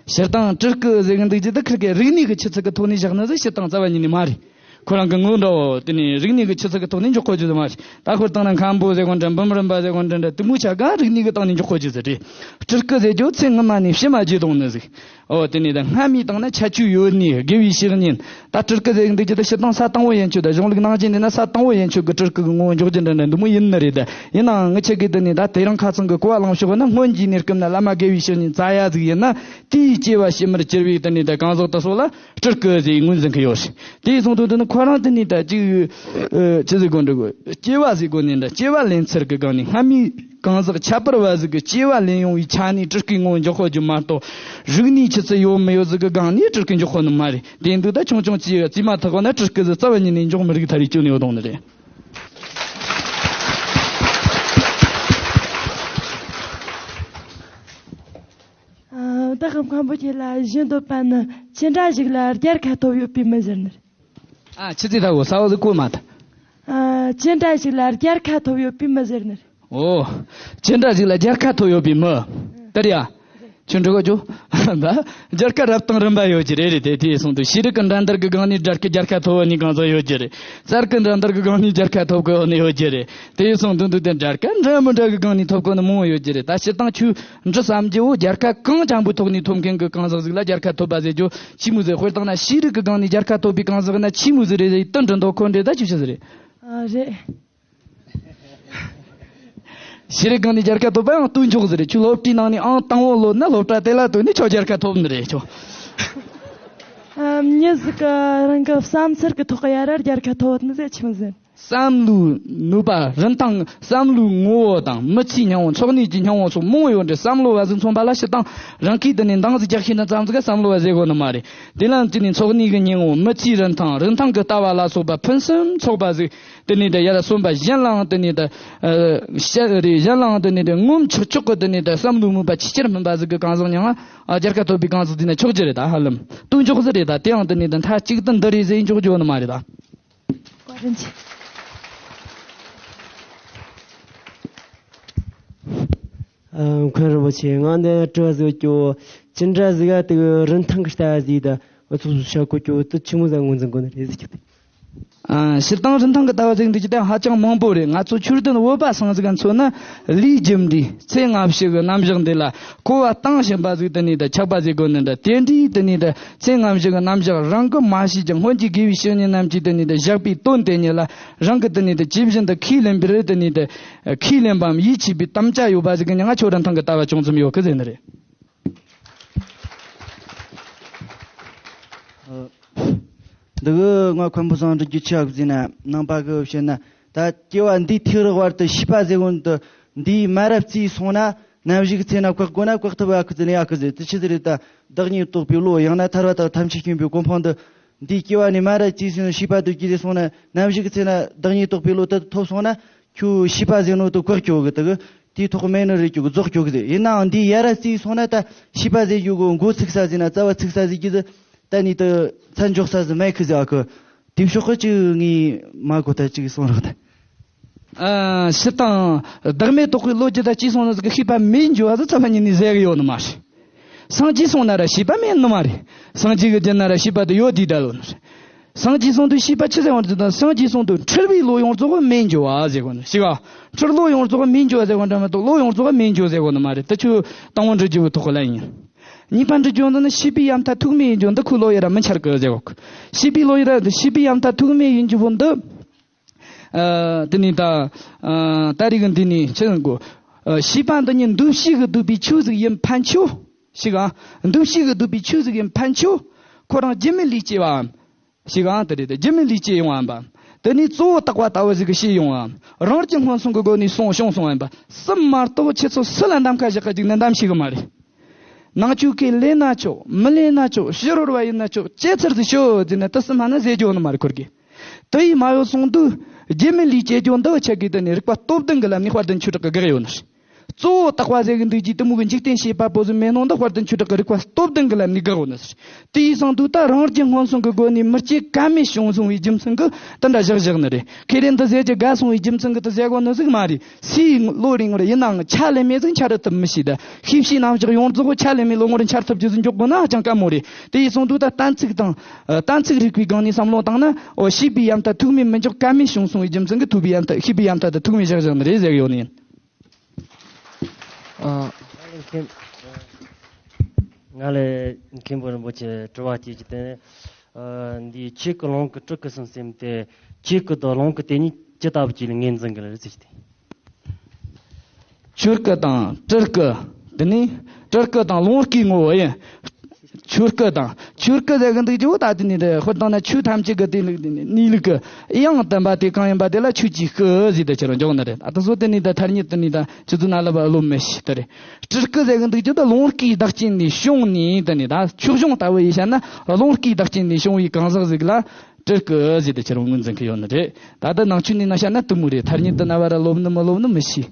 སྤྱིར་བཏང་སྤྲུལ་སྐུ་ཟེར་གི་འདུག་རྒྱུ་དུ་ཁིར་གི་རིག་གནས་ཀྱི་ཆུ་ཚད་ཀྱི་ཐོག་ནས་བཞག་ན་ཟིག་སྤྱིར་བཏང་རྩ་བ་ཉིད་ནས་མ་རེད། ཁོ་རང་གི་ངོ་འདྲ་བོ་དེ་ནས་རིག་གནས་ཀྱི་ཆུ་ཚད་ཀྱི་ཐོག་ནས་འཇོག་གོ་རྒྱུ་ཟིག་མ་རེད། ད་ཁོ་བཏང་ན་མཁན་པོ་ཟེར་གོ་འདྲ་འདྲ་འབུམ་རམས་པ་ཟེར་གོ་འདྲ་འདྲ་དེ་མོ་ཆ་ག་རིག་གནས་ཀྱི་སྟེང་ནས་འཇོག་གོ་རྒྱུ་ཟིག་རེད། སྤྲུལ་སྐུ་ཟེར་རྒྱུ་ཚེ་སྔ་མ་ནས་ཕྱི་མ་བརྗེད་གཏོང་ནི་ཟིག་ཨོ་དེ་ནས་ད་སྔ་མའི་སྟེང་ན་ཁྱད་ཆོས་ཡོད་ནི་དགེ་བའི་བཤེས་གཉེན། ད་སྤྲུལ་སྐུ་ཟེར་གི་འདུག་རྒྱུ་དུ་སྤྱིར་བཏང་ས་དང་བོ་ཡན་ཆོད་ད་གཞུང་ལུགས་ནང་བཞིན་ཡིན་ན་ས་དང་བོ་ཡན་ཆོད་ཀྱི་སྤྲུལ་སྐུ་གི་ངོ་བོ་འཇོག་རྒྱུ་འདྲ་འདྲ་འདི་མོ་ཡིན་ནི་རེད། ད་ཡིན་ནའང་ངི་ཆ་གི་དེ་ནས་ད་དེ་རིང་ཁ་ཚང་གི་གོ་བ་བླངས་ཕྱོགས་ན་སྔོན་གྱི་གནས་སྐབས་ན་བླ་མ་དགེ་བའི་བཤེས་གཉེན་རྩ་ཡ་ཟིག་ཡིན་ན་དེའི་སྐྱེ་བ་ཕྱི་མར་གྱུར་པའི་དེ་ནས་ད་གང་ཟག་དེ་ཚོ་ལ་སྤྲུལ་སྐུ་ཟེར་ངོས་འཛིན་གི་ཡོད་རེད། དེའི་སོང་དུས་དེ་ནི་ཁོ་རང་དེ་ནས་ད་ཅིག་ཨ། ཆི་ཟེར་དགོས་འདྲ་གོ། སྐྱེ་བ་ཟེར་དགོས་ནི་འདྲ། སྐྱེ་བ་ལེན་ཚུལ་གི་སྒང་ནས་སྔ་མའི་གང་ཟག་ཁྱད་པར་བ་ཟིག་གི་སྐྱེ་བ་ལེན་ཡོང་བའི་ཆ་ནས་སྤྲུལ་སྐུའི་ངོ་བོ་འཇོག་གོ་རྒྱུ་མ་གཏོགས། རིག་གནས་ཆུ་ཚད་ཡོད་མི་ཡོད་ཟིག་གི་སྒང་ནས་སྤྲུལ་སྐུ་འཇོག་གོ་ནི་མ་རེད། དེ་འདུག་ད་ཆུང་ཆུང་ཅིག་རྩིས་མ་ཐག་པ་ན་སྤྲུལ་སྐུ་ཟིག་རྩ་བ་ཉིད་ནས་འཇོག་མི་རིགས་ཐ་རེ་བཅོས་ནས་ཡོད་དོང་ནི་རེད། ཨ། ད་ཁམས་ཁམས་པོ་ཁྱེད་ལ་བཞིན་འདོད་པ་ནི་ཅི་འདྲ་ཞིག་ལ་རྒྱལ་ཁ་ཐོབ་ཡོད་པའི་མི་ཟེར་ནི་རེད། ཨ། ཆི་ཟིག་ད་གོ་ས་བ་ཟིག་གོ་མ་ད། ཨ། ཅི་འདྲ་ཞིག་ལ་རྒྱལ་ཁ་ཐོབ་ཡོད་པའི་མི་ཟེར་ནི་རེད། ཨོ། ཅི་འདྲ་ཞིག་ལ་རྒྱལ་ཁ་ཐོབ་ཡོད་པའི་མི། དེ་རེད་ཡ། ཁྱོད་འགྲིག་གོ་ཅོ། ད་རྒྱལ་ཁ་རབ་དང་རིམ་པ་ཡོད་ཀྱི་རེད། རེད་དེ། དེ་སོང་དུས་ཤེས་རིག་གི་འགྲན་བསྡུར་གི་སྒང་ནས་རྒྱལ་ཁ་རྒྱལ་ཁ་ཐོབ་ནི་གང་ཟག་ཡོད་ཀྱི་རེད། གསར་གི་འགྲན་བསྡུར་གི་སྒང་ནས་རྒྱལ་ཁ་ཐོབ་གི་ནི་ཡོད་ཀྱི་རེད། དེ་སོང་དུས་འདུག་དེ་རྒྱལ་ཁ་འདྲ་མི་འདྲ་གི་སྒང་ནས་ཐོབ་གི་ནི་མང་བོ་ཡོད་ཀྱི་རེད། ད་སྤྱིར་བཏང་ཁྱོད་འདྲི་བསམ་རྒྱུ་བོ། རྒྱལ་ཁ་གང་འཇམ་པོའི་ཐོག་ནས་ཐོབ་མཁན་གི་གང་ཟག་ཟིག་ལ་རྒྱལ་ཁ་ཐོབ་པ་ཟེར་རྒྱུ་ཅི་མོ་ཟེར། དཔེར་བཏང་ན་ཤེས་རིག་གི་སྒང་ནས་རྒྱལ་ཁ་ཐོབ་པའི་གང་ཟག་ན་ཆི་མོ་ཟིག་རེད་ཟེར་དུ་འདྲི་འདུག་ཁོ་འདྲེ་ད་ཆི་ཆི་ཟིག་རེད། ཨ་རེད། ཤེས་རིག་སྒང་ནས་རྒྱལ་ཁ་ཐོབ་པ་ཡང་སྟོན་ཆོག་ཟེར་རེད། ཁྱོད་སློབ་གྲྭའི་ནང་ནས་ཨང་དང་པོ་ལོན་ན་སློབ་གྲྭ་དེ་ལ་ཐོན་ནས་ཁྱོད་རྒྱལ་ཁ་ཐོབ་ནི་རེད་ཁྱོད། ཨ། མྱི་ཟིག་ག་རང་གི་བསམ་ཚུལ་གི་ཐོག་ག་ཡ་ར་རྒྱལ་ཁ་ཐོབ་ནི་ཟེར་ཆི་མོ་ཟེར། བསམ་བློའི་ནུས་པ། རིན་ཐང་། བསམ་བློའི་ངོ་བོ་དང་མི་ཚེའི་སྙིང་བོ། འཚོ་གནས་ཀྱི་སྙིང་བོ་སོགས་མང་བོ་ཡོད་འདྲ། བསམ་བློ་བ་ཟིག་མཚོན་པ་ལ་སྤྱིར་བཏང་རང་གིས་དེ་ནས་འདང་ཟིག་རྒྱག་ཤེས་ན་ཙམ་ཟིག་ག་བསམ་བློ་བ་ཟེར་གོ་ནི་མ་རེད། དེ་ལ་དེ་ནས་འཚོ་གནས་ཀྱི་སྙིང་བོ། མི་ཚེའི་རིན་ཐང་། རིན་ཐང་གི་ལྟ་བ་ལ་སོགས་པ་ཕུན་སུམ་ཚོགས་པ་ཟིག་དེ་ནས་ད་ཡ་ལ་སོན་པ་གཞན་ལའང་དེ་ནས་ད་བཤད་རེས། གཞན་ལའང་དེ་ནས་ད་ངོམ་ཆོག་ཆོག་གི་དེ་ནས་ད་བསམ་བློའི་མོས་པ་ཆེས་ཆེར་སྨིན་པ་ཟིག་གི་གང་ཟག་ཉང་ང་རྒྱལ་ཁ་ཐོབ་པའི་གང་ཟག་དེ་ནས་ཆོག་རྒྱུ་རེད། ད་ཧ་ལམ་སྟོན་ཆོག་ཟིག་རེད། ད་དེའང་དེ་ནས་ད་མཐའ་གཅིག་ཏུ་འདི་རེད་ཟེར་འཇོག་རྒྱུ་ནི་མ་རེད་ད། བཀའ་དྲིན་ཆེ། ཨ། མཁན་རིན་པོ་ཆེ། ང་འདི་དྲི་བ་ཟིག་ཡོད་ཀྱོ། ཅི་འདྲ་ཟིག་ག་དེ་གི་རིན་ཐང་གི་ལྟ་བ་ཟིག་ད་འུ་ཚོ་བཤད་གོ་ཀྱོ། དེ་ཆི་མོ་ཟིག་ངོས་འཛིན་དགོས་ནི་རེད་ཟེར་གྱི་དེ། ཨ། སྤྱིར་བཏང་རིན་ཐང་གི་ལྟ་བ་ཟེར་འདི་ཅི་ད་ཧ་ཅང་མང་པོ་རེད། ང་ཚོ་ཆོས་ལྡན་བོད་པ་སང་ཟིག་ག་མཚོན་ན། ལས་རྒྱུ་འབྲས། ཚེ་སྔ་ཕྱི་གི་རྣམ་གཞག་འདི་ལ་གོ་བ་བཏང་བཞིན་པ་ཟིག་དེ་ནས་ད་ཆགས་པ་ཟིག་དགོས་ནི་འདྲ། དེ་འདྲའི་དེ་ནས་ད་ཚེ་སྔ་ཕྱི་གི་རྣམ་གཞག་རང་གིས་མ་ཤེས་ཀྱང་སྔོན་གྱི་དགེ་བའི་བཤེས་གཉེན་རྣམས་ཀྱིས་དེ་ནས་ད་བཞག་པའི་དོན་དེ་ཉིད་ལ་རང་གིས་དེ་ནས་ད་ཇི་བཞིན་དུ་ཁས་ལེན་པར་དེ་ནས་ད་ཁས་ལེན་པའམ་ཡིད་ཆེས་པའི་དམ་བཅའ་ཡོད་པ་ཟིག་གི་ཉང་ང་ཆོས་རིན་ཐང་གི་ལྟ་བ་ཅུང་ཙམ་ཡོད་གི་ཟེར་ནི་རེད། ཨ། འདི་གི་ང་མཁན་པོ་ཚང་འདྲི་རྒྱུ་ཆེ་བ་ཟིན་ན། ནང་པ་གི་བཤད་ན་ད་སྐྱེ་བ་འདིའི་ཐེངས་རེ་བར་དུ་ཤེས་པ་ཟེར་གོ་ནི་དེ་འདིའི་མ་རབས་རྩིས་སོང་ན། ནམ་ཞིག་ཚེ་ན་བཀག་དགོས་ན་བཀག་ཐུབ་ཡ་གི་ཟེར་ནས་ཡ་གི་ཟེར། དེ་ཆི་ཟིག་རེད། ད་བདག་ཉིད་རྟོགས་པའི་བློ། ཡང་ན་ཐར་པ་དང་ཐམས་ཅད་མཁྱེན་པའི་གོ་འཕང་འདི་འདིའི་སྐྱེ་བ་ནས་མ་རབས་རྩིས་སོང་ན། ཤེས་པ་དེ་གི་ཟེར་སོང་ན། ནམ་ཞིག་ཚེ་ན་བདག་ཉིད་རྟོགས་པའི་བློ་དེ་ཐོབ་སོང་ན། ཁྱོད་ཤེས་པ་ཟེར་ནོ་དེ་བཀག་ཀྱོ་གི། དེ་གི་དེའི་ཐོག་མེད་ནི་རེད་ཀྱོ་གི། རྫོགས་ཀྱོ་གི་ཟེར། ཡིན་ནའང་འདིའི་ཡ་རབས་རྩིས་སོང་ན་ད་ཤེས་པ་ཟེར་རྒྱུ་གི་འགོ་ཚུགས་ས་ཟེར་ན། རྩ་བ་ཚུགས་ས་ཟེར་རྒྱུ་ཟེར། ད་ནི་དེ་མཚམས་འཇོག་ས་ཟིག་མེད་གི་ཟེར་བ་གི། དེ་ཕྱོགས་གི་ཅིག་ངས་མ་གོ་ད་ཅིག་གསུང་རོགས་ད། ཨ། སྤྱིར་བཏང་བདག་མེད་རྟོགས་པའི་བློ་ཅི་ད་ཅི་སོང་ན་ཟིག་གི་ཤེས་པ་མེད་འགྱོ་བ་ཟིག་ཚང་མ་ཉིད་ནས་ཟེར་གི་ཡོད་ནི་མ་རེད། སངས་རྒྱས་སོང་ན་ར་ཤེས་པ་མེད་ནི་མ་རེད། སངས་རྒྱས་གི་རྒྱུད་ན་ར་ཤེས་པ་དེ་ཡོད་དེ་ད་ལོ་ནི་རེད། སངས་རྒྱས་སོང་དུས་ཤེས་པ་ཆི་ཟེར་བ་ཟིག་དང་། སངས་རྒྱས་སོང་དུས་འཁྲུལ་པའི་བློ་ཡོངས་རྫོགས་མེད་འགྱོ་བ་ཟེར་གོ་ནི་ཞིག་ཨ། འཁྲུལ་བློ་ཡོངས་རྫོགས་མེད་འགྱོ་བ་ཟེར་གོ་འདྲ་མ་གཏོགས་བློ་ཡོངས་རྫོགས་མེད་འགྱོ་ཟེར་གོ་ནི་མ་རེད། དེ་ཆོས་དང་པོ་འདྲི་རྒྱུ་བོ་ཐོག་ལ་ཡིན། གཉིས་པ་འདྲི་རྒྱུ་འདི་ནི་ཤེས་པའི་ཡ་མཐའ་ཐུག་མེད་ཡིན་རྒྱུ་འདི་ཁོའི་བློ་ཡི་ར་མི་འཆར་གི་ཟེར་གོ། ཤེས་པའི་བློ་ཡི་ར་ཤེས་པའི་ཡ་མཐའ་ཐུག་མེད་ཡིན་རྒྱུ་བོ་འདི། ཨ། དེ་ནས་ད། ཨ། ད་རེས་ཀྱི་འདི་ནས་ཆི་ཟེར་གོ། ཨ། ཤེས་པ་འདི་ཉིད་འདུ་ཤེས་ཀྱིས་བསྡུས་པའི་ཆོས་ཟིག་ཡིན་ཕན་ཆོད། ཞིག་ཨ། འདུ་ཤེས་ཀྱིས་བསྡུས་པའི་ཆོས་ཟིག་ཡིན་ཕན་ཆོད། ཁོ་རང་རྒྱུ་མེད་ལས་སྐྱེ་བའམ། ཞིག་ཨང་། དེ་རེད། དེ་རྒྱུ་མེད་ལས་སྐྱེ་ཡོང་བ་འབའ། དེ་ནས་གཙོ་བོ་བཏགས་པ་ལྟ་བུ་ཞིག་གི་ཤེས་ཡོང་བའམ། རང་རྒྱུ་སྔོན་སོང་གི་སྒོ་ནས་སོང་བྱུང་སོང་བ་འབའ། གསུམ་མ་གཏོགས་ཁྱེད་ཚོ་སུ་ལ་འདམ་ཁ་བཞག་གི་འཇུག་ནི་འདམ་ཤེས་གི་མ་རེད། ནང་ཆོས་ཁས་ལེན་ན་ཆོག་མི་ལེན་ན་ཆོག་ཕྱི་རོལ་བ་ཡིན་ན་ཆོག་ཅི་ཚར་ཟིག་ཤོད་ཟེར་ན་དེ་གསུམ་མ་ན་ཟེར་རྒྱུ་ནི་མ་རེད་ཁོར་གི། དེ་ཡིས་མ་ཡོད་སོང་དུས་རྒྱུ་མེད་ལས་སྐྱེ་རྒྱུ་འདི་བོ་ཆ་གི་དེ་ནས་རིགས་པ་སྟོབས་ལྡན་གི་ལམ་ནས་དཔལ་ལྡན་ཆོས་གྲགས་གི་དགག་ཡོད་ནི་རེད། གཙོ་བོ་བཏགས་པ་ཟེར་གི་འདུག་ཅིག་དེ་མོ་གི་འཇིག་རྟེན་བྱེད་པ་པོ་ཟིག་མེད་ནོ་འདི་དཔལ་ལྡན་ཆོས་གྲགས་ཀྱི་རིགས་པ་སྟོབས་ལྡན་གི་ལམ་ནས་དགག་ཡོད་ནི་ཟེར། དེ་ཡིན་སང་དུས་ད་རང་རྒྱུ་སྔོན་སོང་གི་སྒོ་ནས་མི་སྐྱེ་ཀ་མེད་བྱུང་སོང་བའི་རྒྱུ་མཚན་གི་དེ་འདྲ་བཞག་བཞག་ནི་རེད། ཁེ་རེ་འདི་ཟེར་གྱི་དགའ་སོང་བའི་རྒྱུ་མཚན་གི་དེ་ཟེར་གོ་ནི་ཟིག་མ་རེད། སུའི་བློ་རིང་བར་ཡིན་ནའང་ཆ་ལེན་མེད་ཟིག་འཆར་ཐུབ་མི་ཤེས། ད་ཤེས་བྱའི་རྣམ་གཞག་ཡོངས་རྫོགས་ཆ་ལེན་མེད་བློ་ངོར་འཆར་ཐུབ་རྒྱུ་ཟིག་འཇོག་དགོས་ན་ཧ་ཅང་དཀའ་མོ་རེད། དེ་ཡིན་སང་དུས་ད་གཏན་ཚིགས་དང་། གཏན་ཚིགས་རིག་པའི་སྒང་ནས་བསམ་བློ་བཏང་ན། འོ། ཤེས་པའི་ཡ་མཐའ་ཐུག་མེད་མི་འཇོག་ཀ་མེད་བྱུང་སོང་བའི་རྒྱུ་མཚན་གྱིས་ཐུག་པའི་ཡ་མཐའ། ཤེས་པའི་ཡ་མཐའ་དེ་ཐུག་མེད་བཞག་བཞག་ནི་རེད་ཟེར་གི་ཡོད་ནི་ཡིན། ཨ། མཁན། ང་ལ་མཁན་པོ་རིན་པོ་ཆེ་དྲི་བ་སྐྱེ་རྒྱུ་དེ། ཨ། འདིའི་ཆོས་སྐུ་ལོངས་སྐུ་སྤྲུལ་སྐུ་གསུམ་ཟེར་མི་དེ། ཆོས་སྐུ་དང་ལོངས་སྐུ་དེ་གཉིས་ཇི་ལྟ་བུ་ཅིག་ལ་ངོས་འཛིན་གི་རེད་ཟེར་གྱི་དེ། ཆོས་སྐུ་དང་སྤྲུལ་སྐུ། དེ་ནས་སྤྲུལ་སྐུ་དང་ལོངས་སྐུའི་ངོ་བོ་ཡིན། ཆོས་སྐུ་དང་། ཆོས་སྐུ་ཟེར་གི་འདུག་ཅིག་བོ། ད་དེ་ནས་དེ་དཔེར་བཏང་ན་ཆོས་ཐམས་ཅད་ཀྱི་གནས་ལུགས་དེ་ནས་གནས་ལུགས་ཀྱི་དབྱིངས་བསྟན་པ་དེ་གང་ཡིན་པ་དེ་ལ་ཆོས་ཀྱི་སྐུ་ཟེར་དེ་ཁྱེད་རང་འཇོག་ནི་རེད། ད་དེ་ཚོ་དེ་ནས་ད་ཐ་སྙད་དེ་ནས་ད་ཆུ་ཚོད་ན་ལ་བ་ལོ་མི་ཤེས་དེ་རེད། སྤྲུལ་སྐུ་ཟེར་གི་འདུག་ཅིག་ད་ལོངས་སྐུའི་བདག་རྐྱེན་ལས་བྱུང་ནས། དེ་ནས་ད་ཆོས་སྐྱོང་ལྟ་བུ་ཡིན་བཤད་ན་ལོངས་སྐུའི་བདག་རྐྱེན་ལས་བྱུང་བའི་གང་ཟག་ཟིག་ལ། སྤྲུལ་སྐུ་ཟེར་དེ་ཁྱེད་རང་ངོས་འཛིན་གི་ཡོད་ནི་རེད། ད་ལྟ་ནང་ཆོས་ནས་ན་བཤད་ན་དེ་མོ་རེད། ཐ་སྙད་དེ་ན་བ་ར་ལོབས་ནི་མི་ལོབས་ནི་མི་ཤེས།